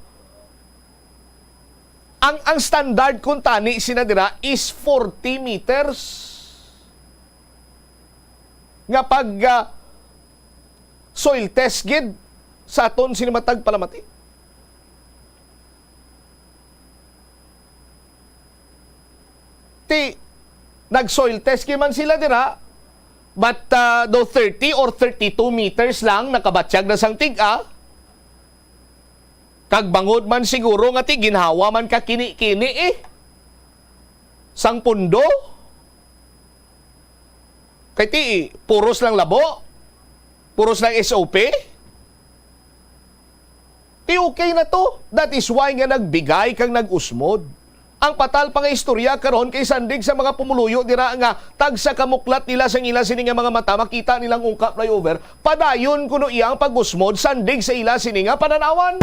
Ang, ang standard kuntani sina dira is forty meters nga pag, ah, soil test gid sa aton sini matag palamati. Ti, nag-soil test gid man sila dira, but, ah, do thirty or thirty-two meters lang nakabatyag na sang tig-a. Kag bangod man siguro nga ti ginhawa man ka kini-kini, eh, sang pundo. Kay ti, puros lang labo, puros lang S O P. Ti okay na to. That is why nga nagbigay kag nag-usmod. Ang patal pa nga istorya karon kay sandig sa mga pumuluyo dira nga tagsa ka muklat nila sang ila sini nga mga mata, makita nilang Ungka Flyover, padayon kuno iya ang pag-usmod sandig sa ila sini nga pananawan.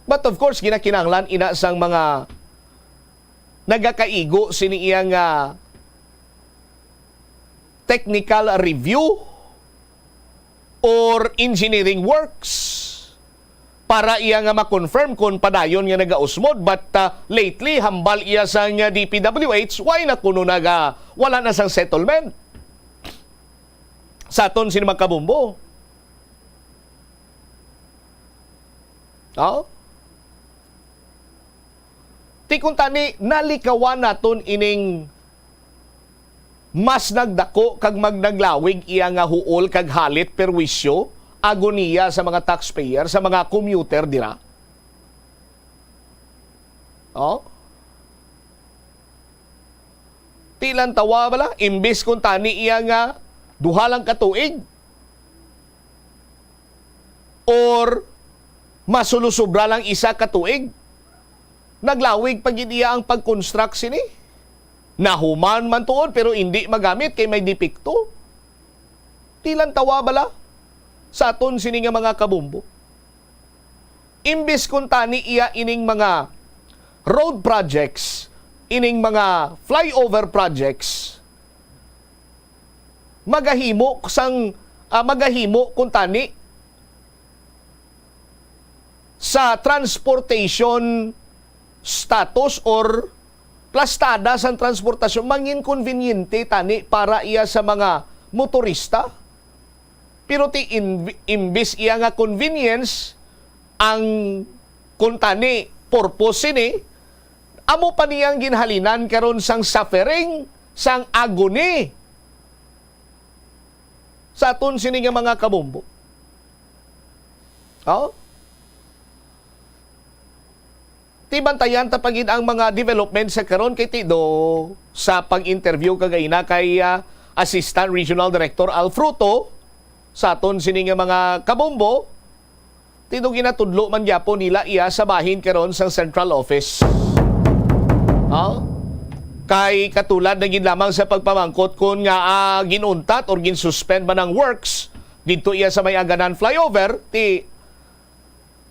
But of course, ginakinahanglan ina sang mga nagakaigo sini iya nga technical review or engineering works para iya nga ma-confirm kung padayon nga nagausmod. But, ah, lately, hambal iya sa nga D P W H, why na kuno naga-, wala na sang settlement sa aton sini mga kabombo? Oh? Ti kuntani, nalikawan naton ining mas nagdako kag magnaglawig iya nga huol kag halit, perwisyo, agoniya sa mga taxpayer, sa mga commuter dira. Oh? Ti lantawa bala, imbis kuntani iya nga duha lang ka tuig, or masulosobra lang isa ka tuig, naglawig pa gid iya ang pag-construct sini. Nahuman man tuod, pero indi magamit kay may depekto. Ti lantawa bala sa aton sini nga mga kabombo. Imbis kuntani iya ining mga road projects, ining mga flyover projects, magahimo sang, ah, magahimo kuntani sa transportation status or plastada sang transportasyon, mangin konbenyente tani para iya sa mga motorista. Pero ti inv-, imbis iya nga convenience, ang kuntani purpose sini, amo pa niyang ginhalinan karon sang suffering, sang agony sa aton sini nga mga kabombo. Oh? Ti bantayan ta pa gid ang mga development sa karon kay ti do sa pag-interview kagina kay, ah, Assistant Regional Director Al Fruto sa aton sini nga mga kabombo, ti do ginatudlo man gyapon nila iya sa bahin karon sa central office. Ha? Kay katulad na gid lamang sa pagpamangkot kon nga, ah, ginuntat or ginsuspend man ang works didto iya sa may Aganan flyover, ti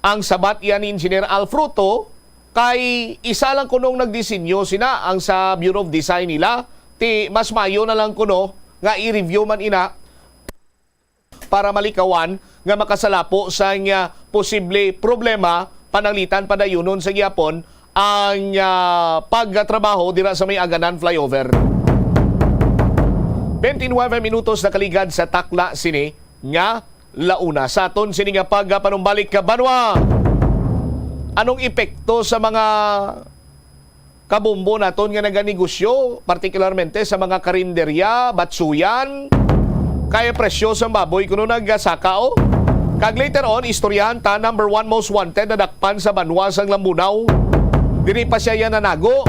ang sabat iya ni Engineer Al Fruto, kay isa lang kunong nagdisenyo sina ang sa Bureau of Design nila, ti mas mayo na lang kuno nga i-review man ina para malikawan nga makasalapo sang, ah, posible problema pananglitan padayunon sa gihapon ang, ah, pagtrabaho dira sa may Aganan flyover. Twenty-nine minutos nakaligad sa takna sini nga la una. Sa aton sini nga pagpanumbalik ka banwa, anong epekto sa mga kabombo naton nga naganegosyo, partikularmente sa mga karinderya, batsuyan? Kay presyo sang baboy kuno nagasaka, oh. Kag later on, istoryahan ta number one most wanted na dakpan sa banwa sang Lambunao. Diri pa siya yan nanago.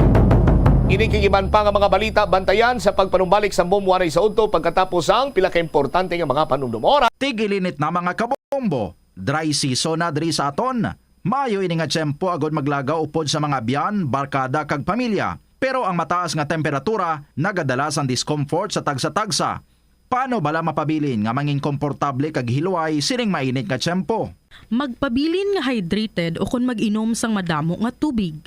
Ini kag iban pa nga mga balita, bantayan sa pagpanumbalik sa Bombo anay sa udto pagkatapos sang pila ka importante nga mga panumdom. Oras. Tigilinit na, mga kabombo. Dry season na diri sa aton. Maayo ini nga tiyempo agud maglagaw upod sa mga abyan, barkada, kag pamilya. Pero ang mataas nga temperatura nagadala sang discomfort sa tagsa-tagsa. Paano bala mapabilin nga mangin komportable kag hilway sining mainit nga tiyempo? Magpabilin nga hydrated ukon mag-inom sang madamo nga tubig.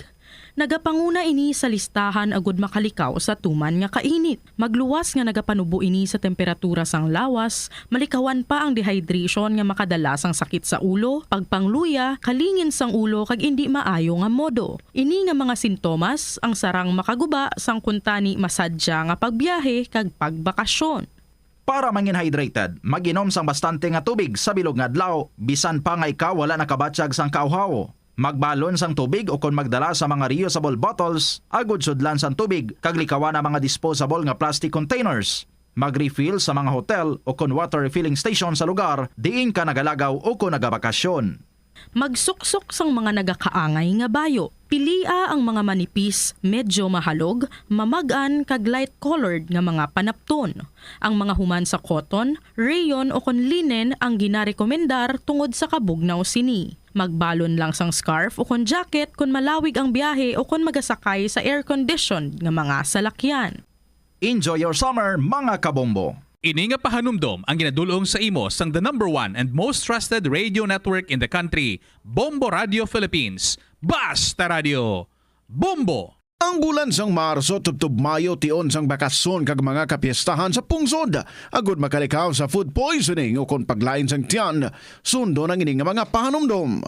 Nagapanguna ini sa listahan agud makalikaw sa tuman nga kainit. Magluwas nga nagapanubo ini sa temperatura sang lawas, malikawan pa ang dehydration nga makadala sang sakit sa ulo, pagpangluya, kalingin sang ulo kag indi maayo nga modo. Ini nga mga sintomas ang sarang makaguba sang kuntani masadya nga pagbiyahe kag pagbakasyon. Para mangin hydrated, mag-inom sang bastante nga tubig sa bilog nga adlaw, bisan pa nga ikaw wala nakabatyag sang kauhaw. Magbalon sang tubig ukon magdala sa mga reusable bottles agud sudlan sang tubig kag likawan ang mga disposable nga plastic containers. Mag-refill sa mga hotel ukon water refilling station sa lugar diin ka nagalagaw ukon nagabakasyon. Magsuksok sang mga nagakaangay nga bayo. Pilia ang mga manipis, medyo mahalog, mamag-an, kag light-colored nga mga panapton. Ang mga human sa cotton, rayon, ukon linen ang ginarekomendar tungod sa kabugnaw sini. Magbalon lang sang scarf ukon jacket kon malawig ang biyahe ukon magasakay sa air-conditioned nga mga salakyan. Enjoy your summer, mga kabombo! Ini nga pahanumdom ang ginadul-ong sa imo sang the number one and most trusted radio network in the country, Bombo Radio Philippines. Basta Radio, Bombo! Ang bulan sang Marso tubtob Mayo tion sang bakasyon kag mga kapiestahan sa pungsod. Agud makalikaw sa food poisoning ukon paglain sang tiyan, sundon ang ini nga mga pahanumdom.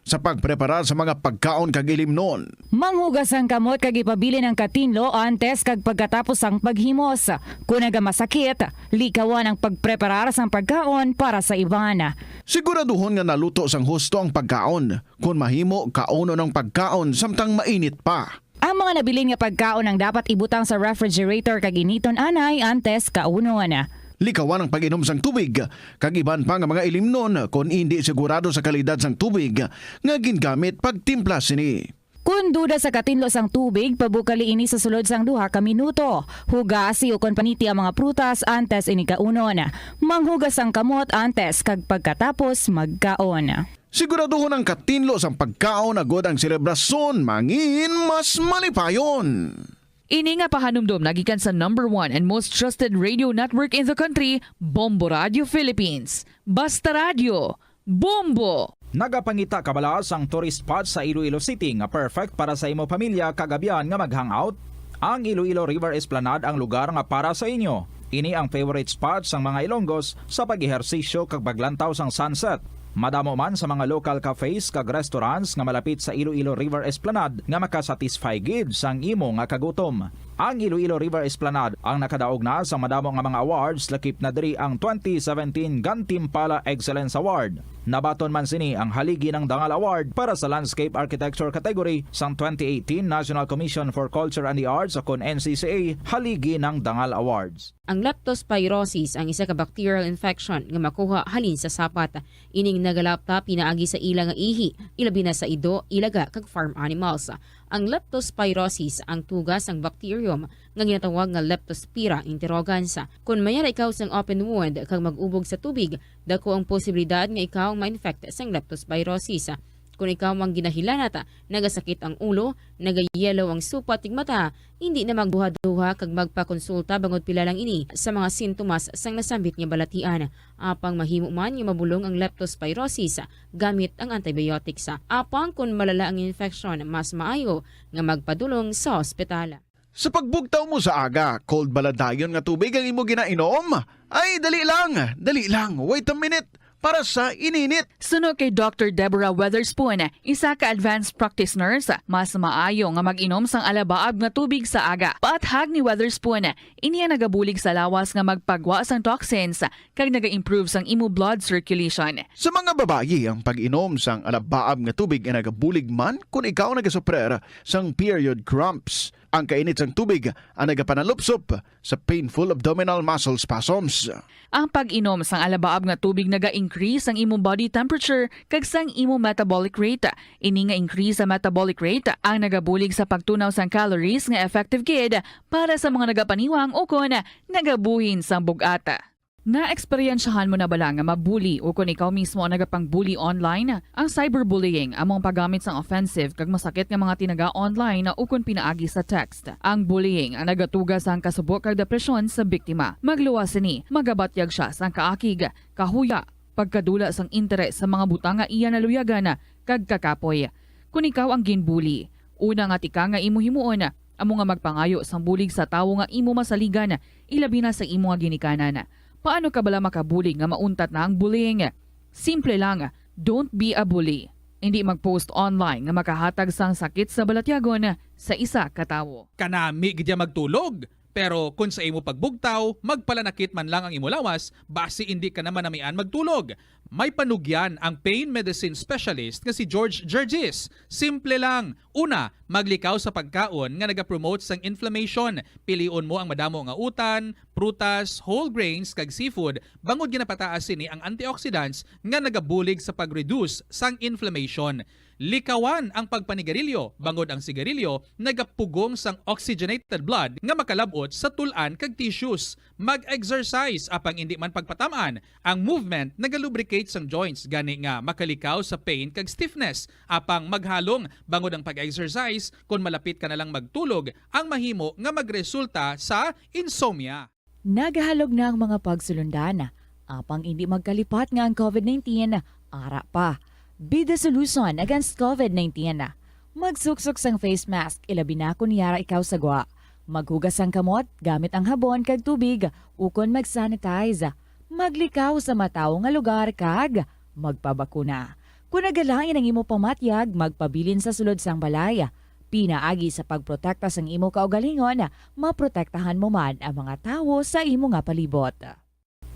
Sa pagpreparar sa mga pagkaon kag ilimnon. Manghugas ang kamot kag ipabilin ang katinlo antes kag pagkatapos sang paghimos. Kon nagamasakit, likawan ang pagpreparar sang pagkaon para sa iban. Siguraduhon nga naluto sang husto ang pagkaon. Kon mahimo, kaunon ang pagkaon samtang mainit pa. Ang mga nabilin nga pagkaon ang dapat ibutang sa refrigerator kag initon anay antes kaunon. Likawan ang pag-inom sang tubig kag iban pa nga mga ilimnon kon indi sigurado sa kalidad sang tubig nga gingamit pagtimpla sini. Kon duda sa katinlo sang tubig, pabukali ini sa sulod sang duha ka minuto. Hugasi ukon paniti ang mga prutas antes ini kaunon. Manghugas ang kamot antes kag pagkatapos magkaon. Siguraduhon ang katinlo sang pagkaon agud ang selebrasyon mangin mas malipayon. Ini nga pahanumdom nagikan sa number one and most trusted radio network in the country, Bombo Radio Philippines. Basta Radio, Bombo! Nagapangita ka bala sang tourist spot sa Iloilo City nga perfect para sa imo pamilya kag abyan nga mag-hangout? Ang Iloilo River Esplanade ang lugar nga para sa inyo. Ini ang favorite spot sang mga Ilonggos sa pag-ehersisyo kag paglantaw sang sunset. Madamo man sa mga local cafes kag restaurants nga malapit sa Iloilo River Esplanade nga makasatisfy gid sang imo nga kagutom. Ang Iloilo River Esplanade ang nakadaog na sa madamo nga mga awards, lakip na diri ang twenty seventeen Gantimpala Excellence Award. Nabaton man sini ang Haligi ng Dangal Award para sa Landscape Architecture category sang twenty eighteen National Commission for Culture and the Arts, o kon N C C A Haligi ng Dangal Awards. Ang leptospirosis ang isa ka bacterial infection nga makuha halin sa sapat. Ining nagalapta pinaagi sa ila nga ihi, ilabi na sa ido, ilaga, kag farm animals. Ang leptospirosis ang tuga sang bacterium nga ginatawag nga Leptospira interrogans. Kon mayara ikaw sang open wound kag mag-ubog sa tubig, dako ang posibilidad nga ikaw ang ma-infect sang leptospirosis. Kon ikaw ang ginahilanat, nagasakit ang ulo, nagayelo ang supat tig mata, hindi na magduha-duha kag magpakonsulta bangod pila lang ini sa mga sintomas sang nasambit nga balatian. Apang mahimo man nga mabulong ang leptospirosis gamit ang antibiotics. Apang kon malala ang infection, mas maayo nga magpadulong sa ospital. Sa pagbugtaw mo sa aga, cold bala dayon nga tubig ang imo ginainom? Ay, dali lang, dali lang, wait a minute, para sa ininit. Suno kay Doctor Deborah Weatherspoon, isa ka advanced practice nurse, mas maayo nga mag-inom sang alabaab nga tubig sa aga. Paathag ni Weatherspoon, ini ang nagabulig sa lawas nga magpagwa sang toxins kag naga-improve sang imo blood circulation. Sa mga babayi, ang pag-inom sang alabaab nga tubig ay nagabulig man kon ikaw nagasuprer sang period cramps. Ang kainit sang tubig ang nagapanalupsop sa painful abdominal muscle spasms. Ang pag-inom sang alabaab nga tubig naga-increase ang imong body temperature kag sang imong metabolic rate. Ini nga increase sa metabolic rate ang nagabulig sa pagtunaw sang calories nga effective gid para sa mga nagapaniwang ukon nagabuhin sang bug-at. Naeksperyensyahan mo na bala nga mabuli ukon ikaw mismo ang nagapang-bully online? Ang cyberbullying amo ang paggamit sang offensive kag masakit nga mga tinaga online ukon pinaagi sa text. Ang bullying ang nagatuga sang kasubo kag depresyon sa biktima. Magluwas sini, magabatyag sia sang kaakig, kahuya, pagkadula sang interes sa mga butang nga iya naluyagan kag kakapoy. Kon ikaw ang ginbuli, una nga tikang nga imo himuon amo nga magpangayo sang bulig sa tawo nga imo masaligan, ilabi na sa imo nga ginikanan. Paano ka bala makabulig nga mauntat na ang bullying? Simple lang, don't be a bully. Indi mag-post online nga makahatag sang sakit sa balatyagon sa isa ka tawo. Kanami gid ya magtulog, pero kon sa imo pagbugtaw, magpalanakit man lang ang imo lawas, basi indi ka na manamian magtulog. May panugyan ang pain medicine specialist nga si George Gergis. Simple lang. Una, maglikaw sa pagkaon nga nagapromote sang inflammation. Pilion mo ang madamo nga utan, prutas, whole grains, kag seafood, bangod ginapataas sini ang antioxidants nga nagabulig sa pag-reduce sang inflammation. Likawan ang pagpanigarilyo, bangod ang sigarilyo nagapugong sang oxygenated blood nga makalab-ot sa tul-an kag tissues. Mag-exercise, apang indi man pagpatam-an. Ang movement nagalubricate sang joints, gani nga makalikaw sa pain kag stiffness. Apang maghalong, bangod ang pag-exercise, kon malapit ka na lang magtulog, ang mahimo nga magresulta sa insomnia. Nagahalog na ang mga pagsulundan, apang indi magkalipat nga ang covid nineteen ara pa. Be the solution against covid nineteen. Magsuksok sang face mask, ilabi na kon yara ikaw sa gwa. Maghugas sang kamot gamit ang habon kag tubig, ukon mag-sanitize. Maglikaw sa matawo nga lugar kag magpabakuna. Kon nagalain ang imo pamatyag, magpabilin sa sulod sang balay. Pinaagi sa pagprotekta sang imo kaugalingon, maprotektahan mo man ang mga tawo sa imo nga palibot.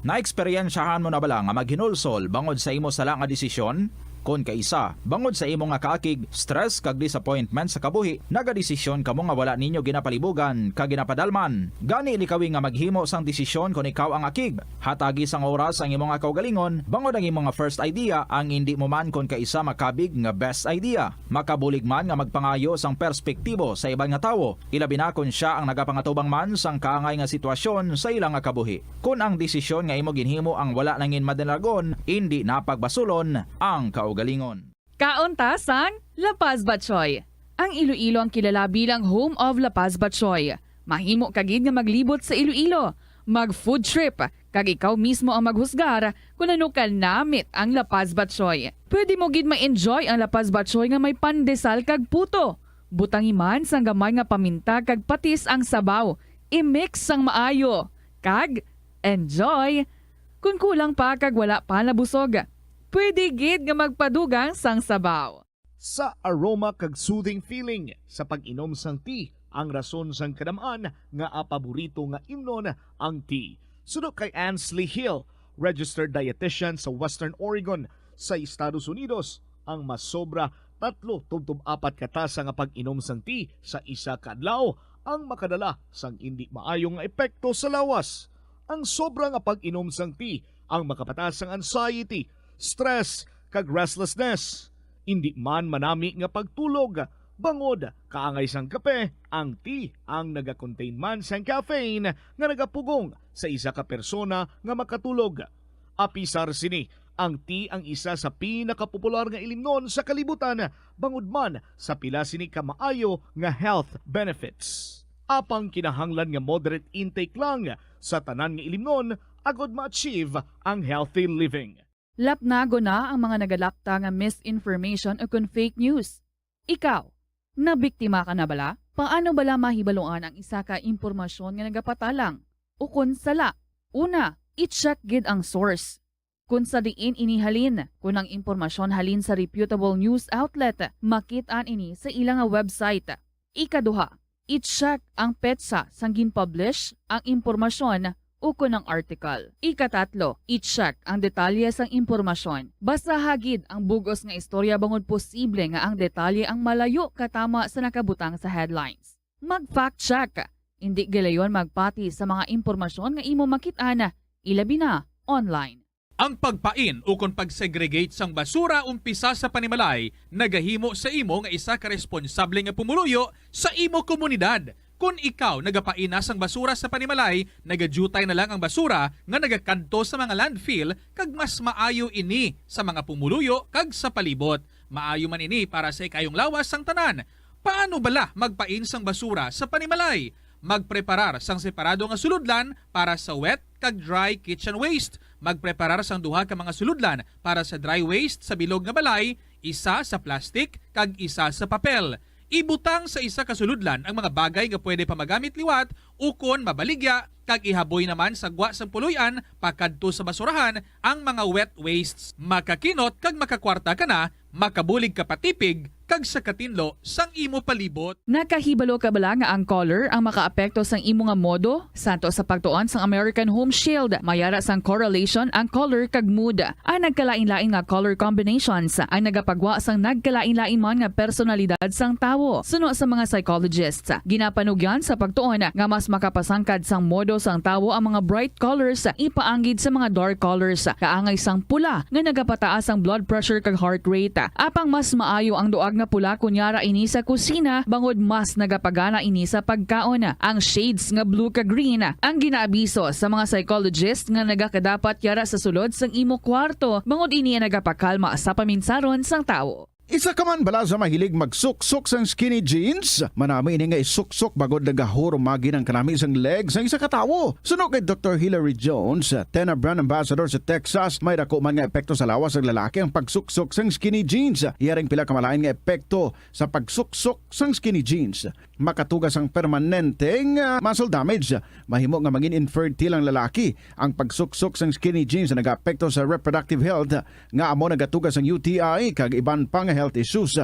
Naeksperyensyahan mo na bala nga maghinulsol bangod sa imo sala nga desisyon? Kon kaisa, bangod sa imo nga kaakig, stress kag disappointment sa kabuhi, nagadesisyon kamo nga wala ninyo ginapalibugan kag ginapadalman. Gani, likawi nga maghimo sang desisyon kon ikaw ang akig. Hatagi sang oras ang imo nga kaugalingon, bangod ang imo nga first idea ang indi mo man kon kaisa makabig nga best idea. Makabulig man nga magpangayo sang perspektibo sa iban nga tawo, ilabi na kon sia ang nagapangatubang man sang kaangay nga sitwasyon sa ila nga kabuhi. Kon ang desisyon nga imo ginhimo ang wala nangin madalagon, indi na pagbasulon ang kaugalingon. Kaon ta sang La Paz Batchoy. Ang Iloilo ang kilala bilang home of La Paz Batchoy. Mahimo ka gid nga maglibot sa Iloilo, mag-food trip, kag ikaw mismo ang maghusgar kon ano ka namit ang La Paz Batchoy. Pwede mo gid ma-enjoy ang La Paz Batchoy nga may pandesal kag puto. Butangi man sang gamay nga paminta kag patis ang sabaw. I-mix sang maayo. Kag enjoy! Kon kulang pa kag wala pa nabusog, pwede gid nga magpadugang sang sabaw. Sa aroma kag soothing feeling sa pag-inom sang tea ang rason sang kadam-an nga paborito nga imnon ang tea. Suno kay Ansley Hill, registered dietitian sa Western Oregon sa Estados Unidos, ang masobra tatlo tubtob apat ka tasa nga pag-inom sang tea sa isa ka adlaw ang makadala sang indi maayo nga epekto sa lawas. Ang sobra nga pag-inom sang tea ang makapataas sang anxiety, stress, kag restlessness. Indi man manami nga pagtulog, bangod kaangay sang kape, ang tea ang nagakontain man sang caffeine nga nagapugong sa isa ka persona nga makatulog. Apisar sini, ang tea ang isa sa pinakapopular nga ilimnon sa kalibutan, bangod man sa pila sini ka maayo nga health benefits. Apang kinahanglan nga moderate intake lang sa tanan nga ilimnon agod ma-achieve ang healthy living. Lapnagon na ang mga nagalapta nga misinformation o kon fake news. Ikaw, nabiktima ka na bala? Paano bala mahibaluan ang isa ka impormasyon nga nagapatalang o kon sala? Una, i-check gid ang source. Kon sa diin ini halin, kon ang impormasyon halin sa reputable news outlet, makit-an ini sa ila nga website. Ikaduha, i-check ang petsa sang gin-publish ang impormasyon ukon ang article. Ikatatlo, i-check ang detalye sang impormasyon. Basaha gid ang bug-os nga istorya bangod posible nga ang detalye ang malayo katama sa nakabutang sa headlines. Mag-fact check. Indi gilayon magpati sa mga impormasyon nga imo makit-an, ilabi na online. Ang pagpain ukon pag-segregate sang basura umpisa sa panimalay nagahimo sa imo nga isa ka responsable nga pumuluyo sa imo komunidad. Kon ikaw nagapain na sang basura sa panimalay, nagadyutay na lang ang basura nga nagakadto sa mga landfill, kag mas maayo ini sa mga pumuluyo kag sa palibot. Maayo man ini para sa ikayong lawas sang tanan. Paano bala magpain sang basura sa panimalay? Magpreparar sang separado nga sulodlan para sa wet kag dry kitchen waste. Magpreparar sang duha ka mga sulodlan para sa dry waste sa bilog nga balay, isa sa plastic kag isa sa papel. Ibutang sa isa ka sulodlan ang mga bagay nga pwede pa magamit liwat ukon mabaligya, kag ihaboy naman sa gwa sang puloy-an pakadto sa basurahan ang mga wet wastes. Makakinot kag makakwarta ka na, makabulig ka pa tipig kag sa katinlo sang imo palibot. Nakahibalo ka bala nga ang color ang makaapekto sang imo nga modo? Santo sa pagtuon sang American Home Shield, may ara sang correlation ang color kag mood. Ang nagkalain-lain nga color combinations ang nagapagwa sang nagkalain-lain man nga personalidad sang tawo. Suno sa mga psychologists, ginapanugyan sa pagtuon nga mas makapasangkad sang modo sang tawo ang mga bright colors ipaanggid sa mga dark colors, kaangay sang pula nga nagapataas ang blood pressure kag heart rate. Apang mas maayo ang duag nga pula kon yara ini sa kusina, bangod mas nagapagana ini sa pagkaon. Ang shades nga blue kag green ang ginaabiso sa mga psychologist nga nagakadapat yara sa sulod sang imo kwarto, bangod ini ang nagapakalma sa paminsaron sang tawo. Isa ka man bala sa mahilig magsuksok sang skinny jeans? Manami ini nga isuksok bangod nagahurumagi ang kanami sang leg sang isa ka tawo. Suno kay Doktor Hilary Jones, Tena Brand Ambassador sa Texas, may dako man nga epekto sa lawas sang lalaki ang pagsuksok sang skinny jeans. Iya ring pila ka malain nga epekto sa pagsuksok sang skinny jeans. Makatuga sang permanenteng, ah, muscle damage. Mahimo nga mangin infertile ang lalaki. Ang pagsuksok sang skinny jeans nagaapekto sa reproductive health, nga amo nagatuga sang U T I kag iban pa nga health issues.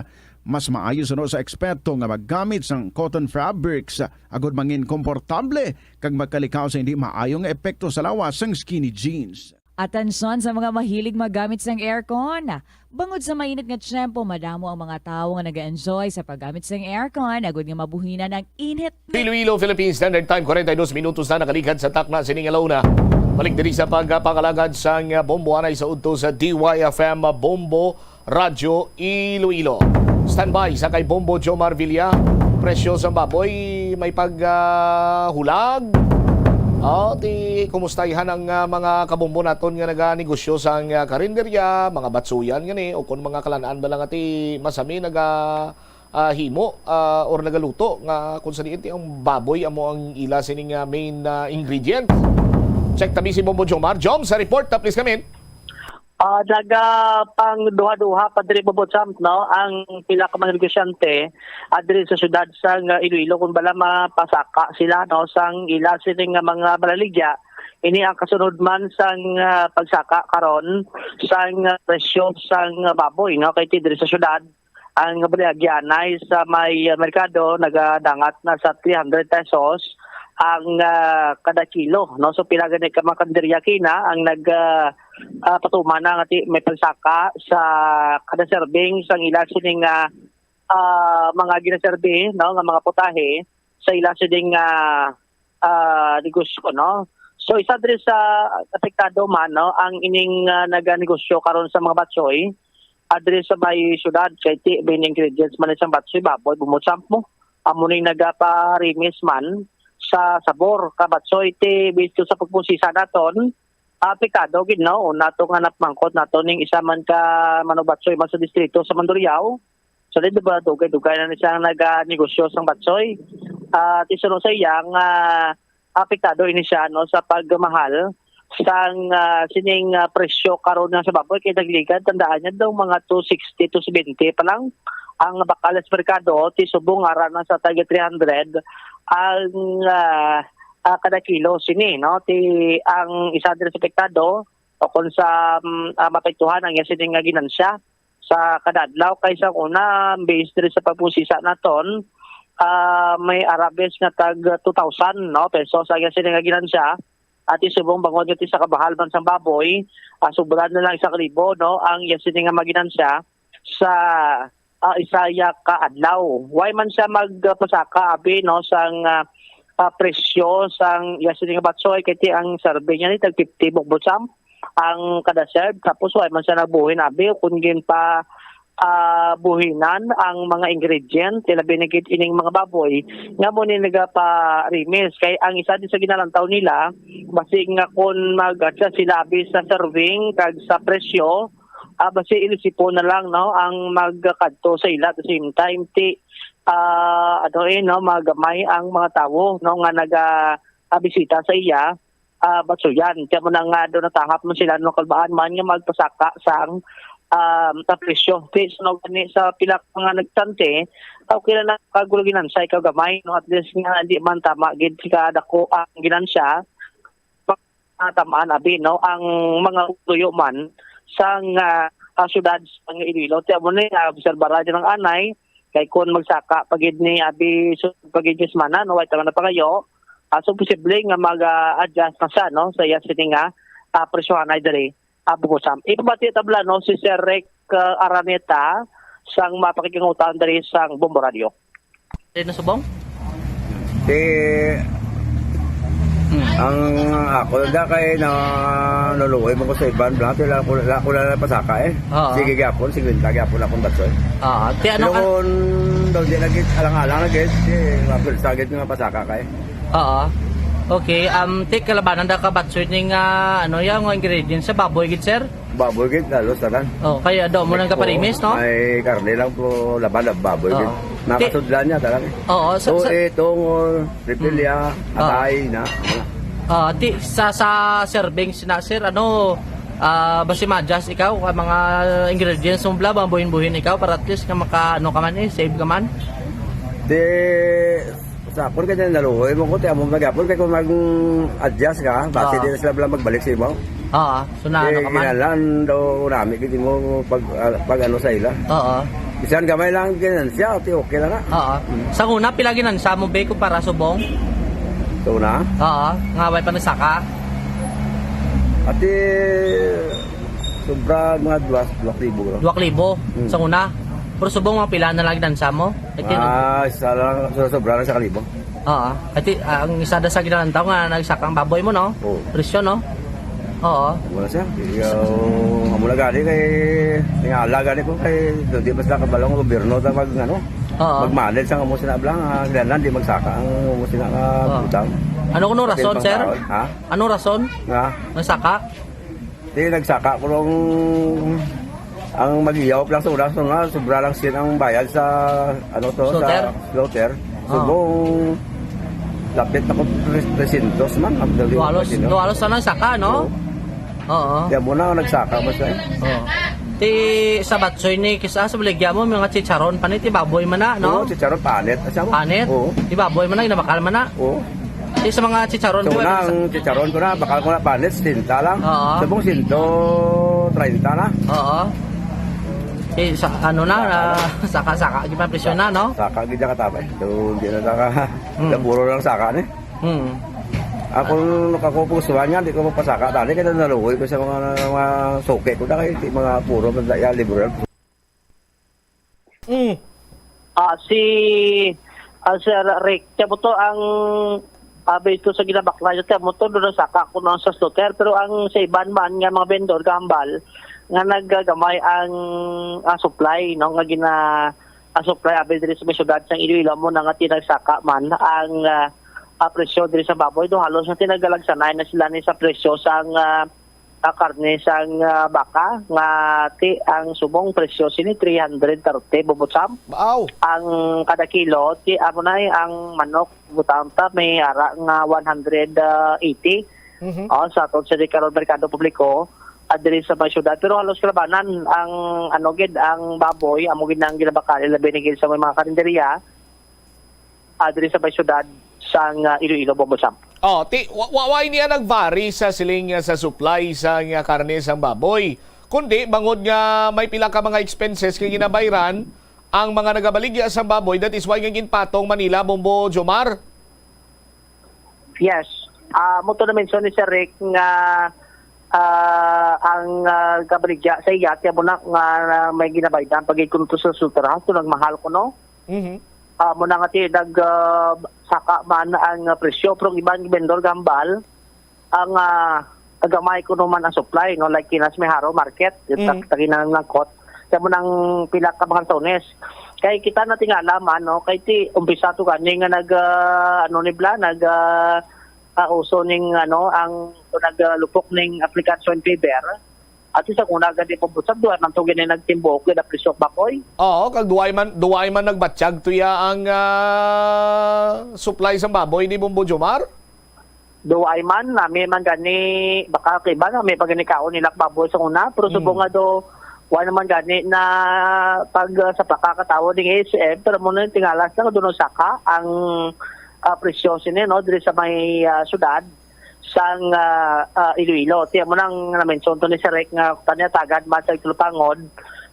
Mas maayo suno sa eksperto nga maggamit sang cotton fabrics agod mangin komportable kag magkalikaw sa hindi maayo nga epekto sa lawas sang skinny jeans. Atensyon sa mga mahilig maggamit sang aircon. Bangod sa mainit nga tiyempo, madamo ang mga tawo nga nag-enjoy sa paggamit sang aircon agud nga mabuhinan ang init. Iloilo, Philippine Standard Time, forty-two minutos na nakalikan sa takna sining alauna. Balik diri sa pagpangalagad sang bombo anay sa udto sa D Y F M Bombo Radyo Iloilo. Standby sa kay Bombo Jomar Villa. Presyo sa baboy may pag, ah, hulag. Oh, ti kumusta ihan ang, ah, mga kabombo naton nga naganegosyo sang, ah, karinderya, mga batsuyan gani, o kon mga kalan-an ba lang ati masami naga, ah, himo, ah, or nagaluto nga kung sa diin ti ang baboy amo ang ila sining, ah, main, ah, ingredient. Check tabi si Bombo Jomar. Jom, sa report, ah, please come in. Ah, nagapangduha-duha pa diri, Bobo Champ, no, ang pila ka mga negosyante, ah, diri sa siyudad sang, ah, Iloilo, kung bala mapasaka sila, no, sang ila sining nga mga malaligya, Ini ang kasunod man sang, ah, pagsaka karon sang, ah, presyo sang, ah, baboy, no? Kay ti diri sa syudad, ang baligya anay sa may, ah, merkado nagadangat na sa three hundred pesos ang, ah, kada kilo, no? So, pila gani ka mga karinderya kina ang nag, ah, ah, patuman na nga ti may pagsaka sa kada serving sang ila sining, ah, ah, mga ginaserbi, no, nga mga putahe sa ila sining, ah, ah, negosyo, no? So, isa diri sa apektado man, no, ang ining, ah, naganegosyo karon sa mga batsoy, ah, diri sa may syudad, kay ti, main ingredients man sa batsoy, baboy, bumutsamp mo. Amo ning nagaparimis man sa sabor ka batsoy, ti, bisto sa pagpusisa naton, ah, apektado gid, no? Una to nga napamangkot nato ning isa man ka manubatsoy man sa distrito sa Mandurriao. So, di ba, dugay-dugay na ni siya naganegosyo sang batsoy. Ah, ti suno sa iya nga apektado ini siya, no, sa pagmahal sang, ah, sining, ah, presyo karon nga sa baboy kay nagligad, tandaan niya daw mga two sixty, two seventy pa lang ang bakal sa merkado, ti subong ara na sa tag three hundred ang, ah, ah, kada kilo sini, no? Ti ang isa diri sa apektado o kung sa, mm, ah, maapektuhan ang iya sini nga ginansya sa kada adlaw kay sa una, based diri sa pagpusisa naton, ah, may arabes nga tag two thousand, no, pesos ang iya sini nga ginansya. At subong bangod nga ti sa kabahal man sang baboy, ah, sobra na lang isa ka libo, no, ang iya sini nga maginansya sa, ah, isa ya ka adlaw. Why man siya magpasaka abi, no, sang, ah, ah, presyo sang iya sini nga batsoy, kay ti ang serve niya ni tag fifty bukbutsam ang kada serve, tapos why man siya nagbuhin abi kung ginpa, ah, buhinan ang mga ingredient, labi na gid ining mga baboy nga mo ni nagaparimis. Kay ang isa din sa ginalantaw nila, basi nga kung mag-adjust sila abi sa serving kag sa presyo, ah, basi ilisipon na lang, no, ang magkadto sa ila. At the same time, ti, ah, ano, eh, no, magamay ang mga tawo, no, nga naga, ah, bisita sa iya, ah, batsuyan. Kaya mo na nga doon natahap mo sila, no, kalbaan man nga magpasaka sang, ah, sa presyo. Ti, sunog ni sa pila ka mga nagtante, okay lang na kagulo ginansya ikaw gamay, no, at least nga hindi man tama gid ka dako ang ginansya. Ah, tamaan abi, no, ang mga luyo man sang, ah, ah, syudad sang Iloilo. Ti amo ni, ah, obserbaran niyo ng anay, kay kun magsaka pa gid ni abi, so, pa gid ni semana, no, way taman na pangayo. Ah, so, posible nga mag, ah, adjust na siya, no, sa iya sini nga, ah, presyohanay diri, ah, Bugosam. Ipabati tabla, no, si Sir Rick, ah, Araneta sang mapakikingutan diri sang Bombo Radio. Dito subong? Ti, Hmm. ang ako lang da kay na nuluoy mo ko sa iban, blank, wala ko, wala ko lang napasaka eh. Oo. Sige gyapon, sige lang gyapon akong batsoy. Oo. Ti ano Pero ka? kung daw di lagi, alang-alang na gid, di, mapil sa gid nga pasaka kay. Oo. Okay, um, ti kalabanan da ka batsoy ning, ah, ano, yung ingredients sa baboy gid, sir? Baboy gid, halos tanan. Oh, kaya daw mo nang kaparimis, no? May karne lang po, laban ang baboy Oo. gid. Ti- Nakasudlan niya, tanan. Oo, sa, So, sa, eh, tungol, repilya, Mm. atay na. Ah, ti, sa, sa servings na, sir, ano, ah, basi ma-adjust ikaw, ang mga ingredients mo bla, mga buhin-buhin ikaw, para at least nga maka, ano ka man eh, save ka man? Ti, sa akon kaya naluoy mo ko, ti amo magyapon, kaya kung mag-adjust ka, basi Oo. di na sila bla magbalik sa imo. Oo, so na, Ti, ano ka man? kinahanglan daw nami, gid mo pag, ah, pag ano sa ila. Oo. Bisan gamay lang ginansya, ti okay lang na. Oo. Mm. Sa una, pila ginansya mo, be, kumpara subong? Sa una? Oo, nga way pa nasaka? Ati, sobra mga dua, dua ka libo lang. Dua ka libo? Mm. Sa una? Pero subong, mga pila na lang ginansya mo? Like, Ah, isa lang, so, sobra lang sa kalibo. Oo. Ati, ah, ang isa da sa ginalantaw nga nagsaka ang baboy mo, no? Oo. Presyo, no? Oo. Wala siya. Ikaw, amo na gani kay tingala gani ko kay di basta kabalong gobyerno ta mag, ano, Oo. mag-manage ang amo sina blang, ah, sila na, di magsaka ang amo sina nga Oo. butang. Ano kuno rason, Pati sir? pang taon, ha? Ano rason? Nga? Nagsaka? Di nagsaka ko lang ang mag-iyaw lang sa una, so nga, sobra lang sin ang bayad sa, ano to, Slaughter? sa slaughter. Oo. Subong lapit na ko tres-, trescientos man, ang dali Dualos, ko, no? dualos na lang saka, no? Oo. Oo. Kaya mo na, nagsaka mo siya. Oo. Ti sa batsoy ni, kisa sa baligya mo, mga chicharon pa ni, ti baboy man na, no? Oo, chicharon, panit. Asa mo? Panit? Oo. Ti baboy man na, ginabakal man na. Oo. Sa mga chicharon, So, di ba? Ang chicharon ko na, bakal ko na, panit, sesenta lang. Oo. Subong, sento treinta na. Oo. Eh, sa, ano na, na, saka-saka, di ba, presyo na, no? Saka, gid ka tapay. So, hindi na saka. Hmm. Puro lang saka, ni. Hmm. Ako, nakakupusuhan nga, di ko magpasaka. Tali, kaya naluoy ko sa mga, mga suki ko na, kaya di mga puro, mga liberal. Mm. Ah, si, ah, Sir Rick, siya mo to ang, ah, based to sa ginabakla niya, siya mo to, doon ang saka ko noon sa slaughter. Pero ang sa iban man nga mga vendor, kahambal, nga nagagamay ang, ah, supply, no, nga gina, ah, supply abi diri sa may syudad sang Iloilo, mo na nga tinagsaka man ang, ah, ah, presyo diri sa baboy. Do halos na tinagalagsanay na sila ni sa presyo sang, ah, ah, karne sang, ah, baka nga ti ang subong presyo sini three hundred thirty, Bobotsam. Wow! Ang kada kilo, ti amo na ang manok, butang ta may ara nga one hundred eighty. Mhm. Oh, sa aton sa di karon merkado publiko, ah, diri sa may syudad. Pero halos kalabanan ang, ano gid, ang baboy, amo gid ang ginabakal, labi na gid sa may mga karinderya, ah, diri sa may syudad sang, ah, Iloilo, Bombosam. Oh, ti, wa, wa, why niya nag-vary sa siling, ah, sa supply sang, ah, karne sang baboy? Kundi, bangod nga may pila ka mga expenses nga ginabayran ang mga nagabaligya sang baboy, that is why nga ginpatong Manila, Bombo Jomar? Yes. Ah, mo to na mention ni Sir Rick nga, ah, ang, ah, kabaligya sa iya, tiyan mo na nga may ginabaydan pag ikunto sa sutra, so nagmahal ko, no? Mhm. Ah, mo na nga ti-, nag, ah, saka man ang, ah, presyo, pero ang iban vendor gambal, ang, ah, gamay ko naman ang supply, no? Like, kinas may Haro Market, yung Mm. tag-, taginan ng langkot. Sa mo nang pila ka mga tones. Kay kita na tingala man, no? Kay ti, umpisa to gani nga nag, ah, ano ni bla, nag, ah, ah, uso ning, ano, ang nag, ah, lupok ning African Swine Fever. At sa una gani pabusag, duha man to gani nagtimbuok gid ang presyo baboy. Oo, kag duway man, duway man nagbatyag tuya ang, ah, supply sang baboy ni Bombo Jomar? Duway man, nami man gani, baka kay iba, nami pa gani kaon nila baboy sa una, pero Mm. subong nga do, wa naman gani na pag, ah, sa pakakatawo ding A S F, pero mo na yung tingala sa doon saka ang, ah, presyo sini, no, diri sa may, ah, syudad sang, ah, ah, Iloilo. Tiyan mo nang na-mention to ni Sir Rick nga kanya tagad man sa Itlupangod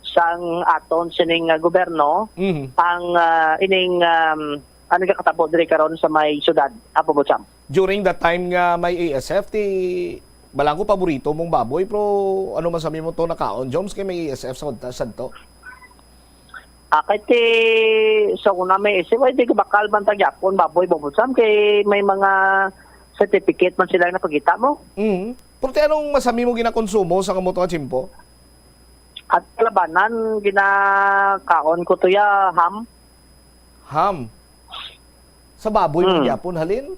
sang aton sining, ah, gobyerno, Mhm. ang, ah, ining, um, ang nagakatabo diri karon sa may syudad, Apo Bocham. During that time nga may A S F, ti, balang ko paborito mong baboy, pero ano man sa mo to nakaon, Joms, kay may A S F sa, sa to? Ah, kay ti, sa una may A S F, ay, di ka bakal man tagyapon, baboy, Bobo Sam, kay may mga certificate man sila na pagkita mo. Mm. Pero ti, anong masami mo ginakonsumo sa kamuto nga tiyempo? At kalabanan, ginakaon ko to ya, ham. Ham? Sa baboy mo Hmm. gyapon, halin?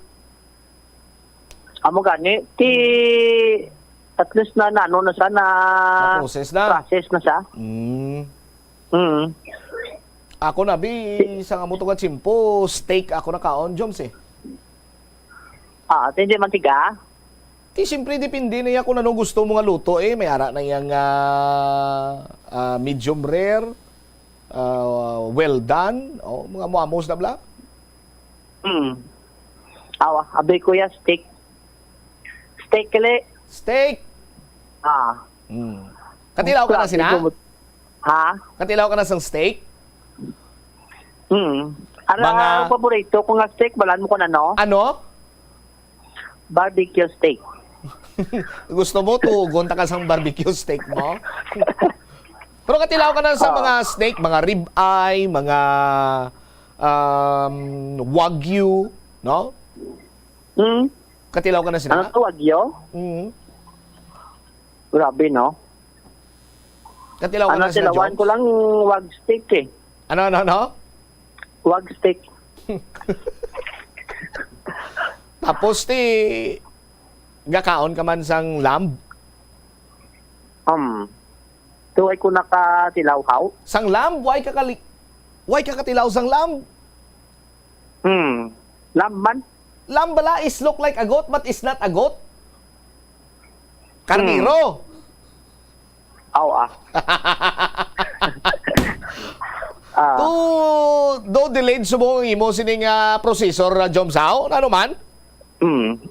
Amo gani, ti, at least na, na, ano na siya, na Na-process na? process na siya. Mm. Mm. Ako na, bi, sa nga mo to nga tiyempo, steak ako nakaon, Joms, eh. Ah, ti, hindi man tiga? Ti, siyempre, depende na yan kung ano gusto mo nga luto, eh. May ara na yang, ah, ah, medium rare, ah, well done, o, mga muamos na bla. Hmm. Awa, abi ko ya, steak. Steak kali. Steak! Ah. Hmm. Katilaw ka na Grabe sina? ko. Ha? Katilaw ka na sang steak? Hmm. Ano Mga ang paborito ko nga steak? Balan mo kung ano? Ano? Barbecue steak. Gusto mo tugon ta ka sang barbecue steak mo? Pero katilaw ka na sa Oo. mga steak, mga rib eye, mga, um, wagyu, no? Hmm? Katilaw ka na sila? Ano to, wagyu? Mm. Grabe, no? Katilaw ka Ano, na sila, tilawan Joms? ko lang wag steak, eh. Ano, ano, ano? Wag steak. Tapos, ti, gakaon ka man sang lamb? Um, tuway ko nakatilaw, how? Sang lamb? Why ka kali-, why ka katilaw sang lamb? Hmm. Lamb man? Lamb bala is look like a goat, but is not a goat. Karnero. Hmm. Aw, ah. Ah. To, do delayed subong ang imo sining, ah, processor, ah, Jom Sao? Ano man?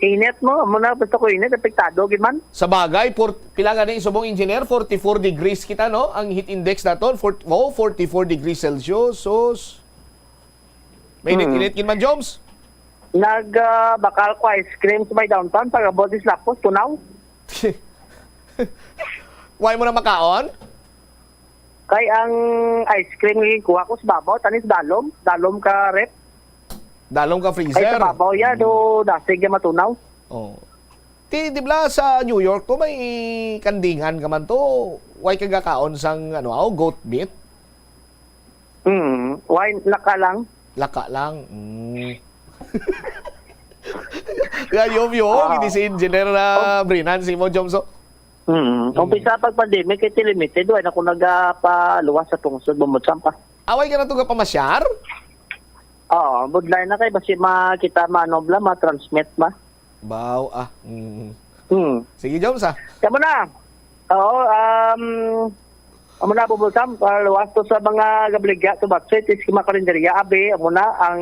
Init mo, amo na, basta ko init, apektado gid man. Sa bagay, por, pila gani subong, engineer? Forty-four degrees kita, no? Ang heat index naton, for, oh, forty-four degrees Celsius. Sus. Mainit-init gid man, Joms. Nag, ah, bakal ko ice cream sa may downtown, pag-abot is lapos, tunaw. Why mo na makaon? Kay ang ice cream nga kuha ko sa babaw, tani sa dalom, dalom ka ref. Dalom ka freezer. Kay sa babaw ya, do dasig ya matunaw. Oh. Ti, di bala sa New York to, may kandingan ka man to. Why ka gakaon sang, ano, aw, goat meat? Hmm, why? Laka lang. Laka lang. Mm. Kaya yom yom, Ah. Hindi si Engineer na Oh. Brinan, si mo, Jomso. Hmm. Mm. Umpisa pag pandemic, kay limited, wala na ko nagapaluwas sa tungsod, bumutsan pa. Away ka na to ka pamasyar? Oo, budlay na kay basi makita, maano bala, ma-transmit ba? Baw, ah. Mm. Hmm. Sige, Joms, ah. Kamo na. Oo, um, amo na, Bubulsam, ah, luwas to sa mga gabaligya, to Batsit, is mga karinderya, abi, amo na ang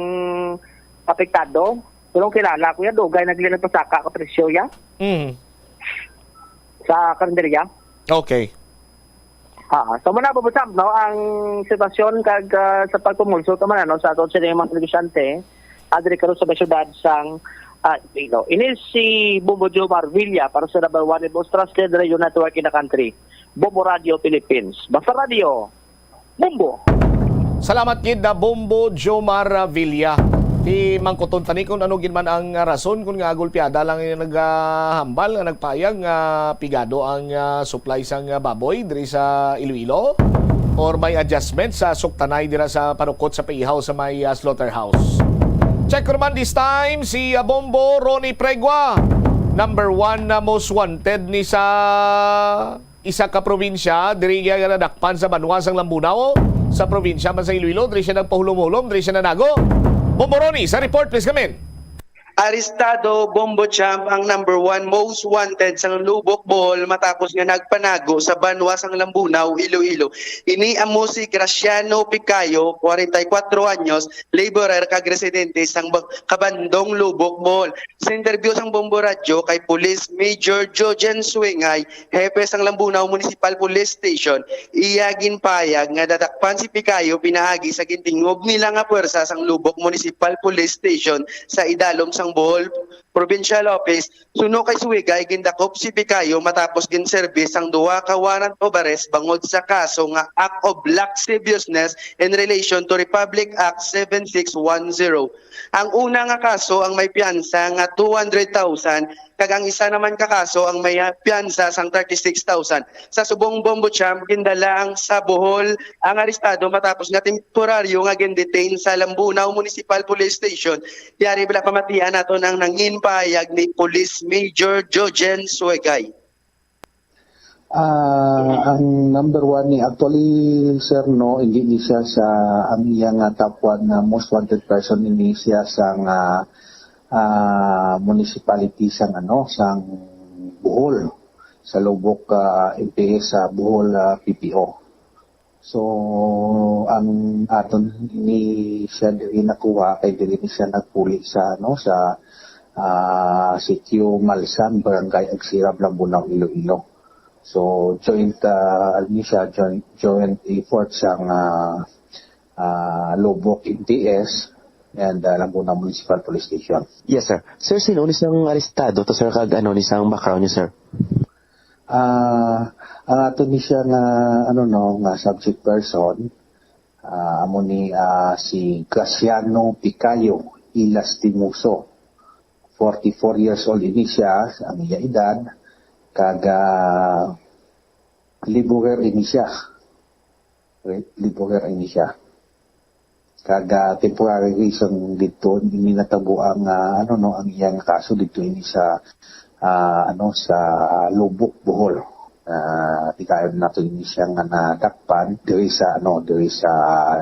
apektado. Pero ang kilala ko yan, dugay na gila nagpasaka ka presyo ya Mm. sa karinderya. Okay. Ah, so muna, Bubulsam, no, ang sitwasyon kag, ah, sa pagpumulso to man, ano, sa aton sini mga negosyante, adri karon sa may syudad sang, ah, Iloilo. Ini si Bumbo Joe Marvilla para sa number one most trusted radio network in the country, Bombo Radio Philippines. Basta Radio, Bombo! Salamat gid na Bombo Jomar Villa. Ti mangkuton tani kung ano gid man ang rason kung nga gulpiada lang yung naghambal nga nagpayag nga pigado ang, ah, supply sang, ah, baboy diri sa Iloilo or may adjustment sa suktanay dira sa panukot sa paihaw sa may, ah, slaughterhouse. Check ko naman this time si, ah, Bombo Ronnie Pregua, number one na most wanted ni sa isa ka probinsya diri nga nadakpan sa banwa sang Lambunao, sa probinsya man sa Iloilo, diri siya nagpahulom-hulom, diri siya nanago. Bombo Ronnie, sa report, please come in. Arestado, Bombo Champ, ang number one most wanted sang Lubok, Bohol, matapos nga nagpanago sa banwa sang Lambunao, Iloilo. Ini amo si Graciano Picayo, forty-four anyos, laborer kag residente sang Ba-, Kabandong, Lubok, Bohol. Sa interview sang Bombo Radyo kay Police Major Jojen Suingay, hepe sang Lambunao Municipal Police Station, iya ginpayag nga nadakpan si Picayo pinaagi sa gintingog nila nga puwersa sang Lubok Municipal Police Station sa idalom sang Bohol Provincial Office. Suno kay Suingay, gindakop si Picayo matapos ginserbi sang duha ka warrant of arrest bangod sa kaso nga act of lasciviousness in relation to Republic Act seven six one zero. Ang una nga kaso ang may piyansa nga two hundred thousand, kag ang isa naman ka kaso ang may piyansa sang thirty-six thousand. Sa subong, Bombo Champ, gindala ang sa Bohol ang arestado matapos nga temporaryo nga gindetain sa Lambunao Municipal Police Station. Yari bala pamatian naton ang nangin pahayag ni Police Major Jojen Suegay. Ah, ang number one ni, actually, sir, no, hindi ni siya sa, ang iya nga top one na most wanted person, ini siya sa nga, ah, municipality sang, ano, sang Bohol, sa Lubok, ah, M P S, sa Bohol, ah, P P O. So, ang aton ni siya diri nakuha kay diri ni siya nagpuli sa, ano, sa, ah, Sitio Malsan, Barangay Agsirab, Lambunao, Iloilo. So, joint, ah, ano ni siya, joint, joint effort sang, ah, ah, Lubok M T S and, ah, Lambunao Municipal Police Station. Yes, sir. Sir, sin-o ni sang arestado to, sir, kag ano ni sang background niya, sir? Ah, ang ato ni siya nga, ano, no, nga subject person, ah, amo ni, ah, si Graciano Picayo y Lastimoso. Forty-four years old ini siya, ang iya edad, kag, ah, laborer ini siya. Laborer ini siya. Kag, ah, temporary reason didto, ini natabo ang, ah, ano, no, ang iyang kaso didto ini sa, ah, ano, sa Lubok, Bohol. Ah, tigayon nato ini siya nga nadakpan diri sa, ano, diri sa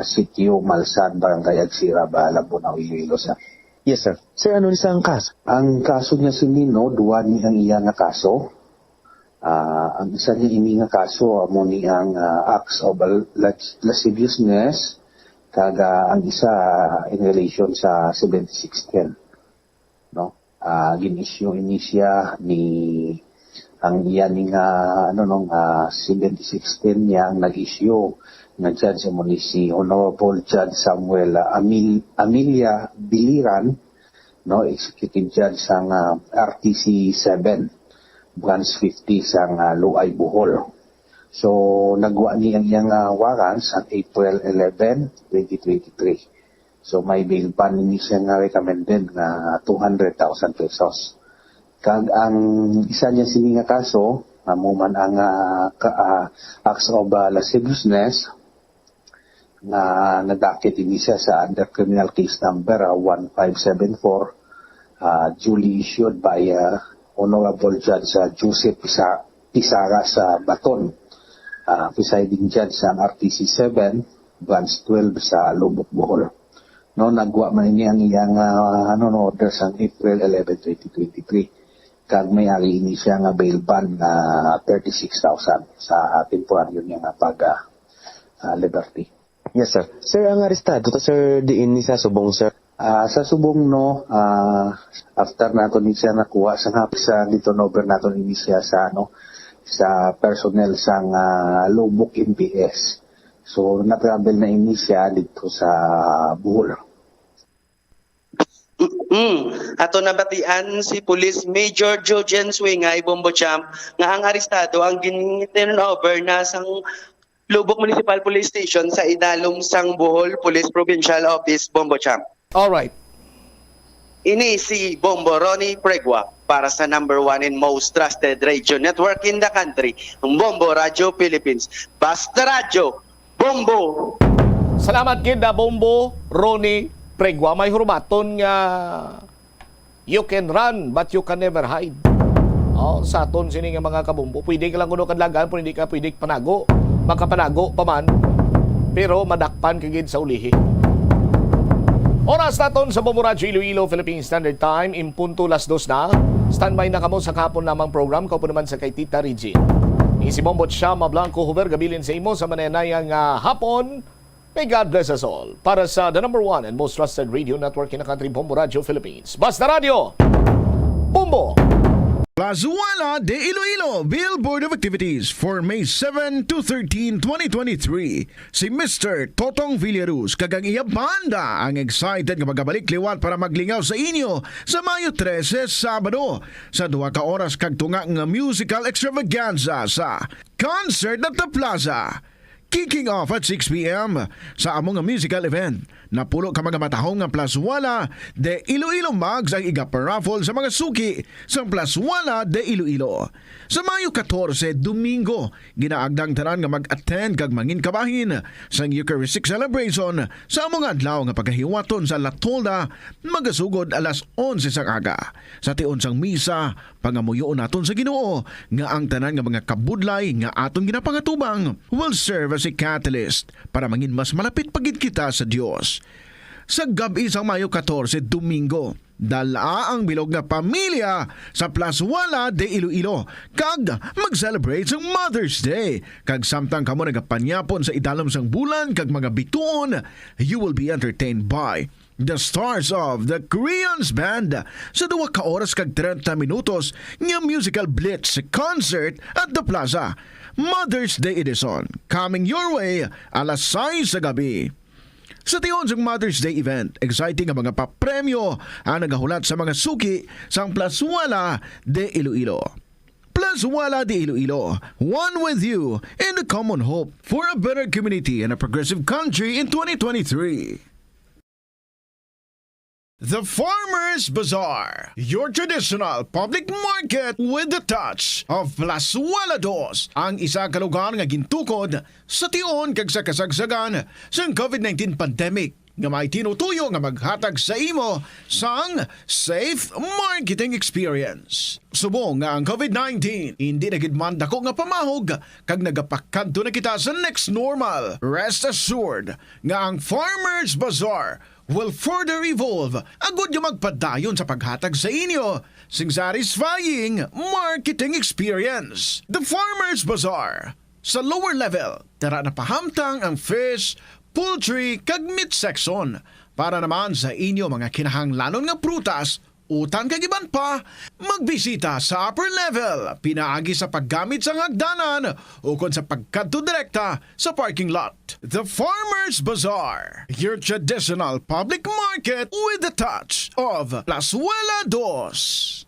Sitio Malsan, Barangay Agsirab, Lambunao, Iloilo, sir. Yes, sir. Sir, ano ni sa ang kaso? Ang kaso niya sini, no, duha ni ang iya nga kaso. Ah, ang isa niya ini nga kaso amo ni ang, ah, acts of las-, lasciviousness, kag, ah, ang isa, ah, in relation sa seventy-six ten, no? Ah, gin-issue ini siya ni, ang iya ni nga, ano, no, nga seventy sixteen niya ang nag-issue nga judge amo ni si Honorable Judge Samuel, ah, Amil-, Amelia Biliran, no, Executive Judge sang, ah, R T C seven, Branch fifty sang, ah, Luay, Bohol. So, nagwa ni ang iyang, ah, warrant sa April eleven, twenty twenty-three. So, may bail bond ini siya nga recommended nga two hundred thousand pesos. Kag ang isa niya sini nga kaso, amo man ang, ah, ka-, ah, acts of, ah, lasciviousness, nga nadakit ini siya sa under criminal case number, ah, one five seven four, ah, duly issued by, ah, Honorable Judge, ah, Joseph Pisa-, Pisara sa Baton, ah, presiding judge sa R T C seven, Branch twelve sa Loboc, Bohol. No, nagwa man ini ang iyang, ah, ano, no, order sa April eleven, twenty twenty-three. Kag may ari ini siya nga bail bond nga thirty-six thousand sa temporaryo niya nga pag, ah, ah, liberty. Yes, sir. Sir, ang arestado to, sir, diin ni sa subong, sir? Ah, sa subong, no, ah, after nato ni siya nakuha sa hapis, sa giturn over nato ni siya sa, ano, sa personnel sang, ah, Loboc M P S. So, na-travel na ini siya dito sa Bohol. Mm. Ato nabatian si Police Major Jojen Swingay, Bombo Champ, nga ang arestado ang gin-turn over na sang Loboc Municipal Police Station sa idalom sang Bohol Police Provincial Office, Bombo Champ. Alright. Ini si Bombo Ronnie Pregua para sa number one and most trusted radio network in the country, ang Bombo Radio Philippines. Basta Radyo, Bombo! Salamat gid na Bombo Ronnie Pregua. May hurumaton nga you can run, but you can never hide. Oh, sa aton sini nga mga kabombo, pwede ka lang kuno kadlagan, pero hindi ka pwede panago. Makapanago pa man, pero madakpan ka gid sa ulihi. Oras naton sa Bombo Radyo Iloilo, Philippine Standard Time, in punto las dos na. Standby na kamo sa kahapon namang program, kaupo naman sa kay Tita Regine. Isi Bombo Chama Blanco Huber, gabilin sa imo sa mananaya nga hapon. May God bless us all. Para sa the number one and most trusted radio network in the country, Bombo Radio Philippines. Basta Radio, Bombo! Plazuela de Iloilo, Billboard of Activities for May seven to thirteen, twenty twenty-three. Si Mister Totong Villaruz kag ang iya banda ang excited nga magabalik liwat para maglingaw sa inyo sa Mayo trese, Sabado, sa duha ka oras kag tunga nga musical extravaganza sa Concert at the Plaza. Kicking off at six p m sa amo nga musical event, napulo ka mga matahom nga Plazuela de Iloilo mugs ang igaparaffle sa mga suki sang Plazuela de Iloilo. Sa Mayo katorse, Domingo, ginaagda ang tanan nga mag-attend kag mangin kabahin sang Eucharistic celebration sa amo nga adlaw nga pagahiwaton sa La Tolda, magasugod alas onse sang aga. Sa tion sang misa, pangamuyoon naton sa Ginoo nga ang tanan nga mga kabudlay nga aton ginapangatubang will serve as a catalyst para mangin mas malapit pa gid kita sa Dios. Sa gab-i sang Mayo katorse, Domingo, dala ang bilog nga pamilya sa Plazuela de Iloilo kag mag-celebrate sang Mother's Day. Kag samtang kamo nagapanyapon sa idalom sang bulan kag mga bituon, you will be entertained by the stars of the Creons Band sa duha ka oras kag trenta minutos nga musical blitz concert at the Plaza, Mother's Day Edition, coming your way alas sais sa gabi. Sa tion sang Mother's Day event, exciting nga mga papremyo ang nagahulat sa mga suki sang Plazuela de Iloilo. Plazuela de Iloilo, one with you in the common hope for a better community and a progressive country in twenty twenty-three. The Farmers Bazaar, your traditional public market with the touch of Plazuela Dos, ang isa ka lugar nga gintukod sa tion kag sa kasagsagan sang covid nineteen pandemic, nga may tinutuyo nga maghatag sa imo sang safe marketing experience. Subong nga ang covid nineteen indi na gid man dako nga pamahog kag nagapakadto na kita sa next normal, rest assured nga ang Farmers Bazaar will further evolve agud nga magpadayon sa paghatag sa inyo sing satisfying marketing experience. The Farmers Bazaar. Sa lower level, tara na pahamtang ang fish, poultry, kag meat section. Para naman sa inyo mga kinahanglanon nga prutas, utang kag iban pa, magbisita sa upper level pinaagi sa paggamit sang hagdanan ukon sa pagkadto direkta sa parking lot. The Farmers Bazaar, your traditional public market with a touch of Plazuela Dos.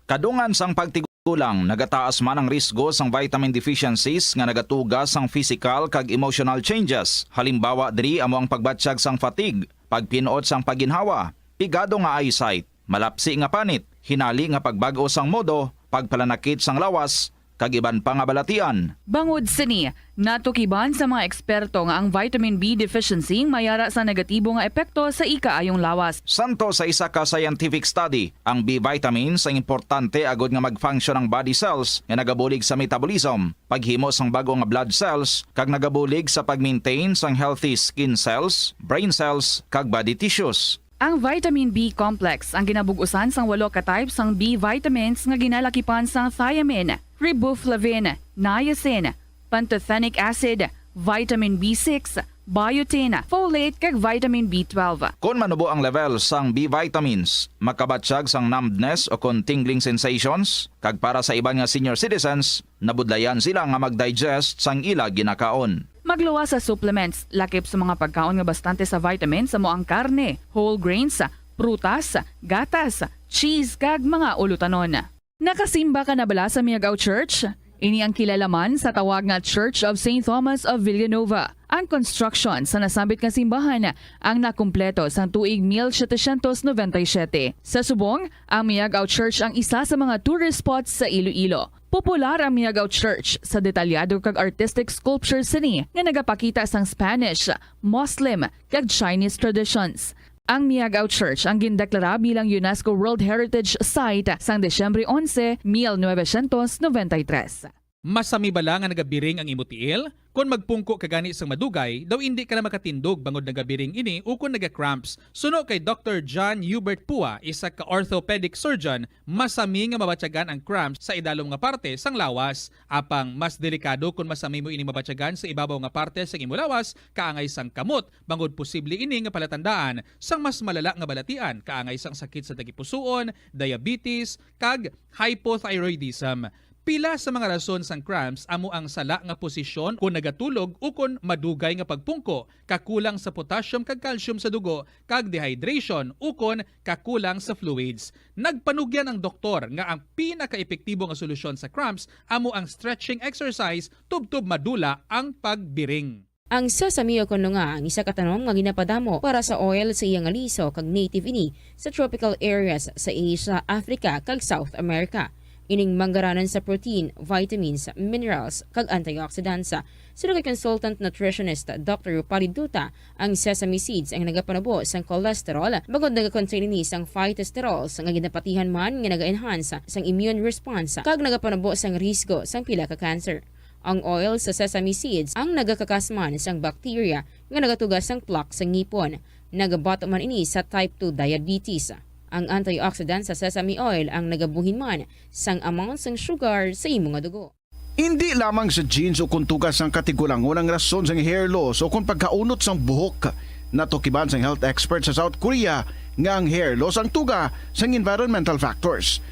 Kadungan sang pagtigulang, nagataas man ang risgo sang vitamin deficiencies nga nagatuga sang physical kag emotional changes. Halimbawa diri amo ang pagbatyag sang fatigue, pagpin-ot sang pagginhawa, pigado nga eyesight, malapsi nga panit, hinali nga pagbag-o sang modo, pagpalanakit sang lawas, kag iban pa nga balatian. Bangod sini, natukiban sa mga eksperto nga ang vitamin B deficiency mayara sa negatibo nga epekto sa ikaayong lawas. Santo sa isa ka scientific study, ang B vitamins ang importante agod nga mag-function ang body cells nga nagabulig sa metabolism, paghimo sang bag-o nga blood cells, kag nagabulig sa pag-maintain sang healthy skin cells, brain cells, kag body tissues. Ang vitamin B complex ang ginabug-usan sang walo ka type sang B vitamins nga ginalakipan sang thiamine, riboflavin, niacin, pantothenic acid, vitamin B six, biotin, folate, kag vitamin B twelve. Kon manubo ang level sang B vitamins, makabatyag sang numbness o kon tingling sensations, kag para sa iban nga senior citizens, nabudlayan sila nga mag-digest sang ila ginakaon. Magluwas sa supplements, lakip sa mga pagkaon nga bastante sa vitamins amo ang karne, whole grains, prutas, gatas, cheese, kag mga ulutanon. Nakasimba ka na bala sa Miagao Church? Ini ang kilala man sa tawag nga Church of Saint Thomas of Villanova. Ang construction sa nasambit nga simbahan ang nakumpleto sang tuig mil setecientos noventa y siete. Sa subong, ang Miagao Church ang isa sa mga tourist spots sa Iloilo. Popular ang Miagao Church sa detalyado kag artistic sculptures sini nga nagapakita sang Spanish, Muslim, kag Chinese traditions. Ang Miagao Church ang gindeklara bilang UNESCO World Heritage Site sang Disyembre onse, mil novecientos noventa y tres. Masami bala nga nagabiring ang imo tiil? Kon magpungko ka gani sang madugay, daw indi ka na makatindog bangod nagabiring ini ukon naga-cramps. Suno kay Doctor John Hubert Pua, isa ka orthopedic surgeon, masami nga mabatyagan ang cramps sa idalom nga parte sang lawas. Apang mas delikado kon masami mo ini mabatyagan sa ibabaw nga parte sang imo lawas, kaangay sang kamot, bangod posible ini nga palatandaan sang mas malala nga balatian, kaangay sang sakit sa tagipusoon, diabetes, kag hypothyroidism. Pila sa mga rason sang cramps amo ang sala nga posisyon kon nagatulog ukon madugay nga pagpungko, kakulang sa potassium kag calcium sa dugo, kag dehydration ukon kakulang sa fluids. Nagpanugyan ang doktor nga ang pinakaepektibo nga solusyon sa cramps amo ang stretching exercise tubtob madula ang pagbiring. Ang sesame o kon lunga ang isa ka tanom nga ginapadamo para sa oil sa iya nga liso kag native ini sa tropical areas sa Asia, Africa, kag South America. Ining manggaranan sa protein, vitamins, minerals, kag antioxidants. Suno kay consultant nutritionist Doctor Rupali Duta, ang sesame seeds ang nagapanubo sang cholesterol bangod nagakontain ini sang phytosterols nga ginapatihan man nga naga-enhance sang immune response kag nagapanubo sang risgo sang pila ka cancer. Ang oil sa sesame seeds ang nagakakasman sang bacteria nga nagatuga sang plaque sa ngipon. Nagabato man ini sa type two diabetes. Ang antioxidant sa sesame oil ang nagabuhin man sang amount sang sugar sa imo nga dugo. Indi lamang sa genes o kon tuga sang katigulangon ang rason sang hair loss o kon pagkaunot sang buhok. Natukiban sang health expert sa South Korea nga ang hair loss ang tuga sang environmental factors.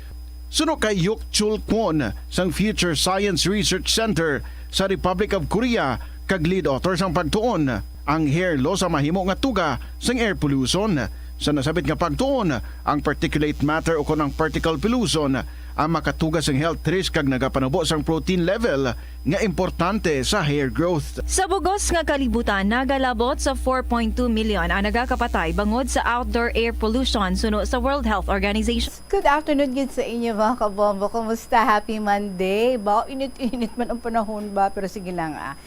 Suno kay Hyuk Chul Kwon sang Future Science Research Center sa Republic of Korea, kag lead author sang pagtuon, ang hair loss ang mahimo nga tuga sang air pollution. Sa nasabit nga pagtuon, ang particulate matter ukon ang particle pollution ang makatuga sang health risk kag nagapanubo sang protein level nga importante sa hair growth. Sa bugos nga kalibutan, nagalabot sa four point two million ang nagakapatay bangod sa outdoor air pollution, suno sa World Health Organization. Good afternoon gid sa inyo, mga kabombo. Kumusta? Happy Monday. Ba, init-init man ang panahon ba? Pero sige lang, ah.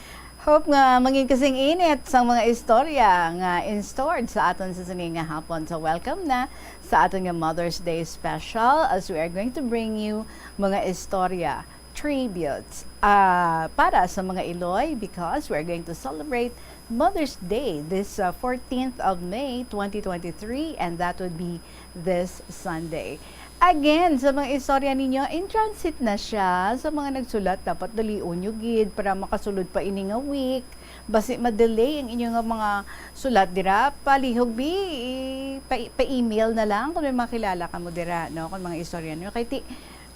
Hope nga mangin kasing init sang mga istorya nga in stored sa aton sa sini nga hapon. So, welcome na sa aton nga Mother's Day special, as we are going to bring you mga istorya, tributes, ah, para sa mga Iloy, because we are going to celebrate Mother's Day this, uh, fourteenth of May twenty twenty-three, and that would be this Sunday. Again, sa mga istorya ninyo, in transit na siya. Sa mga nagsulat, dapat dalion nyo gid para makasulod pa ini nga week. Basi ma-delay ang inyo nga mga sulat dira, palihog bi, i-, pa, pa-email na lang kung may makilala ka mo dira, no? Kung mga istorya nyo. Kay ti,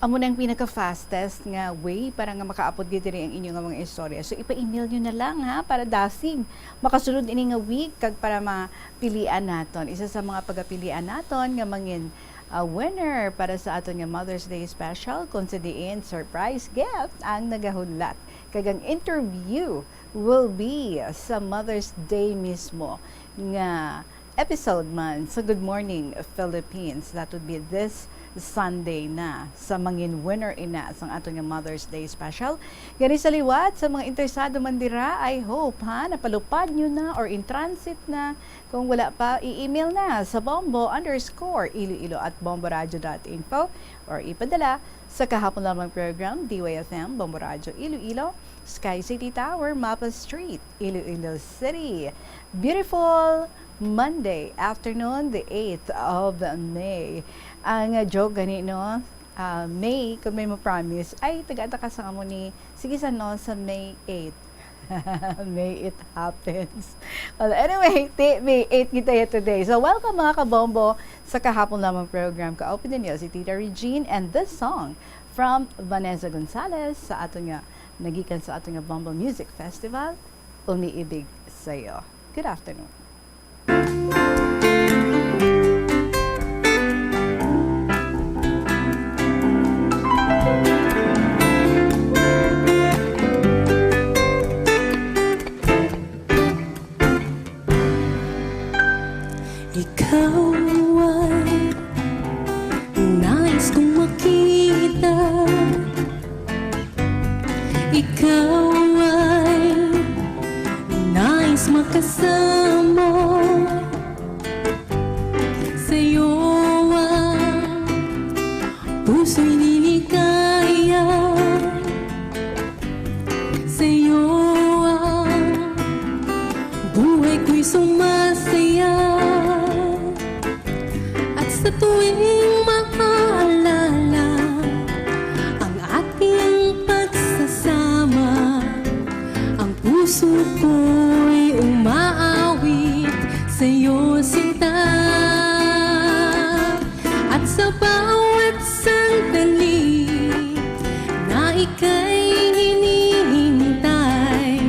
amo na ang pinaka-fastest nga way para nga makaapod gid diri ang inyo nga mga istorya. So, ipa-email nyo na lang, ha, para dasig makasulod ini nga week kag para mapilian naton. Isa sa mga pagapilian naton nga mangin, ah, winner para sa aton nga Mother's Day special, kung sa diin surprise gift ang nagahulat. Kag ang interview will be sa Mother's Day mismo nga episode man sa Good Morning Philippines. That would be this Sunday na sa mangin winner ina sang aton nga Mother's Day special. Gani sa liwat, sa mga interesado man dira, I hope, ha, napalupad nyo na or in transit na. Kung wala pa, i-email na sa bombo underscore iloilo at bomboradio dot info or ipadala sa kahapon lamang program, D Y F M, Bombo Radio Iloilo, Sky City Tower, Mapa Street, Iloilo City. Beautiful Monday afternoon, the eighth of May. Ang, uh, joke gani, no? Ah, May, kung may ma-promise, ay, taga-taga sa kamo ni, sige sa, no, sa May eight. May it happens. Well, anyway, ti-, May eight kita ya today. So, welcome, mga kabombo, sa kahapon lamang program. Kaupod ninyo si Tita Regine and this song from Vanessa Gonzalez sa aton nga, nagikan sa aton nga Bombo Music Festival, Umiibig Sa'yo. Good afternoon. Ikaw ay nais kong makita. Ikaw ay nais makasama. Sa'yo ang puso'y liligaya. Sa'yo ang buhay ko'y sumasaya. At sa tuwing maaalala ang ating pagsasama, ang puso ko'y umaawit sa'yo, sinta. At sa bawat sandali na ika'y hinihintay,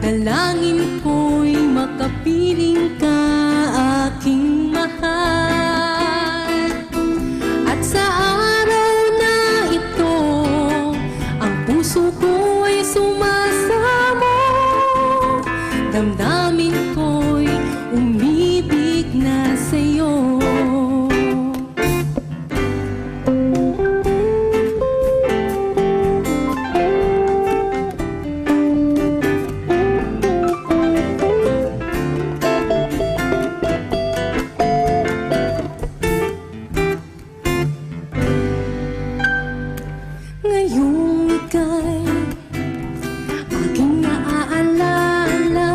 dalangin ko'y makapiling ka, aking mahal. At sa araw na ito, ang puso ko'y sumasamo, damdamin ko'y umibig na sa'yo. Ngayong ika'y aking naaalala,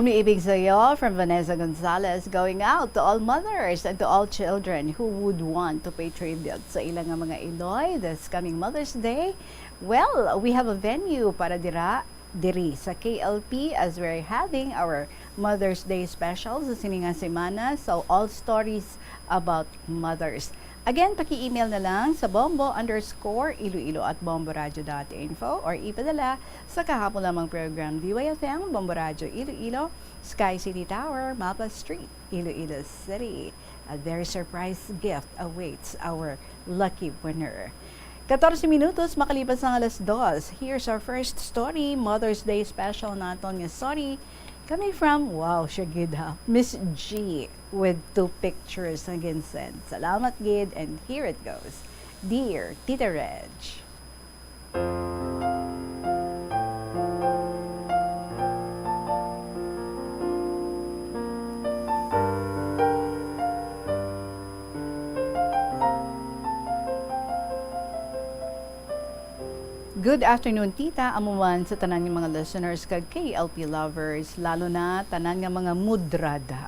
May ibig sayo from Vanessa Gonzalez, going out to all mothers and to all children who would want to pay tribute sa ilang nga mga iloy this coming Mother's Day. Well, we have a venue para dira, diri sa K L P, as we're having our Mother's Day special sa sini nga semana. So, all stories about mothers. Again, paki-email na lang sa bombo underscore iloilo at bomboradio dot info or ipadala sa kahapon lamang program, D Y F M, Bombo Radyo Iloilo, Sky City Tower, Mapa Street, Iloilo City. A very surprise gift awaits our lucky winner. Katorse minutos makalipas ang alas dos. Here's our first story, Mother's Day special naton nga story. Coming from, wow, siya gid ha, Miss G with two pictures nga ginsend. Salamat gid, and here it goes. Dear Tita Reg. Good afternoon, Tita. Amo man sa tanan nga mga listeners kag K L P lovers, lalo na tanan nga mga mudrada.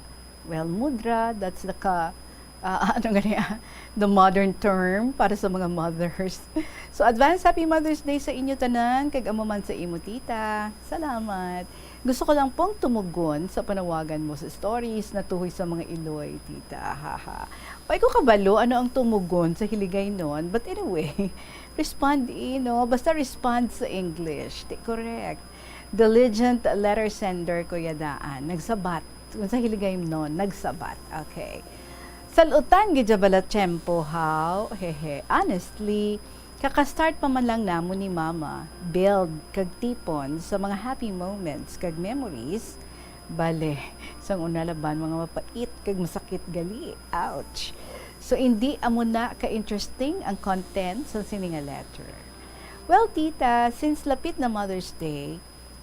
Well, mudra, that's the ka-, ah, ano nga niya, the modern term para sa mga mothers. So, advance happy Mother's Day sa inyo tanan, kag amo man sa imo, Tita. Salamat. Gusto ko lang pong tumugon sa panawagan mo sa stories natuhoy sa mga iloy, Tita. Haha. Wa ko kabalo ano ang tumugon sa Hiligaynon, but anyway, respond, eh, no? Basta respond sa English. Di, correct. Diligent letter sender, Kuya Daan. Nagsabat. Kung sa Hiligaynon, nagsabat. Okay. Salutan gid bala tiyempo, haw? Hehe. Honestly, kaka-start pa man lang namon ni Mama build kag tipon sa mga happy moments kag memories. Bale, sang una laban mga mapait kag masakit gali. Ouch. So, indi amo na ka-interesting ang content sa sini nga letter. Well, Tita, since lapit na Mother's Day,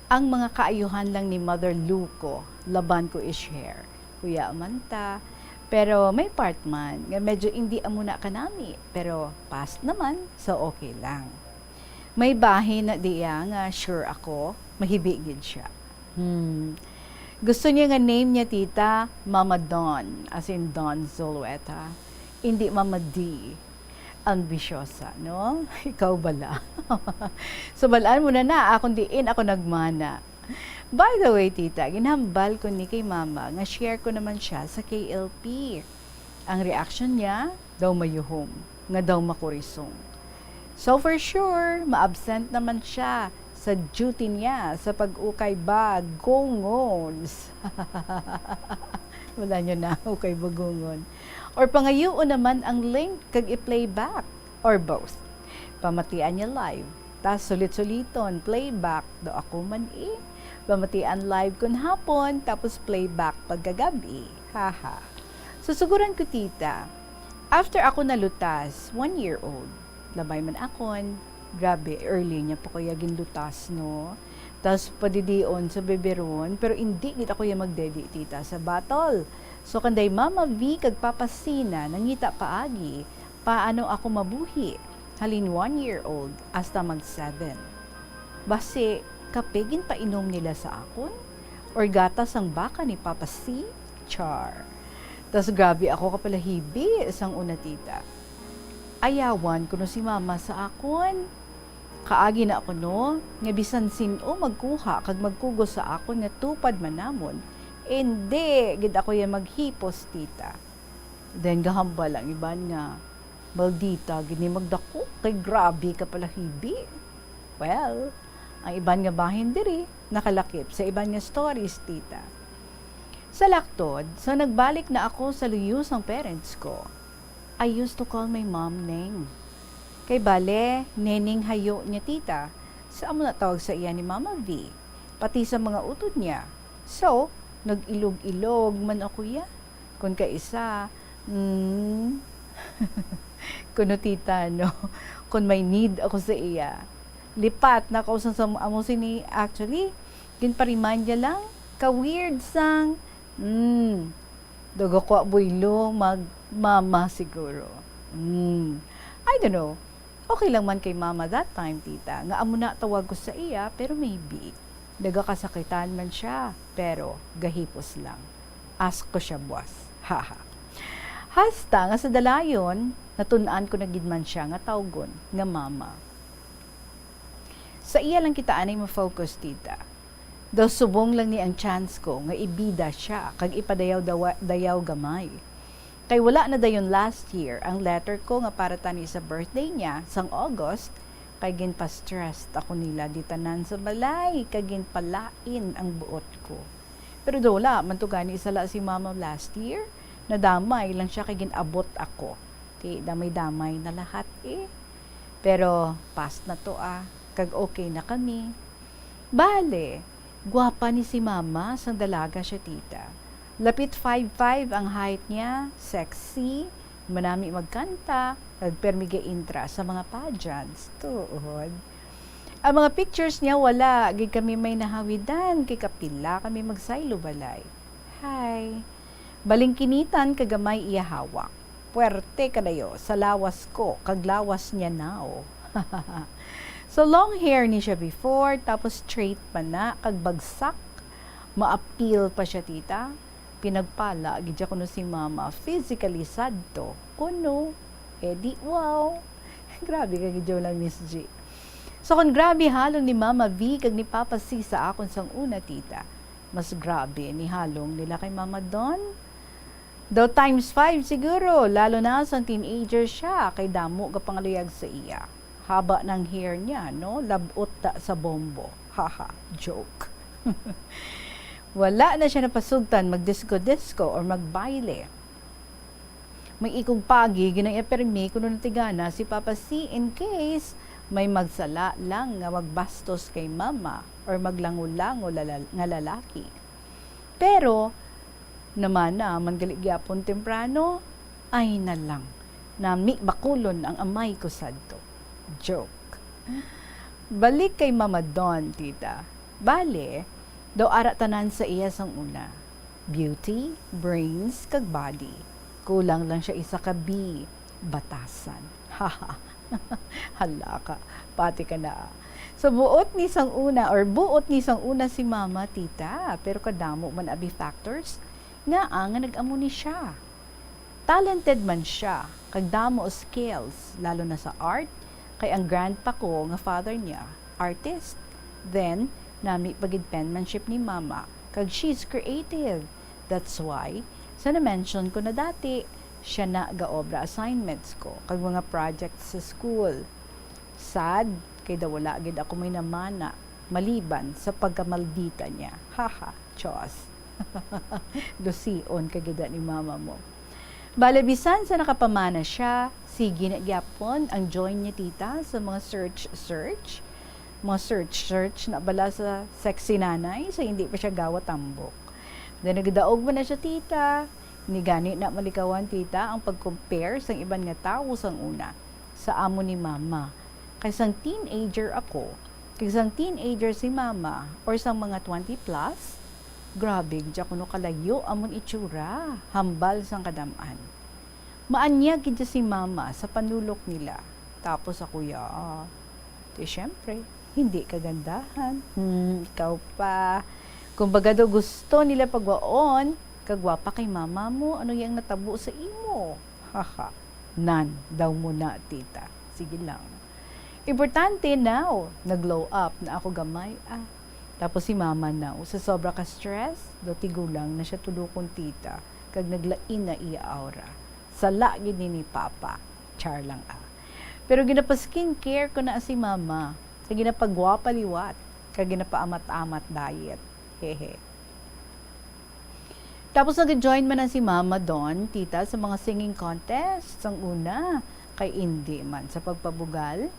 ang mga kaayuhan lang ni Mother Luco laban ko i-share. Kuya man ta, pero may part man nga medyo indi amo na kanami, pero past naman, so okay lang. May bahin na diya nga sure ako, mahibi gid siya. Hmm. Gusto niya nga name niya, Tita, Mama Don, as in Don Zulueta. Hindi Mama D. Ambisyosa, no? Ikaw bala. So, balaan mo na na, akong diin ako nagmana. By the way, Tita, ginhambal ko ni kay Mama nga share ko naman siya sa K L P. Ang reaction niya, daw mayuhom, nga daw makurisong. So, for sure, ma-absent naman siya sa duty niya sa pag-ukay bagungons. Wala niyo na, ukay bagungon. Or pangayuon naman ang link kag i-playback, or both. Pamatian niya live, tas sulit-suliton, playback, do ako man, eh. Pamatian live kun hapon, tapos playback pagkagabi. Haha. Susuguran ko, Tita. After ako nalutas, one year old. Labay man akon. Grabe, early niya pa ko ya ginlutas, no? Tas padidion sa biberon, pero indi gid ako ya magdedi, Tita, sa bottle. So, kanday Mama V kag Papa C na nangita paagi, paano ako mabuhi? Halin one year old hasta mag seven. Basi, kape ginpainom nila sa akon? Or gatas sang baka ni Papa C? Char. Tas grabe ako kapalahibi sang una, Tita. Ayawan kuno si Mama sa akon. Kaagi na ako, no, nga bisan sin-o magkuha kag magkugos sa akon nga tupad man namon, indi gid ako ya maghipos, Tita. Then gahambal ang iban nga, "Maldita gid ni magdako, kay grabe ka palahibi." Well, ang iban nga bahin diri nakalakip sa iban nga stories, Tita. Sa laktod, so nagbalik na ako sa luyo sang parents ko. I used to call my mom Neng. Kay bale, Neneng hayo niya, Tita, sa amo na tawag sa iya ni Mama V, pati sa mga utod niya. So, nag-ilog-ilog man ako ya. Kun kaisa, mm, kuno, Tita, no? Kun may need ako sa iya. Lipat na ako sa, sa amo sini, actually, ginpa-remind niya lang, ka-weird sang, mm, daw gwa ko buylo, mag Mama siguro. Mm, I don't know. Okay lang man kay Mama that time, Tita, nga amo na tawag ko sa iya, pero maybe. Nagakasakitan man siya, pero gahipos lang. Ask ko siya buas. Haha. Hasta nga sa dalayon, natun-an ko na gid man siya nga tawgon nga mama. Sa iya lang kita anay ma-focus, tita. Daw subong lang ni ang chance ko nga ibida siya kag ipadayaw dawa-, dayaw gamay. Kay wala na dayon last year ang letter ko nga para tani sa birthday niya sang August, kay ginpa-stressed ako nila di tanan sa balay kag ginpalain ang buot ko. Pero daw wala man to gani sala si mama last year, nadamay lang siya kay gin-abot ako. Ti damay-damay na lahat eh. Pero past na to ah, kag okay na kami. Bale, gwapa ni si mama sang dalaga siya, tita. Lapit five five ang height niya, sexy, manami magkanta, kag permi ga-intra sa mga pageants. Tuod. Ang mga pictures niya, wala gid kami may nahawidan, kay kapila kami magsaylo balay. Hi. Balingkinitan kag gamay iya hawak. Puwerte kadayo sa lawas ko kag lawas niya now. So, long hair ni siya before, tapos straight pa na kag bagsak. Maapil pa siya, tita. Pinagpala gid siya kuno si mama, physically sad to. Kuno, eh di wow. Grabe ka gid lang, Miss G. So, kung grabe halong ni Mama V kag ni Papa C sa akon sang una, tita, mas grabe ni halong nila kay Mama Don. Daw times five siguro, lalo na sang teenager siya, kay damo gapangaluyag sa iya. Haba ng hair niya, no? Labot ta sa bombo. Haha, joke. Wala na siya napasugtan mag-disco-disco or magbaile. May ikog pagi, ginaiya permi kuno natigana si Papa C in case may magsala lang nga magbastos kay mama or maglango-lango lala-, nga lalaki. Pero, namana man gali gyapon temprano, ay na lang, nami bakulon ang amay ko sadto. Joke. Balik kay Mama Don, tita. Bale, daw ara tanan sa iya sang una. Beauty, brains, kag body. Kulang lang siya isa ka B, batasan. Haha. Hala ka, pati ka na. So, buot ni sang una, or buot ni sang una si mama, tita, pero kadamo man abi factors nga ang nga nag-amo ni siya. Talented man siya, kag damo skills, lalo na sa art, kay ang grandpa ko nga father niya, artist. Then, nami pa gid penmanship ni mama, kag she's creative. That's why, sa na-mention ko na dati, siya na gaobra assignments ko, kag mga projects sa school. Sad, kay daw wala gid ako may namana, maliban sa pagkamaldita niya. Haha, chos. Lusion ka gid ni mama mo. Bale, bisan sa nakapamana siya, sige na gyapon ang join niya, tita, sa mga search-search. Mga search-search na bala sa sexy nanay, sa hindi pa siya gawa tambok. Then, nagdaog man na siya, tita. Ni gani na malikawan, tita, ang pag-compare sang iban nga tawo sang una sa amo ni mama. Kay sang teenager ako, kag sang teenager si mama, or sang mga twenty plus, grabe gid kuno kalayo amon itsura, hambal sang kadam-an. Maanyag gid si mama sa panulok nila, tapos ako ya. Di syempre, hindi kagandahan. Hmm, ikaw pa. Kumbaga daw gusto nila pagwaon, kagwapa kay mama mo, ano yang natabo sa imo? Haha, nan, daw mo na, tita. Sige lang. Importante now, nag-glow up na ako gamay, ah. Tapos si mama now, sa sobra ka stress, daw tigulang na siya tulukon, tita, kag naglain na iya aura. Sala gid ni ni papa. Char lang, ah. Pero ginapa-skincare ko na si mama, kag ginapagwapa liwat, kag ginapaamat-amat diet. Hehe. Tapos nag-join man na si Mama Don, tita, sa mga singing contest sang una, kay indi man sa pagpabugal.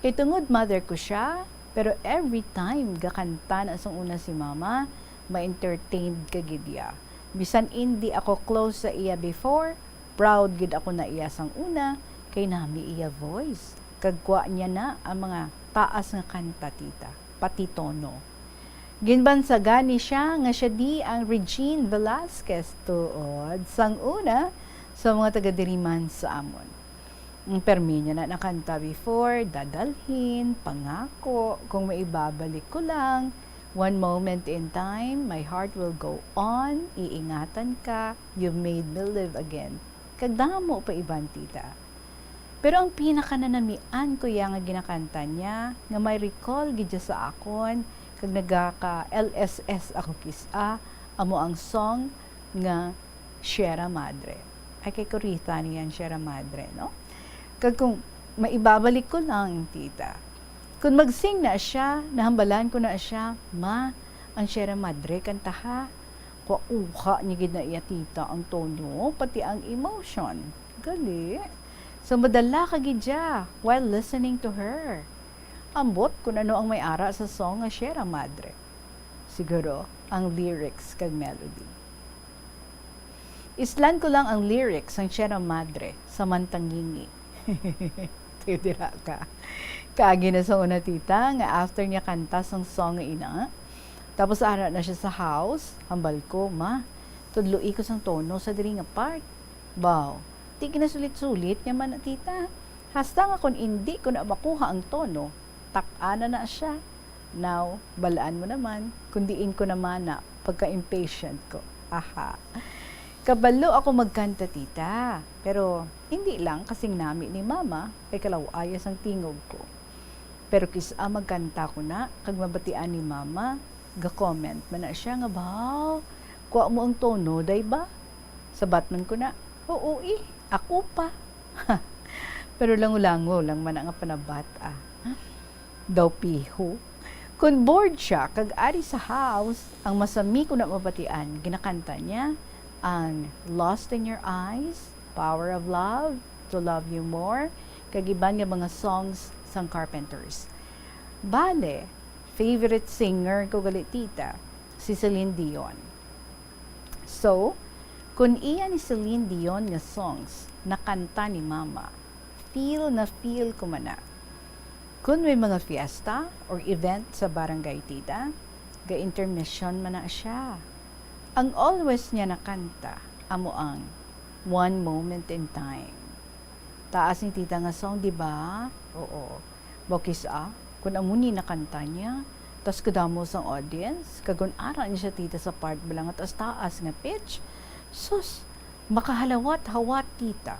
Kay tungod mother ko siya, pero every time gakanta na sang una si Mama, ma-entertained ka gid iya. Bisan indi ako close sa iya before, proud gid ako na iya sang una, kay nami iya voice. Kag kwa niya na ang mga taas nga kanta, tita, pati tono. Ginbansagan ni siya nga siya di ang Regine Velasquez tuod sang una sa mga taga diri man sa amon. Ang permi niya na nakanta before, Dadalhin, Pangako, Kung Maibabalik Ko Lang, One moment in time, my heart will go on, iingatan ka, you made me live again. Kag damo pa iban, tita. Pero ang pinakananamian ko iya nga ginakanta niya, nga may recall gid siya sa akon, kag nagaka-L S S ako kis-a, amo ang song nga Sierra Madre. Ay, kay kurita niya ang Sierra Madre, no? Kag kung maibabalik ko lang, tita, kung mag-sing na siya, nahambalan ko na siya, "Ma, ang Sierra Madre, kantaha." Kuha niya gid na iya, tita, ang tono, pati ang emotion. Gali. So, madala ka gid siya while listening to her. Ambot kung ano ang may ara sa song nga Sierra Madre. Siguro, ang lyrics kag melody. Islan ko lang ang lyrics sang Sierra Madre sa Mantangingi. Tayo dira ka. Kaagi na sa una, tita, nga after niya kanta sang song nga ina, tapos ara na siya sa house, hambal ko, "Ma, tudloi ko sang tono sa diri nga part." Baw, di ginasulit-sulit niya man, tita. Hasta nga kung indi ko na makuha ang tono, tak-ana na siya. Now, balaan mo naman kung diin ko namana pagka-impatient ko. Aha. Kabalo ako magkanta, tita, pero indi lang kasing nami ni mama kay kalaw-aya sang tingog ko. Pero kis-a magkanta ko na kag mabatian ni mama, ga-comment man na siya nga, "Baw, kuha mo ang tono, day ba?" Sabat man ko na, "Oo, eh, ako pa." Pero lango-lango lang man na nga panabat, ah. Daw piho. Kon bored siya kag ari sa house, ang masami ko na mabatian, ginakanta niya ang Lost in Your Eyes, Power of Love, To Love You More, kag iban nga mga songs sang Carpenters. Bale, favorite singer ko gali, tita, si Celine Dion. So, kun iya ni Celine Dion nga songs nakanta ni Mama, feel na feel ko man na. Kun may mga fiesta or event sa barangay, tita, ga-intermission man na siya. Ang always niya nakanta amo ang One Moment in Time. Taas ni tita nga song, di ba? Oo. Baw kis-a, kun amo ni nakanta niya, tas kadamo sang audience, kag kun ara ni siya, tita, sa part bala nga taas-taas nga pitch, sus, makahalawat-hawat, tita.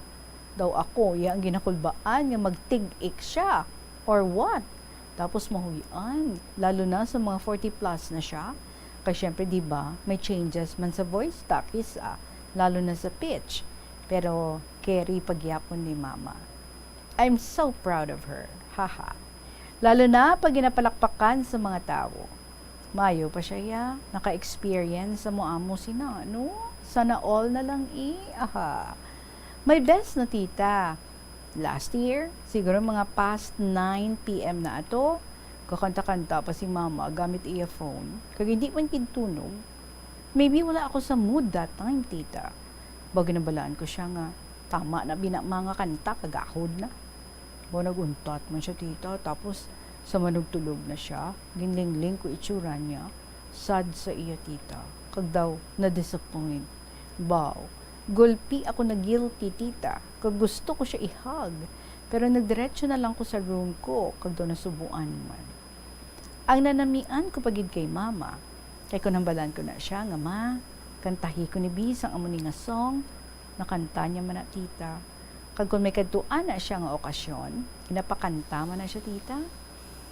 Daw ako iya ang ginakulbaan nga magtig-ik siya, or what? Tapos mahuy-an, lalo na sa mga forty plus na siya. Kay syempre, di ba, may changes man sa voice ta, kis-a, lalo na sa pitch. Pero carry pa gyapon ni Mama. I'm so proud of her. Haha. Lalo na pag ginapalakpakan sa mga tawo. Mayo pa siya, ya, naka-experience sa mo amo sina, no? Sana all na lang, eh. Aha. My best na, tita. Last year, siguro mga past nine P M na ato, kakanta-kanta pa si Mama gamit iya phone. Kag hindi man gid tunog. Maybe wala ako sa mood that time, tita. Baw ginabalaan ko siya nga, "Tama na bina, Ma, nga kanta, kagahod na." Baw naguntat man siya, tita, tapos sa manugtulog na siya, ginlingling ko itsura niya, sad sa iya, tita, kag daw na-disappoint. Baw, gulpi ako na guilty, tita, kag gusto ko siya i-hug, pero nagdiretso na lang ko sa room ko, kag daw nasubuan man. Ang nanamian ko pa gid kay Mama, kay kun hambalan ko na siya nga, "Ma, kantahi ko ni bi sang amo ni nga song," nakanta niya man na, tita. Kag kun may kadtuan na siya nga okasyon, ginapakanta man na siya, tita.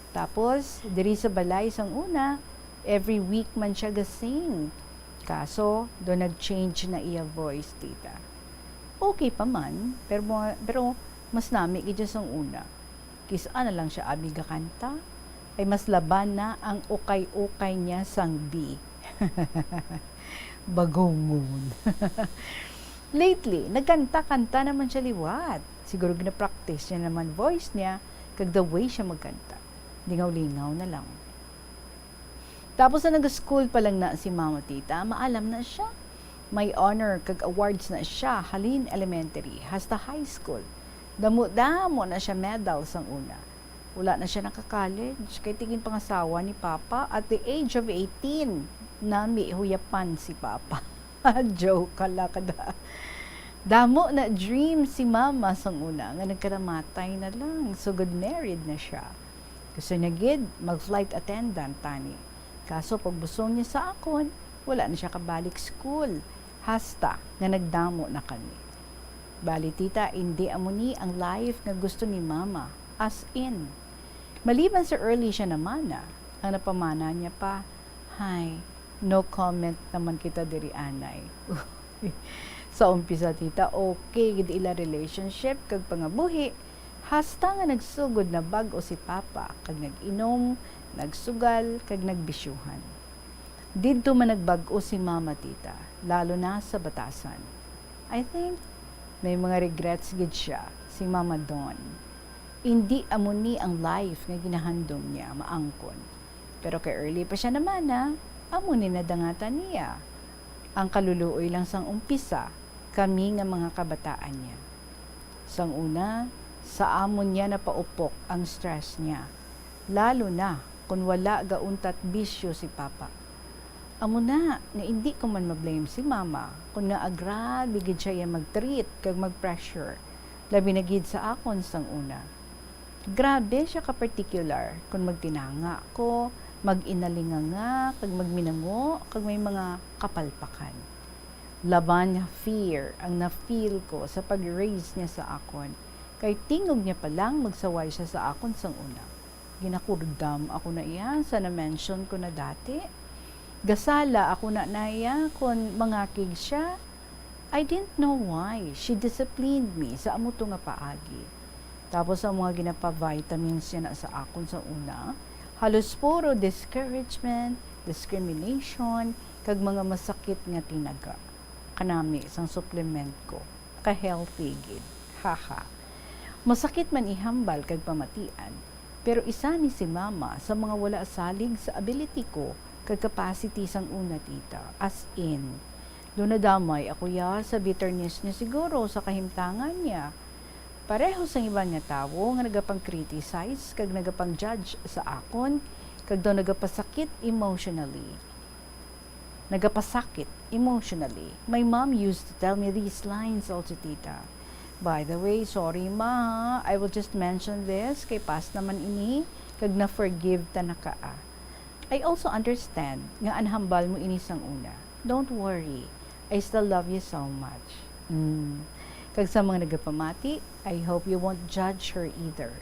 Tapos, diri sa balay sang una, every week man siya ga-sing. Kaso, do nag-change na iya voice, tita. Okay pa man, pero, pero mas nami gid siya sang una. Kis-a na lang siya abi gakanta, ay mas laban na ang ukay-ukay niya sang bi. Bagungon. Lately, nagkanta-kanta naman siya liwat. Siguro gina-practice niya naman voice niya, kag the way siya magkanta. Lingaw-lingaw na lang. Tapos na nag-school pa lang na si Mama, tita, maalam na siya. May honor kag awards na siya, halin elementary hasta high school. Damo-damo na siya medal sang una. Wala na siya naka-college, kay tigin pangasawa ni Papa at the age of eighteen. Nami huyapan si Papa. Joke ka lang kada. Damo na dream si Mama sang una nga nagkaramatay na lang, sugod married na siya. Gusto niya gid mag-flight attendant tani. Kaso pagbusong niya sa akon, wala na siya kabalik school, hasta nga nagdamo na kami. Bali, tita, indi amo ni ang life nga gusto ni mama. As in, maliban sa early siya namana, ang napamana niya pa, "Hay, no comment naman kita diri, anay." Sa umpisa, tita, okay gid ila relationship kag pangabuhi, hasta nga nagsugod na bag-o si papa kag nag-inom, nagsugal, kag nagbisyuhan. Didto man nagbag-o si mama, tita, lalo na sa batasan. I think may mga regrets gid siya, si Mama Don. Indi amo ni ang life nga ginahandom niya, maangkon. Pero kay early pa siya namana, amo ni nadangatan niya. Ang kaluluoy lang sang umpisa, kami nga mga kabataan niya. Sang una, sa amon niya napaupok ang stress niya, lalo na kon wala gauntat bisyo si papa. Amo na nga indi ko man ma-blame si mama kon ngaa grabe gid siya iya mag-treat kag mag-pressure, labi na gid sa akon sang una. Grabe siya ka-particular kon magtinanga ko, mag-inalinganga, kag magminango, kag may mga kapalpakan. Laban nga fear ang na-feel ko sa pag-raise niya sa akon, kay tingog niya pa lang magsaway siya sa akon sang una. Ginakurdam ako na iya sa na-mention ko na dati. Gasala ako na na iya kon mangakig siya. I didn't know why she disciplined me sa amo to nga paagi. Tapos ang mga ginapa-vitamins niya na sa akon sa una, halos puro discouragement, discrimination, kag mga masakit nga tinaga. Kanami sang supplement ko, ka-healthy gid. Haha. Masakit man ihambal kag pamatian, pero isa ni si mama sa mga wala salig sa ability ko kag capacity sang una, tita. As in, do nadamay ako ya sa bitterness niya siguro sa kahimtangan niya. Pareho sang iban nga tawo nga nagapang-criticize kag nagapang-judge sa akon, kag daw nagapasakit emotionally. Nagapasakit emotionally. My mom used to tell me these lines also, tita. By the way, sorry, ma, ha. I will just mention this, kay past naman ini, kag na-forgive ta na ka, ah. I also understand nga anhambal mo ini sang una. Don't worry, I still love you so much. Mm. Kag sa mga nagapamati, I hope you won't judge her either.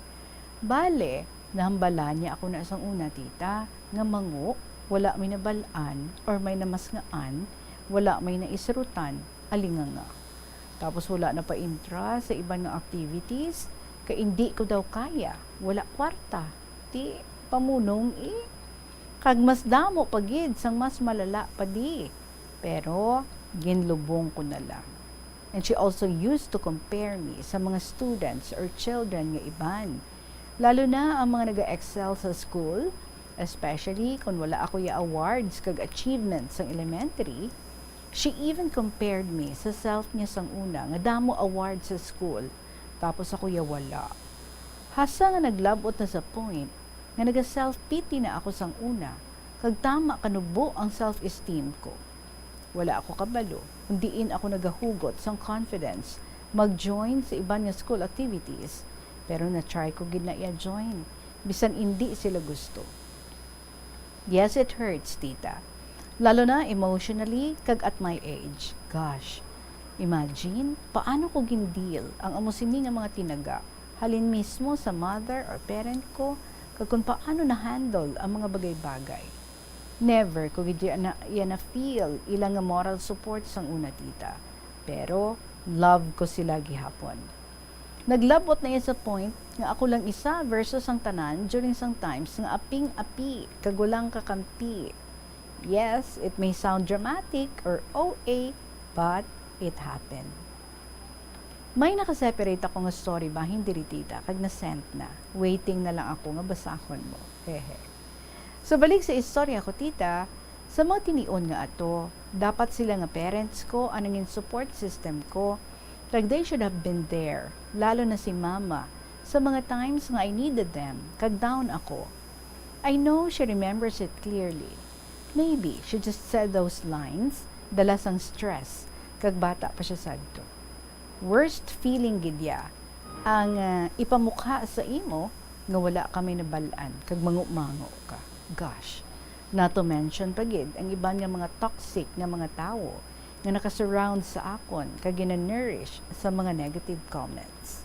Bale, nahambalan niya ako na sang una, tita, nga mango, wala may nabal-an, or may namasngaan, wala may naisrutan, alinganga. Tapos wala na pa intra sa iban nga activities, kay indi ko daw kaya, wala kwarta. Ti, pamunong, eh. Kag mas damo pa gid sang mas malala pa di. Pero ginlubong ko na lang. And she also used to compare me sa mga students or children nga iban, lalo na ang mga naga-excel sa school, especially kon wala ako ya awards kag achievements sang elementary. She even compared me sa self niya sang una nga damo awards sa school, tapos ako ya wala. Hasta nga naglab-ot na sa point nga naga-self-pity na ako sang una, kag tama kanubo ang self-esteem ko. Wala ako kabalo kon diin ako nagahugot sang confidence mag-join sa iban nga school activities, pero na-try ko gid na iya join, bisan indi sila gusto. Yes, it hurts, tita. Lalo na emotionally kag at my age. Gosh, imagine, paano ko gin-deal ang amo sini nga mga tinaga, halin mismo sa mother or parent ko, kag kon paano na-handle ang mga bagay-bagay. Never ko gid iya na, iya na-feel ila nga moral support sang una, tita. Pero love ko sila gihapon. Naglab-ot na iya sa point nga ako lang isa versus ang tanan during sang times nga aping-api kag walang kakampi. Yes, it may sound dramatic or O A, but it happened. May naka-separate ako nga story bahin diri, tita, kag na-sent na. Waiting na lang ako nga basahon mo. Hehe. So, balik sa istorya ko, tita, sa mga tinion nga ato, dapat sila nga parents ko ang nangin support system ko, kag they should have been there, lalo na si mama, sa mga times nga I needed them, kag down ako. I know she remembers it clearly. Maybe she just said those lines dala sang stress, kag bata pa siya sadto. Worst feeling gid ya ang, ah, ipamukha sa imo nga wala ka may nabal-an kag mango-mango ka. Gosh. Not to mention pa gid ang iban nga mga toxic nga mga tawo nga nakasurround sa akon kag gina-nourish sa mga negative comments.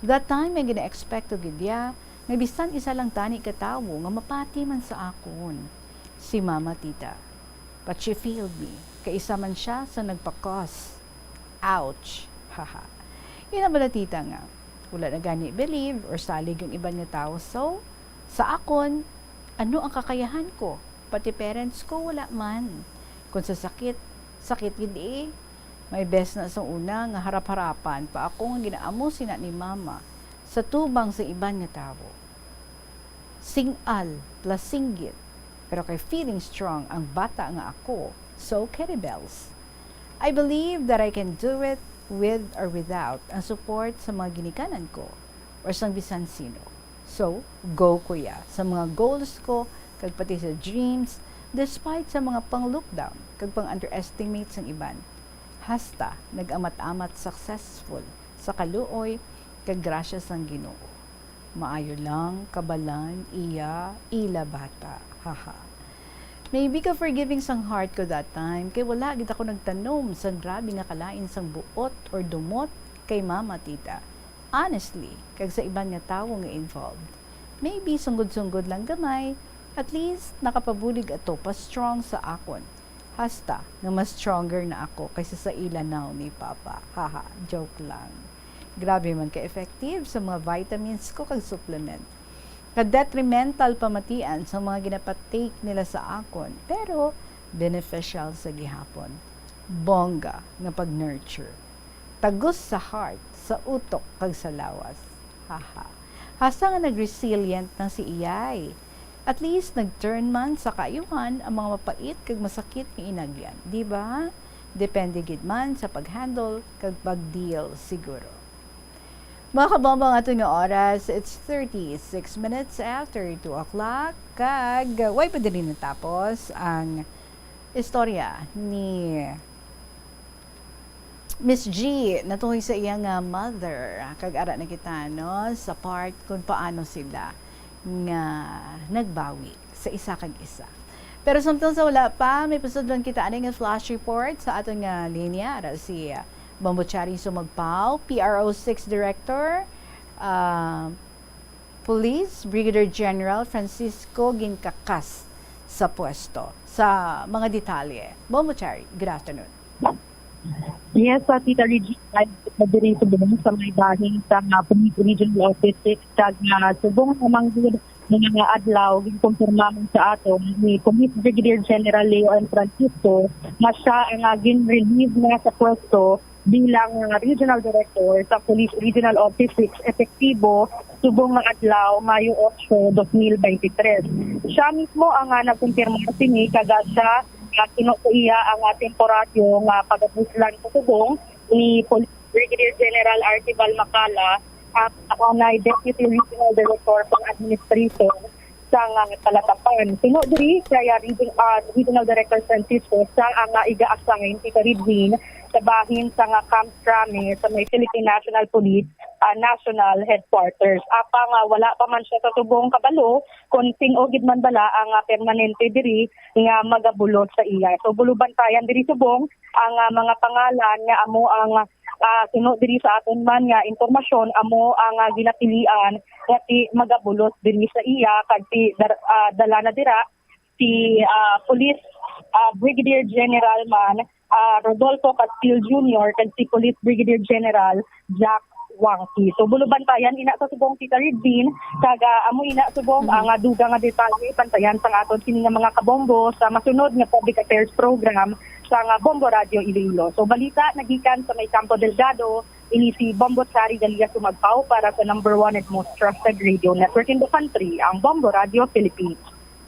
That time, may gina-expect ko gid ya nga bisan isa lang tani ka tawo nga mapati man sa akon, si Mama Tita. But she failed me, kay isa man siya sa nagpa-cause. Ouch! Haha. Ina bala, Tita, nga wala na gani believe or salig ang iban nga tawo. So, sa akon, ano ang kakayahan ko? Pati parents ko, wala man. Kung sa sakit, sakit gid eh. May best na sa una nga harap-harapan pa ako nga ginaamo sina ni Mama sa tubang sa iban nga tawo. Sing-al plus singgit, pero kay feeling strong ang bata nga ako, so carry bells. I believe that I can do it with or without ang support sa mga ginikanan ko or sang bisan sino. So, go, kuya, sa mga goals ko kag pati sa dreams, despite sa mga pang-look down kag pang-underestimate sang iban. Hasta nag-amat-amat successful sa kaluoy kag grasya sang Ginoo. Maayo lang, kabalan, iya, ila bata. Haha. Maybe ka forgiving sang heart ko that time, kay wala gid ako nagtanom sang grabe nga kalain sang buot or dumot kay Mama, Tita. Honestly, kag sa iban nga tawo nga involved. Maybe sunggod-sunggod lang gamay, at least nakapabulig ato pa strong sa akon. Hasta nga mas stronger na ako kaysa sa ila now ni Papa. Haha, joke lang. Grabe man ka-effective sa mga vitamins ko kag supplement. Ka-detrimental pamatian sa mga ginapatake nila sa akon, pero beneficial sa gihapon. Bongga nga pag-nurture. Tagus sa heart, sa utok, kag sa lawas. Haha. Hasta nga nag-resilient na si iyay. At least, nag-turn man sa kaayuhan ang mga mapait kag masakit nga inagyan, di ba? Depende gid man sa pag-handle kag pag-deal siguro. Mga kabombo, ang aton nga oras, it's thirty-six minutes after two o'clock. Kag way pa diri natapos ang istorya ni Miss G, natuhoy sa iya nga mother, kag ara na kita, no, sa part kung paano sila nga nagbawi sa isa kag isa. Pero samtang sa wala pa, may pasudlon kita ani nga flash report sa aton nga linya. Ara si, ah, Bombo Chari Sumagpaw, P R O six Director, ah, Police Brigadier General Francisco ginkakas sa pwesto. Sa mga detalye, Bombo Chari, good afternoon. Yes, sa Tita Regina, live kita diri subong sa may bahin sa, ah, Police Regional Office six, kag, ah, subong naman gid nga mga adlaw, ginkumpirma man sa aton ni Police Brigadier General Leo M. Francisco nga siya ang, ah, gin-relieve na sa pwesto bilang, ah, Regional Director sa Police Regional Office six, epektibo subong nga adlaw, Mayo otso, dos mil beintitres. Siya mismo ang, ah, nagkumpirma sini, kag, ah, siya, ah, suno sa iya ang, ah, temporaryo nga pagabuslan sa subong ni Police Brigadier General Archival Macala, ang kanay Deputy Regional Director sang Administration sang, ah, Calatapan. Suno diri kay, ah, Region-, ah, Regional Director Francisco, siya ang, ah, iga-assign, Tita Regine, sa bahin sang, ah, Camp Crame sa may Philippine National Police, ah, National Headquarters. Apang, ah, wala pa man siya sa subong kabalo kung sin-o gid man bala ang, ah, permanente diri nga magabulos sa iya. So, bulubantayan diri subong ang, ah, mga pangalan nga amo ang, ah, suno diri sa aton man nga impormasyon, amo ang, ah, ginapilian nga si magabulos diri sa iya, kag si dar-, ah, dala na dira si, ah, Police, ah, Brigadier General man, ah, Rodolfo Castil Junior, kag si Police Brigadier General Jack Wangki. So, bulubantayan ina sa subong, Tita Regine, kag, ah, amo ina subong ang, ah, dugang nga detalye, bantayan sang aton sini nga mga kabombo sa masunod nga public affairs program sang, ah, Bombo Radio Iloilo. So, balita nagikan sa may Campo Delgado, ini si Bombo Chari Galia Sumagpaw para sa number one and most trusted radio network in the country, ang Bombo Radio Philippines.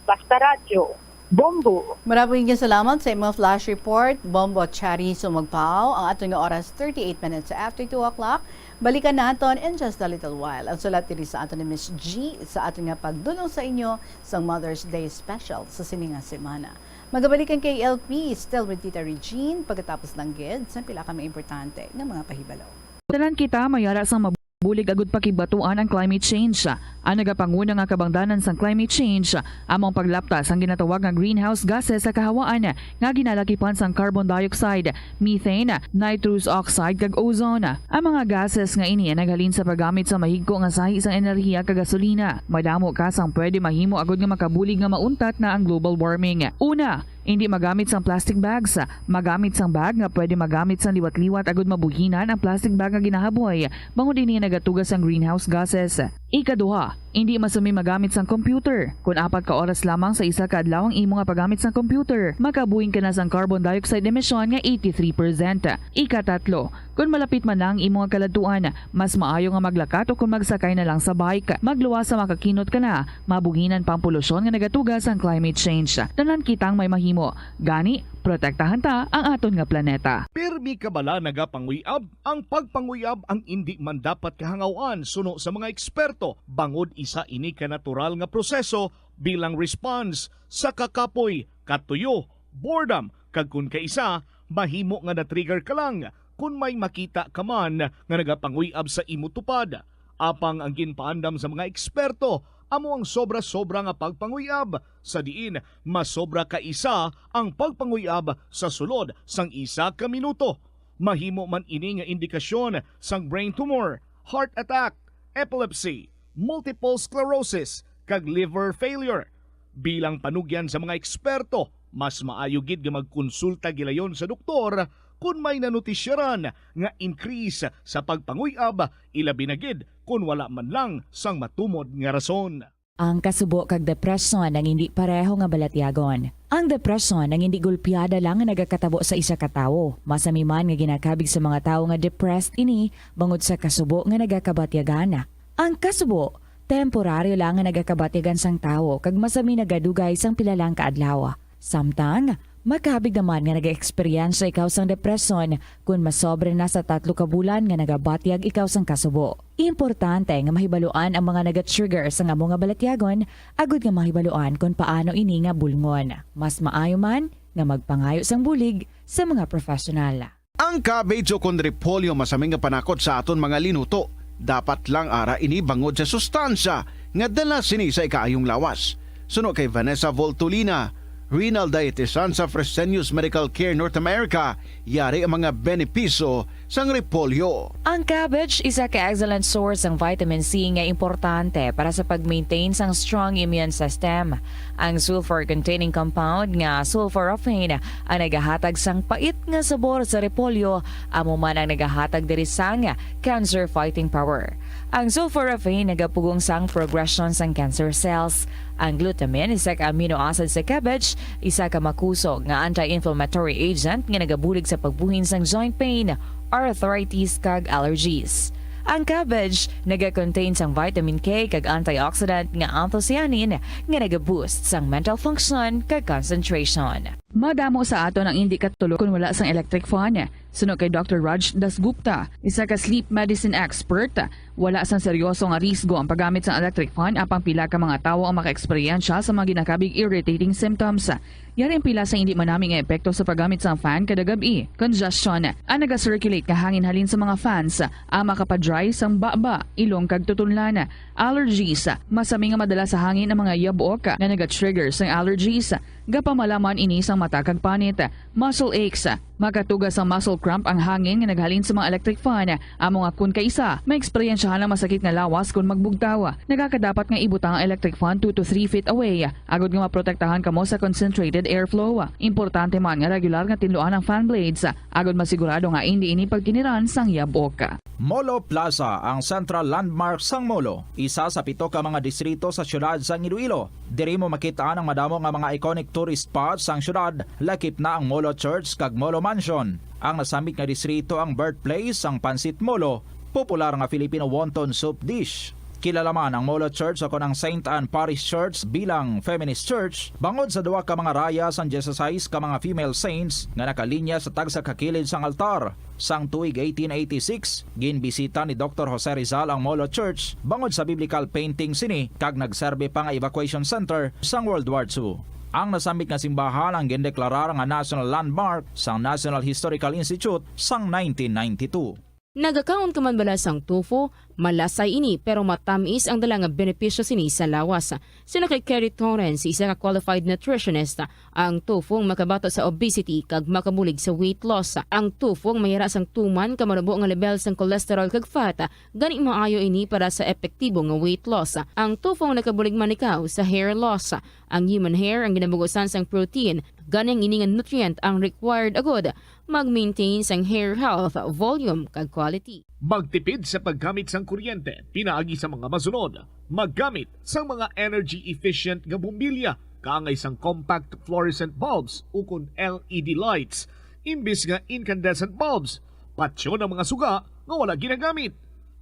Basta Radyo, Bombo. Marami nga salamat sa imong flash report, Bombo Chari Sumagpaw. Ang aton nga oras, thirty-eight minutes after two o'clock. Balikan naton in just a little while ang sulat diri sa aton ni Miss G sa aton nga pagdulong sa inyo sang Mother's Day special sa sini nga semana. Magabalik ang K L P, still with Tita Regine, pagkatapos lang gid sa pila ka mga importante nga mga pahibalo. Tanan kita may ara sang mabulig agud pakigbatuan ang climate change. Ang nagapanguna nga kabangdanan sang climate change amo ang paglapta sang ginatawag nga greenhouse gases sa kahawaan nga ginalakipan sang carbon dioxide, methane, nitrous oxide, kag ozone. Ang mga gases nga ini naghalin sa paggamit sa mahigko nga sahi sang enerhiya kag gasolina. Madamo ka sang pwede mahimo agud nga makabulig nga mauntat na ang global warming. Una, hindi magamit sang plastic bags. Magamit sang bag nga pwede magamit sang liwat-liwat agud mabuhinan ang plastic bag nga ginahaboy, bangod ini nagatuga sang greenhouse gases. Ikaduha, hindi masumi magamit sang computer. Kon apat ka oras lamang sa isa ka adlaw ang imo nga paggamit sang computer, makabuhin ka na sang carbon dioxide emission nga eighty-three percent. Ikatatlo, kon malapit man na ang imo nga kaladtuan, mas maayo nga maglakat o kon magsakay na lang sa bike. Magluwas sa makakinot ka na, mabuhinan pa ang polusyon nga nagatuga sang climate change. Tanan kitang may mahimo. Gani, protektahan ta ang aton nga planeta. Pirmi ka bala nagapanguyab? Ang pagpanguyab ang indi man dapat kahangawan suno sa mga eksperto, bangod isa ini ka natural nga proseso bilang response sa kakapoy, katuyo, boredom, kag kon kaisa, mahimo nga na-trigger ka lang kon may makita ka man nga nagapanguyab sa imo tupad. Apang ang ginpaandam sa mga eksperto amo ang sobra-sobra nga pagpanguyab, sa diin masobra ka isa ang pagpanguyab sa sulod sang isa ka minuto. Mahimo man ini nga indikasyon sang brain tumor, heart attack, epilepsy, multiple sclerosis, kag liver failure. Bilang panugyan sa mga eksperto, mas maayo gid nga magkonsulta gilayon sa doktor kon may nanutisyaran nga increase sa pagpanguyab, ilabi na gid kon wala man lang sang matumod nga rason. Ang kasubo kag depresyon ang indi pareho nga balatyagon. Ang depresyon ang indi gulpiada lang nga nagakatabo sa isa ka tawo. Masami man nga ginakabig sa mga tawo nga depressed ini bangod sa kasubo nga nagakabatyagan. Ang kasubo, temporaryo lang nga nagakabatyagan sang tawo kag masami nagadugay sang pila lang ka adlaw. Samtang, makabig naman nga nag-eksperyensya ikaw sang depresyon kon masobra na sa tatlo ka bulan nga nagabatyag ikaw sang kasubo. Importante nga mahibaluan ang mga naga-trigger sang amo nga balatyagon agud nga mahibaluan kon paano ini nga bulngon. Mas maayo man nga magpangayo sang bulig sa mga professional. Ang cabbage o kon repolyo masami nga panakot sa aton mga linuto. Dapat lang ara ini bangod sa sustansya nga dala sini sa ikaayong lawas. Suno kay Vanessa Voltolina, renal dietitian sa Fresenius Medical Care North America, yari ang mga benepisyo sang repolyo. Ang cabbage isa ka excellent source sang vitamin C nga importante para sa pag-maintain sang strong immune system. Ang sulfur-containing compound nga sulforaphane ang nagahatag sang pait nga sabor sa repolyo, amo man ang nagahatag diri sang cancer-fighting power. Ang sulforaphane nagapugong sang progresyon sang cancer cells. Ang glutamine, isa ka amino acid sa cabbage, isa ka makusog nga anti-inflammatory agent nga nagabulig sa pagbuhin sang joint pain, arthritis, kag allergies. Ang cabbage naga-contain sang vitamin K kag antioxidant nga anthocyanin nga naga-boost sang mental function kag concentration. Madamo sa aton ang indi katulog kon wala sang electric fan. Suno kay Doctor Raj Dasgupta, isa ka sleep medicine expert, wala sang seryoso nga risgo ang paggamit sang electric fan, apang pila ka mga tawo ang makaeksperyensya sa mga ginakabig irritating symptoms. Yari ang pila sa indi manami nga epekto sa paggamit sang fan kada gab-i. Congestion, ang naga-circulate nga hangin halin sa mga fans, ang makapa-dry sang baba, ilong kag tutunlan. Allergies, masami nga madala sa hangin ang mga yabok nga naga-trigger sang allergies. Gapamalaman ini sang mata kag panit. Muscle aches, makatuga sang muscle cramp ang hangin nga naghalin sa mga electric fan. Amo nga kun kaisa, maeksperiensyahan ang masakit nga lawas kun magbugtaw. Nagakadapat nga ibutang ang electric fan two to three feet away, agud nga maprotektahan kamo sa concentrated airflow. Importante man nga regular nga tinluan ang fan blades, agud masigurado nga indi ini pagtiniran sang yabok. Molo Plaza, ang central landmark sang Molo, isa sa pito ka mga distrito sa siyudad sang Iloilo. Diri mo makit-an ang madamo nga mga iconic tourist spots sang siyudad, lakip na ang Molo Church kag Molo Mansion. Ang nasambit nga distrito ang birthplace sang Pancit Molo, popular nga Filipino wonton soup dish. Kilala man ang Molo Church o kon ang Saint Anne Parish Church bilang feminist church bangod sa duha ka mga raya sang dieciséis ka mga female saints nga nakalinya sa tagsa ka kilid sang altar. Sang tuig eighteen eighty-six, ginbisita ni Doktor Jose Rizal ang Molo Church bangod sa biblical painting sini kag nagserbi pa nga evacuation center sang World War Two. Ang nasambit nga simbahan ang gindeklarar nga National Landmark sang National Historical Institute sang nineteen ninety-two. Nagakaon ka man bala sang tofu? Malasay ini, pero matamis ang dala nga benepisyo sini sa lawas. Suno kay Kerry Torrens, isa ka qualified nutritionist, ang tofu ang makabato sa obesity kag makabulig sa weight loss. Ang tofu ang mayara sang tuman ka manubo nga lebel sang cholesterol kag fat, gani maayo ini para sa epektibo nga weight loss. Ang tofu ang nakabulig man ikaw sa hair loss. Ang human hair ang ginabugusan sang protein, gani ang ini nga nutrient ang required agud mag-maintain sang hair health, volume, kag quality. Magtipid sa paggamit sang kuryente pinaagi sa mga masunod. Maggamit sang mga energy-efficient nga bombilya, kaangay sang compact fluorescent bulbs ukon L E D lights, imbis nga incandescent bulbs. Patyon ang mga suga nga wala ginagamit.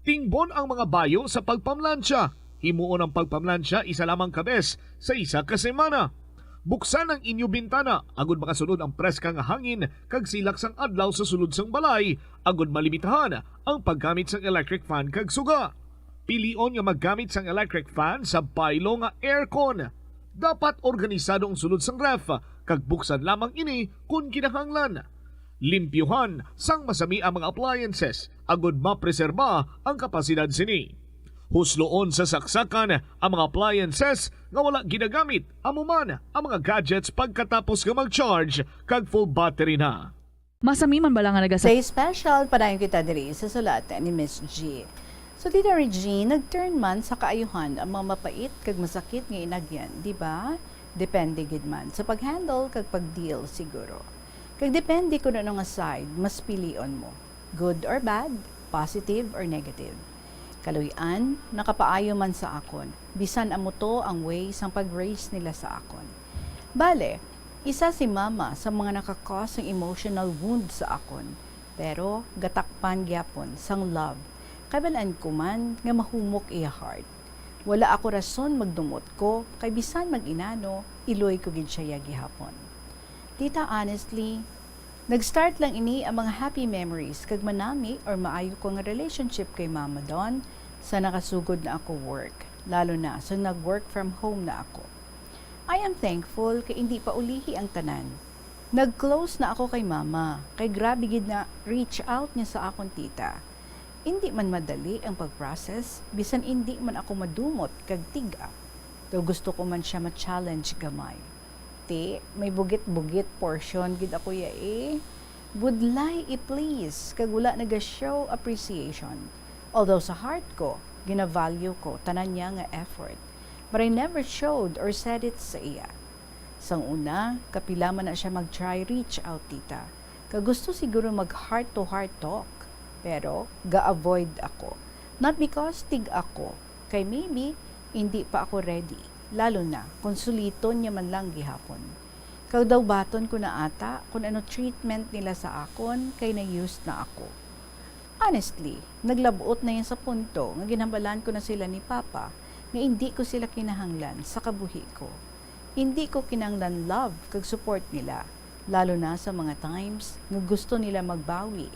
Tingbon ang mga bayo sa pagpamlansya. Himuon ang pagpamlansya isa lamang ka bes sa isa ka semana. Buksan ang inyo bintana agud makasulod ang preska nga hangin kag silak sang adlaw sa sulod sang balay, agud malimitahan ang paggamit sang electric fan kag suga. Pilion nga maggamit sang electric fan sa baylo nga aircon. Dapat organisado ang sulod sang ref, kag buksan lamang ini kon kinahanglan. Limpyuhan sang masami ang mga appliances agud mapreserba ang kapasidad sini. Husloon sa saksakan ang mga appliances nga wala ginagamit, amo man ang mga gadgets pagkatapos nga mag-charge kag full battery na. Masami man bala nga nagasa- Say special, padayon kita diri sa sulat ni Miss G. So, Tita Regine, nag-turn man sa kaayuhan ang mga mapait kag masakit nga inagyan, di ba? Depende gid man sa pag-handle kag pag-deal siguro. Kag depende kung ano nga side mas pilion mo, good or bad, positive or negative. Kaluy-an, nakapaayo man sa akon, bisan amo to ang way sang pag-raise nila sa akon. Bale, isa si Mama sa mga naka-cause sang emotional wound sa akon, pero gatakpan gyapon sang love. Kay bal-an ko man nga mahumok iya heart. Wala ako rason magdumot ko, kay bisan mag-inano, iloy ko gid siya gihapon. Tita, honestly, nag-start lang ini ang mga happy memories kag manami or maayo ko nga relationship kay Mama Don sa nakasugod na ako work, lalo na sa nag-work from home na ako. I am thankful kay indi pa ulihi ang tanan. Nag-close na ako kay Mama, kay grabe gid na reach out niya sa akon, Tita. Indi man madali ang pag-process, bisan indi man ako madumot kag tig-a. Daw gusto ko man siya ma-challenge gamay. Ti, may bugit-bugit portion gid ako ya, eh. Budlay i-please kag wala naga-show appreciation. Although sa heart ko, gina-value ko tanan niya nga effort. But I never showed or said it sa iya. Sang una, kapila man na siya mag-try reach out, Tita. Kag gusto siguro mag heart to heart talk, pero ga-avoid ako. Not because tig-a ko, kay maybe indi pa ako ready, lalo na kung suliton niya man lang gihapon. Kag daw baton ko na ata kung ano treatment nila sa akon kay na-used na ako. Honestly, naglab-ot na yan sa punto nga ginhambalan ko na sila ni Papa nga indi ko sila kinahanglan sa kabuhi ko. Indi ko kinahanglan love kag support nila, lalo na sa mga times nga gusto nila magbawi.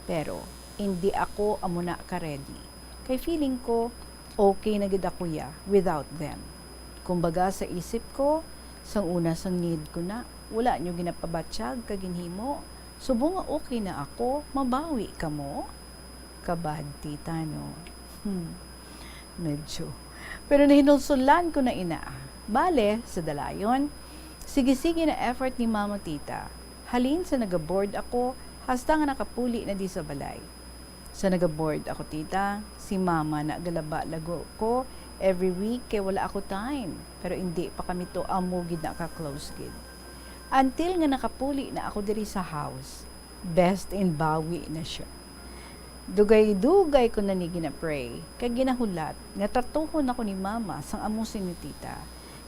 Pero indi ako amo na ka-ready. Kay feeling ko, okay na gid ako ya without them. Kumbaga sa isip ko, sang una sang need ko na, wala nyo ginapabatyag kag ginhimo. Subong nga okay na ako, mabawi kamo? Kabad, Tita, no? Hmm. Medyo. Pero nahinulsulan ko na ina. Bale, sa dalayon, sige-sige na effort ni Mama, Tita. Halin sa naga-bored ako, hasta nga nakapuli na di sa balay. Sa naga-bored ako, Tita, si Mama na galaba lago ko every week kay wala ako time. Pero indi pa kami to amo gid na ka-close gid. Until nga nakapuli na ako diri sa house, best in bawi na siya. Dugay-dugay ko na ni gina-pray, kag ginahulat nga tratuhon ako ni Mama sang amo sini, Tita,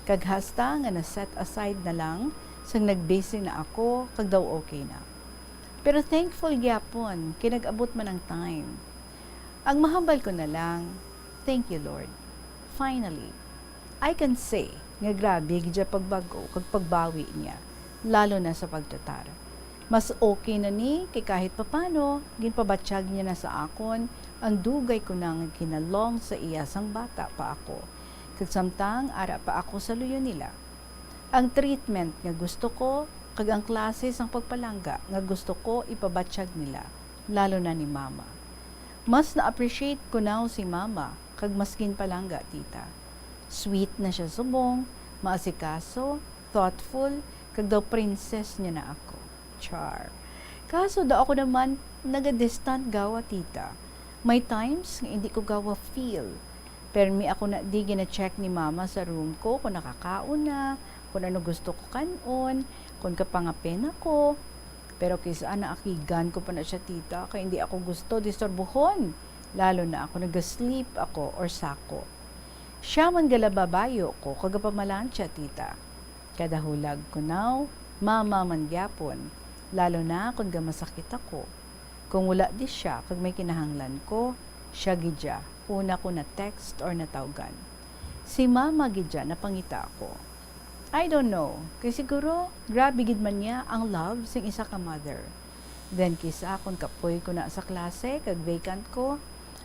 kag hasta nga na-set aside na lang, sang nag-busy na ako, kag daw okay na. Pero thankful gyapon kay nag-abot man ang time. Ang mahambal ko na lang, thank you, Lord. Finally, I can say nga grabe gid siya pagbag-o kag pagbawi niya, lalo na sa pagtratar. Mas okay na ni kay kahit papano, ginpabatyag niya na sa akon ang dugay ko nang ginalong sa iya sang bata pa ako, kag samtang ara pa ako sa luyo nila. Ang treatment nga gusto ko, kag ang klase sang pagpalangga nga gusto ko ipabatyag nila, lalo na ni Mama. Mas na-appreciate ko now si Mama, kag mas ginpalangga, tita. Sweet na siya subong, maasikaso, thoughtful, kag daw princess niya na ako. Char. Kaso daw ako naman naga-distant gawa, tita. May times nga hindi ko gawa feel. Permi ako na di gina-check ni Mama sa room ko kung nakakaon na, kung ano gusto ko kan-on, kung kapangapen ako. Pero kis-a naakigan ko pa na siya, tita, kay hindi ako gusto disturbuhon, lalo na ako naga-sleep ako or sako. Siya man galababayo ko kag gapamalan siya, tita. Kada hulag ko now, Mama man gyapon, lalo na kon gamasakit ako. Kung wala di siya kag may kinahanglan ko, siya gid ya una ko na-text or natawgan. Si Mama gid ya napangita ako. I don't know, kay siguro grabe gid man niya ang love sing isa ka mother. Then kis-a kon kapoy ko na sa klase kag vacant ko,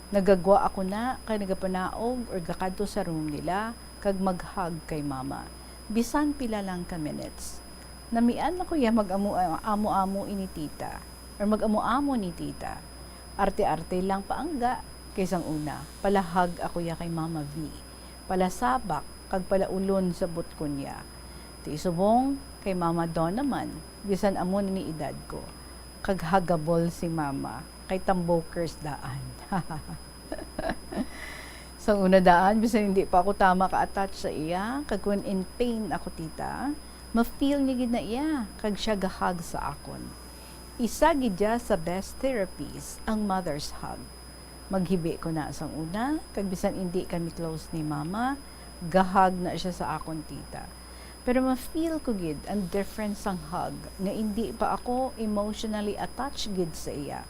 nagagwa ako na kay nagapanaog or gakadto sa room nila kag mag-hug kay Mama, bisan pila lang ka minutes. Namian ako ya mag-amo-amo ini, tita, or mag-amo-amo ni tita. Arte-arte lang paangga kay sang una, pala-hug ako ya kay Mama V. Palasabak kag palaulon sa butkon ya. Ti subong kay Mama Dawn naman, bisan amo na ni edad ko. Kag huggable si Mama, kay tambokers daan. Sang una daan, bisan hindi pa ako tama ka-attach sa iya, kag kun in pain ako, tita, ma-feel niya gid na iya, kag siya ga-hug sa akon. Isa gid ya sa best therapies ang mother's hug. Maghibi ko na sang una, kag bisan indi kami close ni Mama, ga-hug na siya sa akon, tita. Pero ma-feel ko gid ang difference sang hug nga indi pa ako emotionally attached gid sa iya.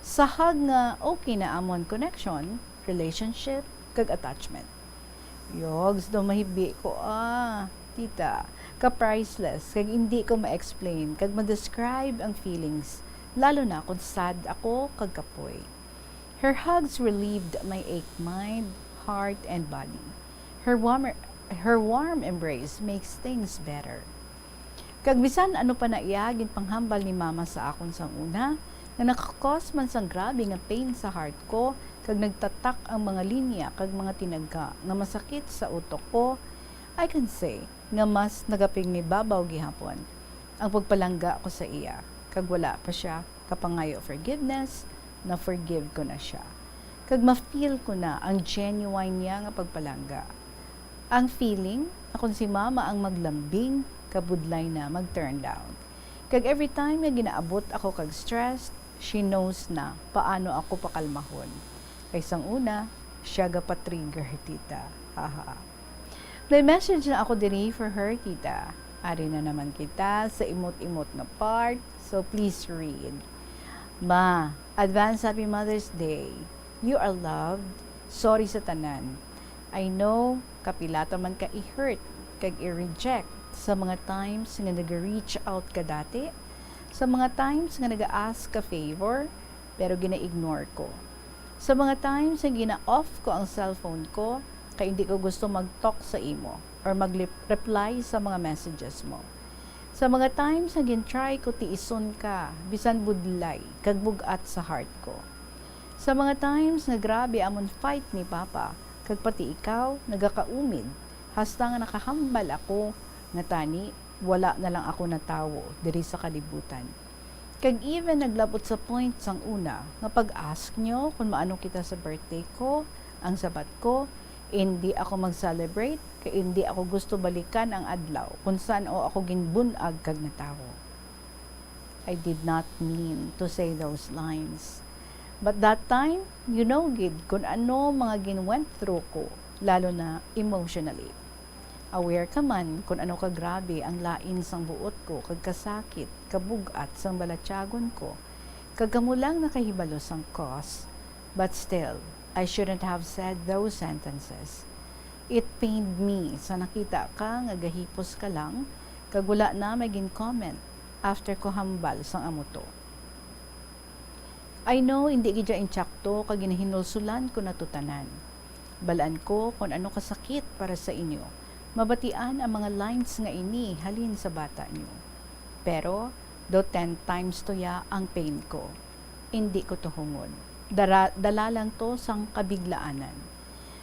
Sa hug nga okay na amon connection, relationship, kag attachment. Yogs, daw mahibi ko, ah, tita, ka priceless, kag indi ko ma-explain kag ma-describe ang feelings, lalo na kung sad ako kag kapoy. Her hugs relieved my ache mind, heart, and body. Her warm, her warm embrace makes things better. Kag bisan ano pa na iya ginpanghambal ni Mama sa akon sang una, nga nakakos man sang grabe nga pain sa heart ko, kag nagtatak ang mga linya kag mga tinagka nga masakit sa utok ko, I can say nga mas nagapangibabaw gihapon ang pagpalangga ko sa iya, kag wala pa siya kapangayo forgiveness, na-forgive ko na siya. Kag ma-feel ko na ang genuine niya nga pagpalangga. Ang feeling, akon si Mama ang maglambing, kabudlay na mag-turn down. Kag every time nga ginaabot ako kag stress, she knows na paano ako pakalmahon. Kay sang una, siya gapa-trigger, tita. Haha. May message na ako diri for her, tita. Ari na naman kita sa imot-imot nga part, so please read. Ma, advance Happy Mother's Day. You are loved. Sorry sa tanan. I know, kapila ta man ka i-hurt kag i-reject sa mga times nga nag-reach out ka dati, sa mga times nga nag-ask ka favor, pero gina-ignore ko. Sa mga times nga gina-off ko ang cellphone ko, kay hindi ko gusto mag-talk sa imo or mag-reply sa mga messages mo. Sa mga times nga gin-try ko tiison ka, bisan budlay kag bug-at sa heart ko. Sa mga times nga grabe amon fight ni Papa, kag pati ikaw nagakaumid, hasta nga nakahambal ako nga tani wala na lang ako natawo diri sa kalibutan. Kag even naglabot sa point sang una nga pag-ask nyo kung maano kita sa birthday ko, ang sabat ko, hindi ako mag-celebrate, kay hindi ako gusto balikan ang adlaw kung san-o ako ginbun-ag kag natawo. I did not mean to say those lines. But that time, you know gid kung ano mga gin-went through ko, lalo na emotionally. Aware ka man kung ano kagrabe ang lain sang buot ko kag kasakit, kabug-at sang balatyagon ko, kag kamo lang nakahibalo sang cause. But still, I shouldn't have said those sentences. It pained me sa nakita ka nga gahipos ka lang, kag wala na may gin-comment after ko hambal sang amo to. I know, hindi gid ya insakto kag ginahinulsulan ko na to tanan. Balaan ko kon ano kasakit para sa inyo. Mabatian ang mga lines nga ini halin sa bata nyo. Pero, do ten times to ya ang pain ko. Indi ko tuhongon. Dara-, dala lang to sang kabiglaanan.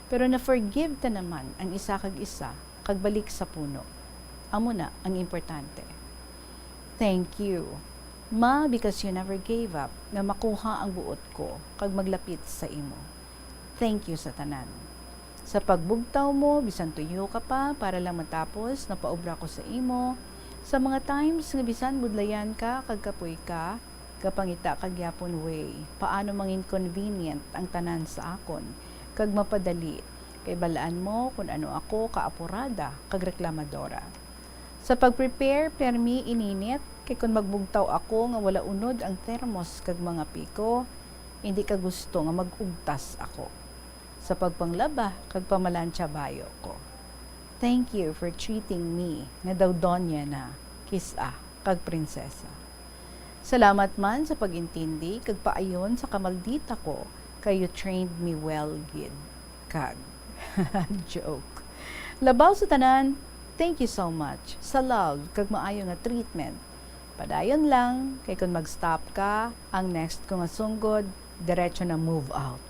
Pero na-forgive ta naman ang isa kag isa, kag balik sa puno. Amo na ang importante. Thank you, Ma, because you never gave up nga makuha ang buot ko kag maglapit sa imo. Thank you sa tanan. Sa pagbugtaw mo, bisan tuyo ka pa, para lang matapos, napaubra ko sa imo. Sa mga times nga bisan budlayan ka kag kapoy ka, gapangita ka gyapon way paano mangin convenient ang tanan sa akon, kag mapadali, kay balaan mo kon ano ako kaapurada kag reklamadora. Sa pag-prepare, permi ininit, kay kon magbugtaw ako nga wala unod ang termos kag mga piko, indi ka gusto nga mag-ugtas ako. Sa pagpanglaba kag pamalantsa bayo ko. Thank you for treating me nga daw donya na, kis-a, kag prinsesa. Salamat man sa pag-intindi kag paayon sa kamaldita ko, kay you trained me well gid. Kag, joke. Labaw sa tanan, thank you so much sa love kag maayo nga treatment. Padayon lang, kay kon mag-stop ka, ang next ko nga sunggod, diretso na move out.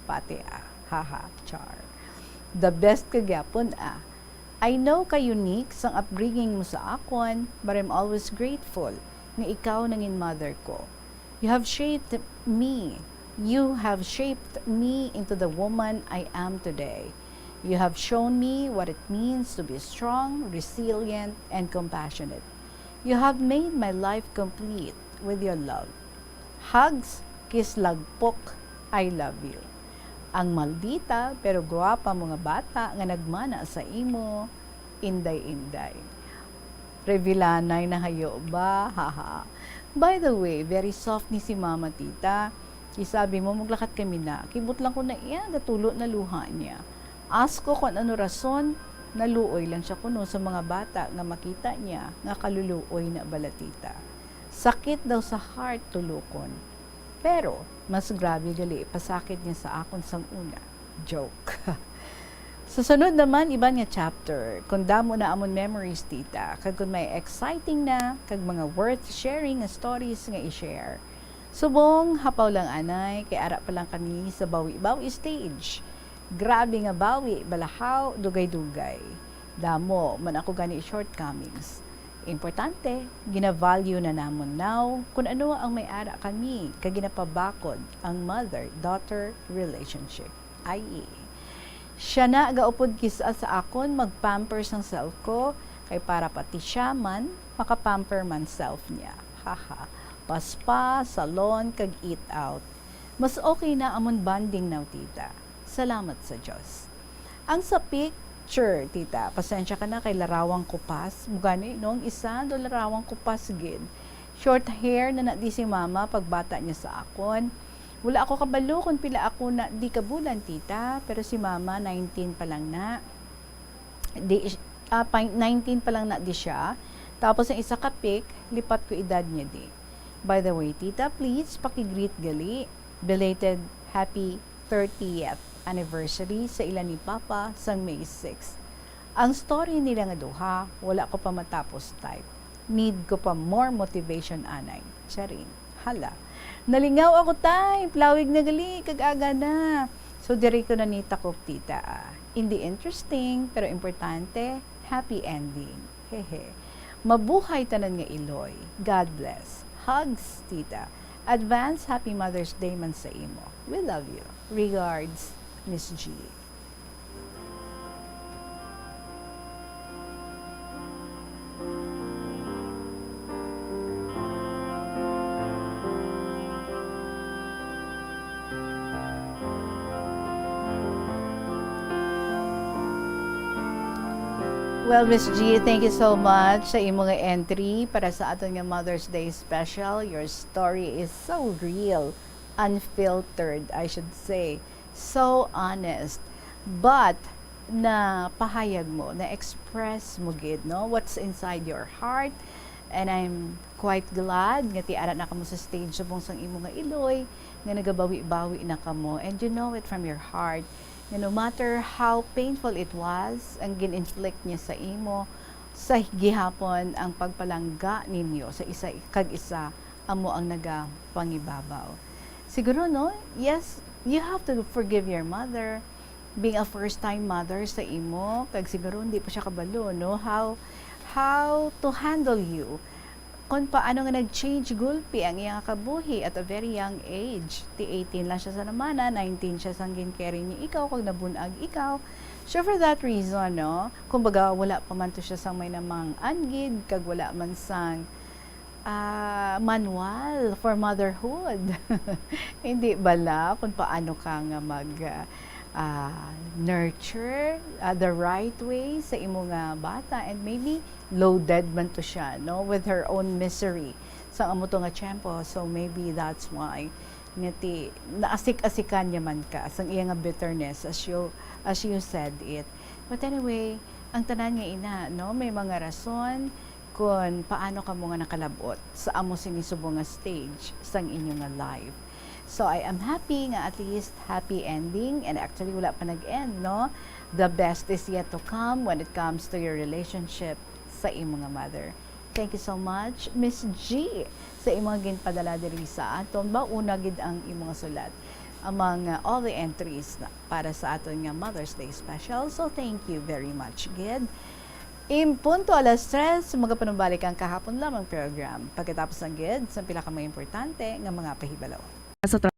Pati, ah, haha, char. The best ka gyapon, ah. I know ka unique sang upbringing mo sa akon, but I'm always grateful nga ikaw nangin mother ko. You have shaped me. You have shaped me into the woman I am today. You have shown me what it means to be strong, resilient, and compassionate. You have made my life complete with your love. Hugs, kiss, lagpok, I love you. Ang maldita pero gwapa mo nga bata nga nagmana sa imo, inday-inday. Revilanay na hayo ba? Haha. By the way, very soft ni si Mama, Tita. Isabi mo, maglakat kami na. Kibot lang ko na iya, gatulo na luha niya. Ask ko kung ano rason, naluoy lang siya kuno sa mga bata nga makita niya nga kaluluoy na bala, Tita. Sakit daw sa heart tulukon. Pero, mas grabe gali ipasakit niya sa akon sang una. Joke. Sa sunod naman, iban nga chapter, kung damo na amon memories, Tita, kag kung may exciting na, kag mga worth sharing nga stories nga i-share. Subong, hapaw lang anay, kay ara pa lang kami sa bawi-bawi stage. Grabe nga bawi, balahaw, dugay-dugay. Damo man ako gani shortcomings. Importante, gina-value na namon now kung ano ang may ara kami kag ginapabakod ang mother-daughter relationship. Ay, siya na gaupod kis-a sa akon mag-pamper sang self ko, kay para pati siya man maka-pamper man self niya. Haha. Paspas, salon, kag eat out. Mas okay na amon bonding now, Tita. Salamat sa Dios. Ang sa picture, Tita, pasensya ka na kay larawang kupas. Bugani, no, ang isa, do larawang kupas gid. Short hair na na di si Mama pagbata niya sa akon. Wala ako kabalo kung pila ako na di kabulan, Tita, pero si Mama, nineteen pa lang na. Di, ah, pa-, nineteen pa lang na di siya. Tapos ang isa ka pic, lipat ko edad niya di. By the way, Tita, please paki-greet gali. Belated happy thirtieth anniversary sa ila ni Papa sang May six. Ang story nila nga duha, wala ko pa matapos type. Need ko pa more motivation anay. Charing. Hala. Nalingaw ako, tay. Plawig na gali, kag aga na. So, diri ko na ni takop, Tita, ah. Hindi interesting, pero importante, happy ending. Hehe. Mabuhay tanan nga iloy. God bless. Hugs, Tita. Advance Happy Mother's Day man sa imo. We love you. Regards, Miss G. Well, Miss G, thank you so much sa imo nga entry para sa aton nga Mother's Day special. Your story is so real, unfiltered, I should say. So honest. But, na pahayag mo, na-express mo gid, no? What's inside your heart. And I'm quite glad nga ti ara na kamo sa stage subong sang imo nga iloy, nga nagabawi-bawi na kamo. And you know it from your heart, nga no matter how painful it was, ang gin-inflict niya sa imo, sa gihapon ang pagpalangga ninyo sa isa kag isa amo ang nagapangibabaw. Siguro, no? Yes, you have to forgive your mother. Being a first-time mother sa imo, kag siguro hindi pa siya kabalo, no? How, how to handle you. Kung paano nga nag-change gulpi ang iyang kabuhi at a very young age. Ti eighteen lang siya sa namana, nineteen siya sang gin-carry niya ikaw, kag nabun-ag ikaw. So for that reason, no? Kumbaga, wala pa man to siya sang may namang-an gid, kag wala man sang ah, manual for motherhood. Hindi bala kung paano ka nga mag, ah, ah, nurture, ah, the right way sa imo nga bata, and maybe loaded man to siya, no, with her own misery sa amo to nga tiyempo. So maybe that's why nga ti naasik-asikan niya man ka sang iya nga bitterness, as you, as you said it. But anyway, ang tanan nga ina, no, may mga rason kon paano kamo nga nakalab-ot sa amo sini subong nga stage sang inyo nga life. So I am happy nga at least happy ending, and actually wala pa nag-end, no? The best is yet to come when it comes to your relationship sa imo nga mother. Thank you so much, Miss G, sa imo nga ginpadala diri sa aton. Ba, una gid ang imo nga sulat among, uh, all the entries na para sa aton nga Mother's Day special. So thank you very much gid. In punto alas tres, magapanumbalik ang Kahapon Lamang program. Pagkatapos lang gid sa pila ka mga importante nga mga pahibalo. Sa tra-,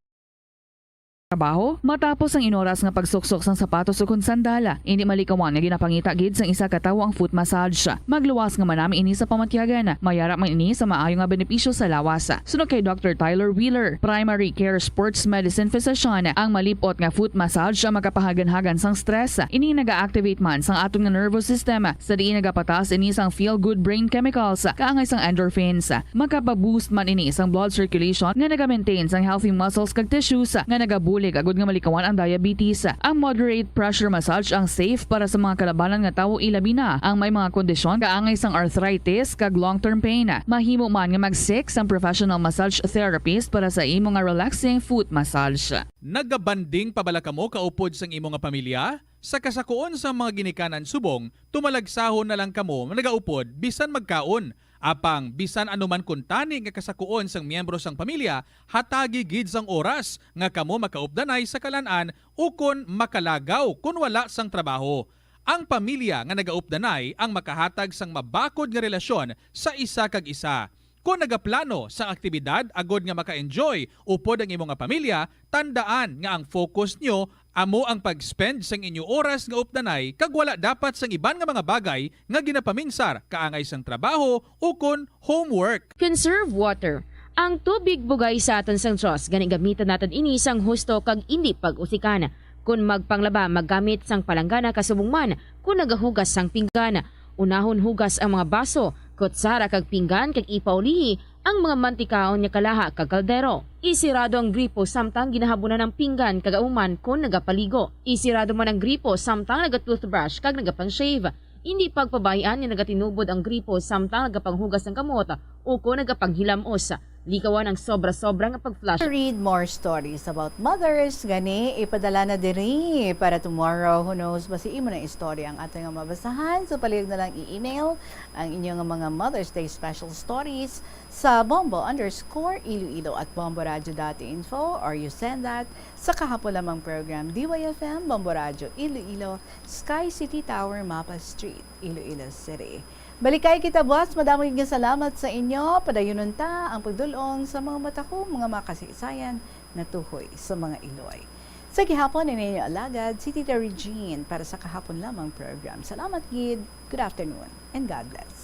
trabaho, matapos ang inoras nga pagsuksok sang sapatos ukon sandal, indi malikawan nga ginapangita gid sang isa ka tawo ang foot massage. Magluwas nga manami ini sa pamatyagan. Mayara man ini sa maayo nga benepisyo sa lawas. Suno kay Doctor Tyler Wheeler, primary care sports medicine physician, ang malip-ot nga foot massage ang makapahaganhagan sang stress. Ini naga-activate man sang aton nga nervous system, sa diin nagapataas ini sang feel-good brain chemicals, kaangay sang endorphins. Makapa-boost man ini sang blood circulation nga naga-maintain sang healthy muscles kag tissues nga nagabulig agud nga malikawan ang diabetes. Ang moderate pressure massage ang safe para sa mga kalabanan nga tawo, ilabi na ang may mga kondisyon kaangay sang arthritis kag long-term pain. Mahimo man nga mag-seek sang professional massage therapist para sa imo nga relaxing foot massage. Nagabanding pa bala kamo kaupod sang imo nga pamilya? Sa kasakuon sang mga ginikanan subong, tumalagsahon na lang kamo nagaupod bisan magkaon. Apang bisan ano man kuntani nga kasakuon sang miyembro sang pamilya, hatagi gid sang oras nga kamo makaupdanay sa kalan-an ukon makalagaw kon wala sang trabaho. Ang pamilya nga nagaupdanay ang makahatag sang mabakod nga relasyon sa isa kag isa. Kon nagaplano sang aktibidad agod nga maka-enjoy upod ang imo nga pamilya, tandaan nga ang focus nyo amo ang pag-spend sang inyo oras nga updanay kag wala dapat sang iban nga mga bagay nga ginapaminsar kaangay sang trabaho ukon homework. Conserve water. Ang tubig bugay sa aton sang Dios, gani gamitan naton ini sang husto kag indi pag-usikan. Kon magpanglaba, maggamit sang palanggana kasubong man kon nagahugas sang pinggan. Unahon hugas ang mga baso, kutsara kag pinggan kag ipaulihi ang mga mantikaon nga kalaha kag kaldero. Isirado ang gripo samtang ginahabunan ang pinggan kag amo man kon nagapaligo. Isirado man ang gripo samtang naga-toothbrush kag nagapang-shave. Indi pagpabay-an nga nagatinubod ang gripo samtang nagapanghugas sang kamot o kon nagapanghilamos. Likawan ang sobra-sobra nga pag-flush. To read more stories about mothers, gani ipadala na diri para tomorrow. Who knows, basi imo na istorya ang ato nga mabasahan. So, palihog na lang i-email ang inyo nga mga Mother's Day special stories sa bombo underscore iloilo at bomboradio dot info, or you send that sa Kahapon Lamang Program, D Y F M, Bombo Radio Iloilo, Sky City Tower, Mapa Street, Iloilo City. Balikay kita buas. Madamo gid nga salamat sa inyo. Padayunon ta ang pagdul-ong sa mga matakom nga mga kasaysayan natuhoy sa mga iloy. Sa gihapon, ini inyo alagad, si Tita Regine, para sa Kahapon Lamang Program. Salamat gid. Good afternoon and God bless.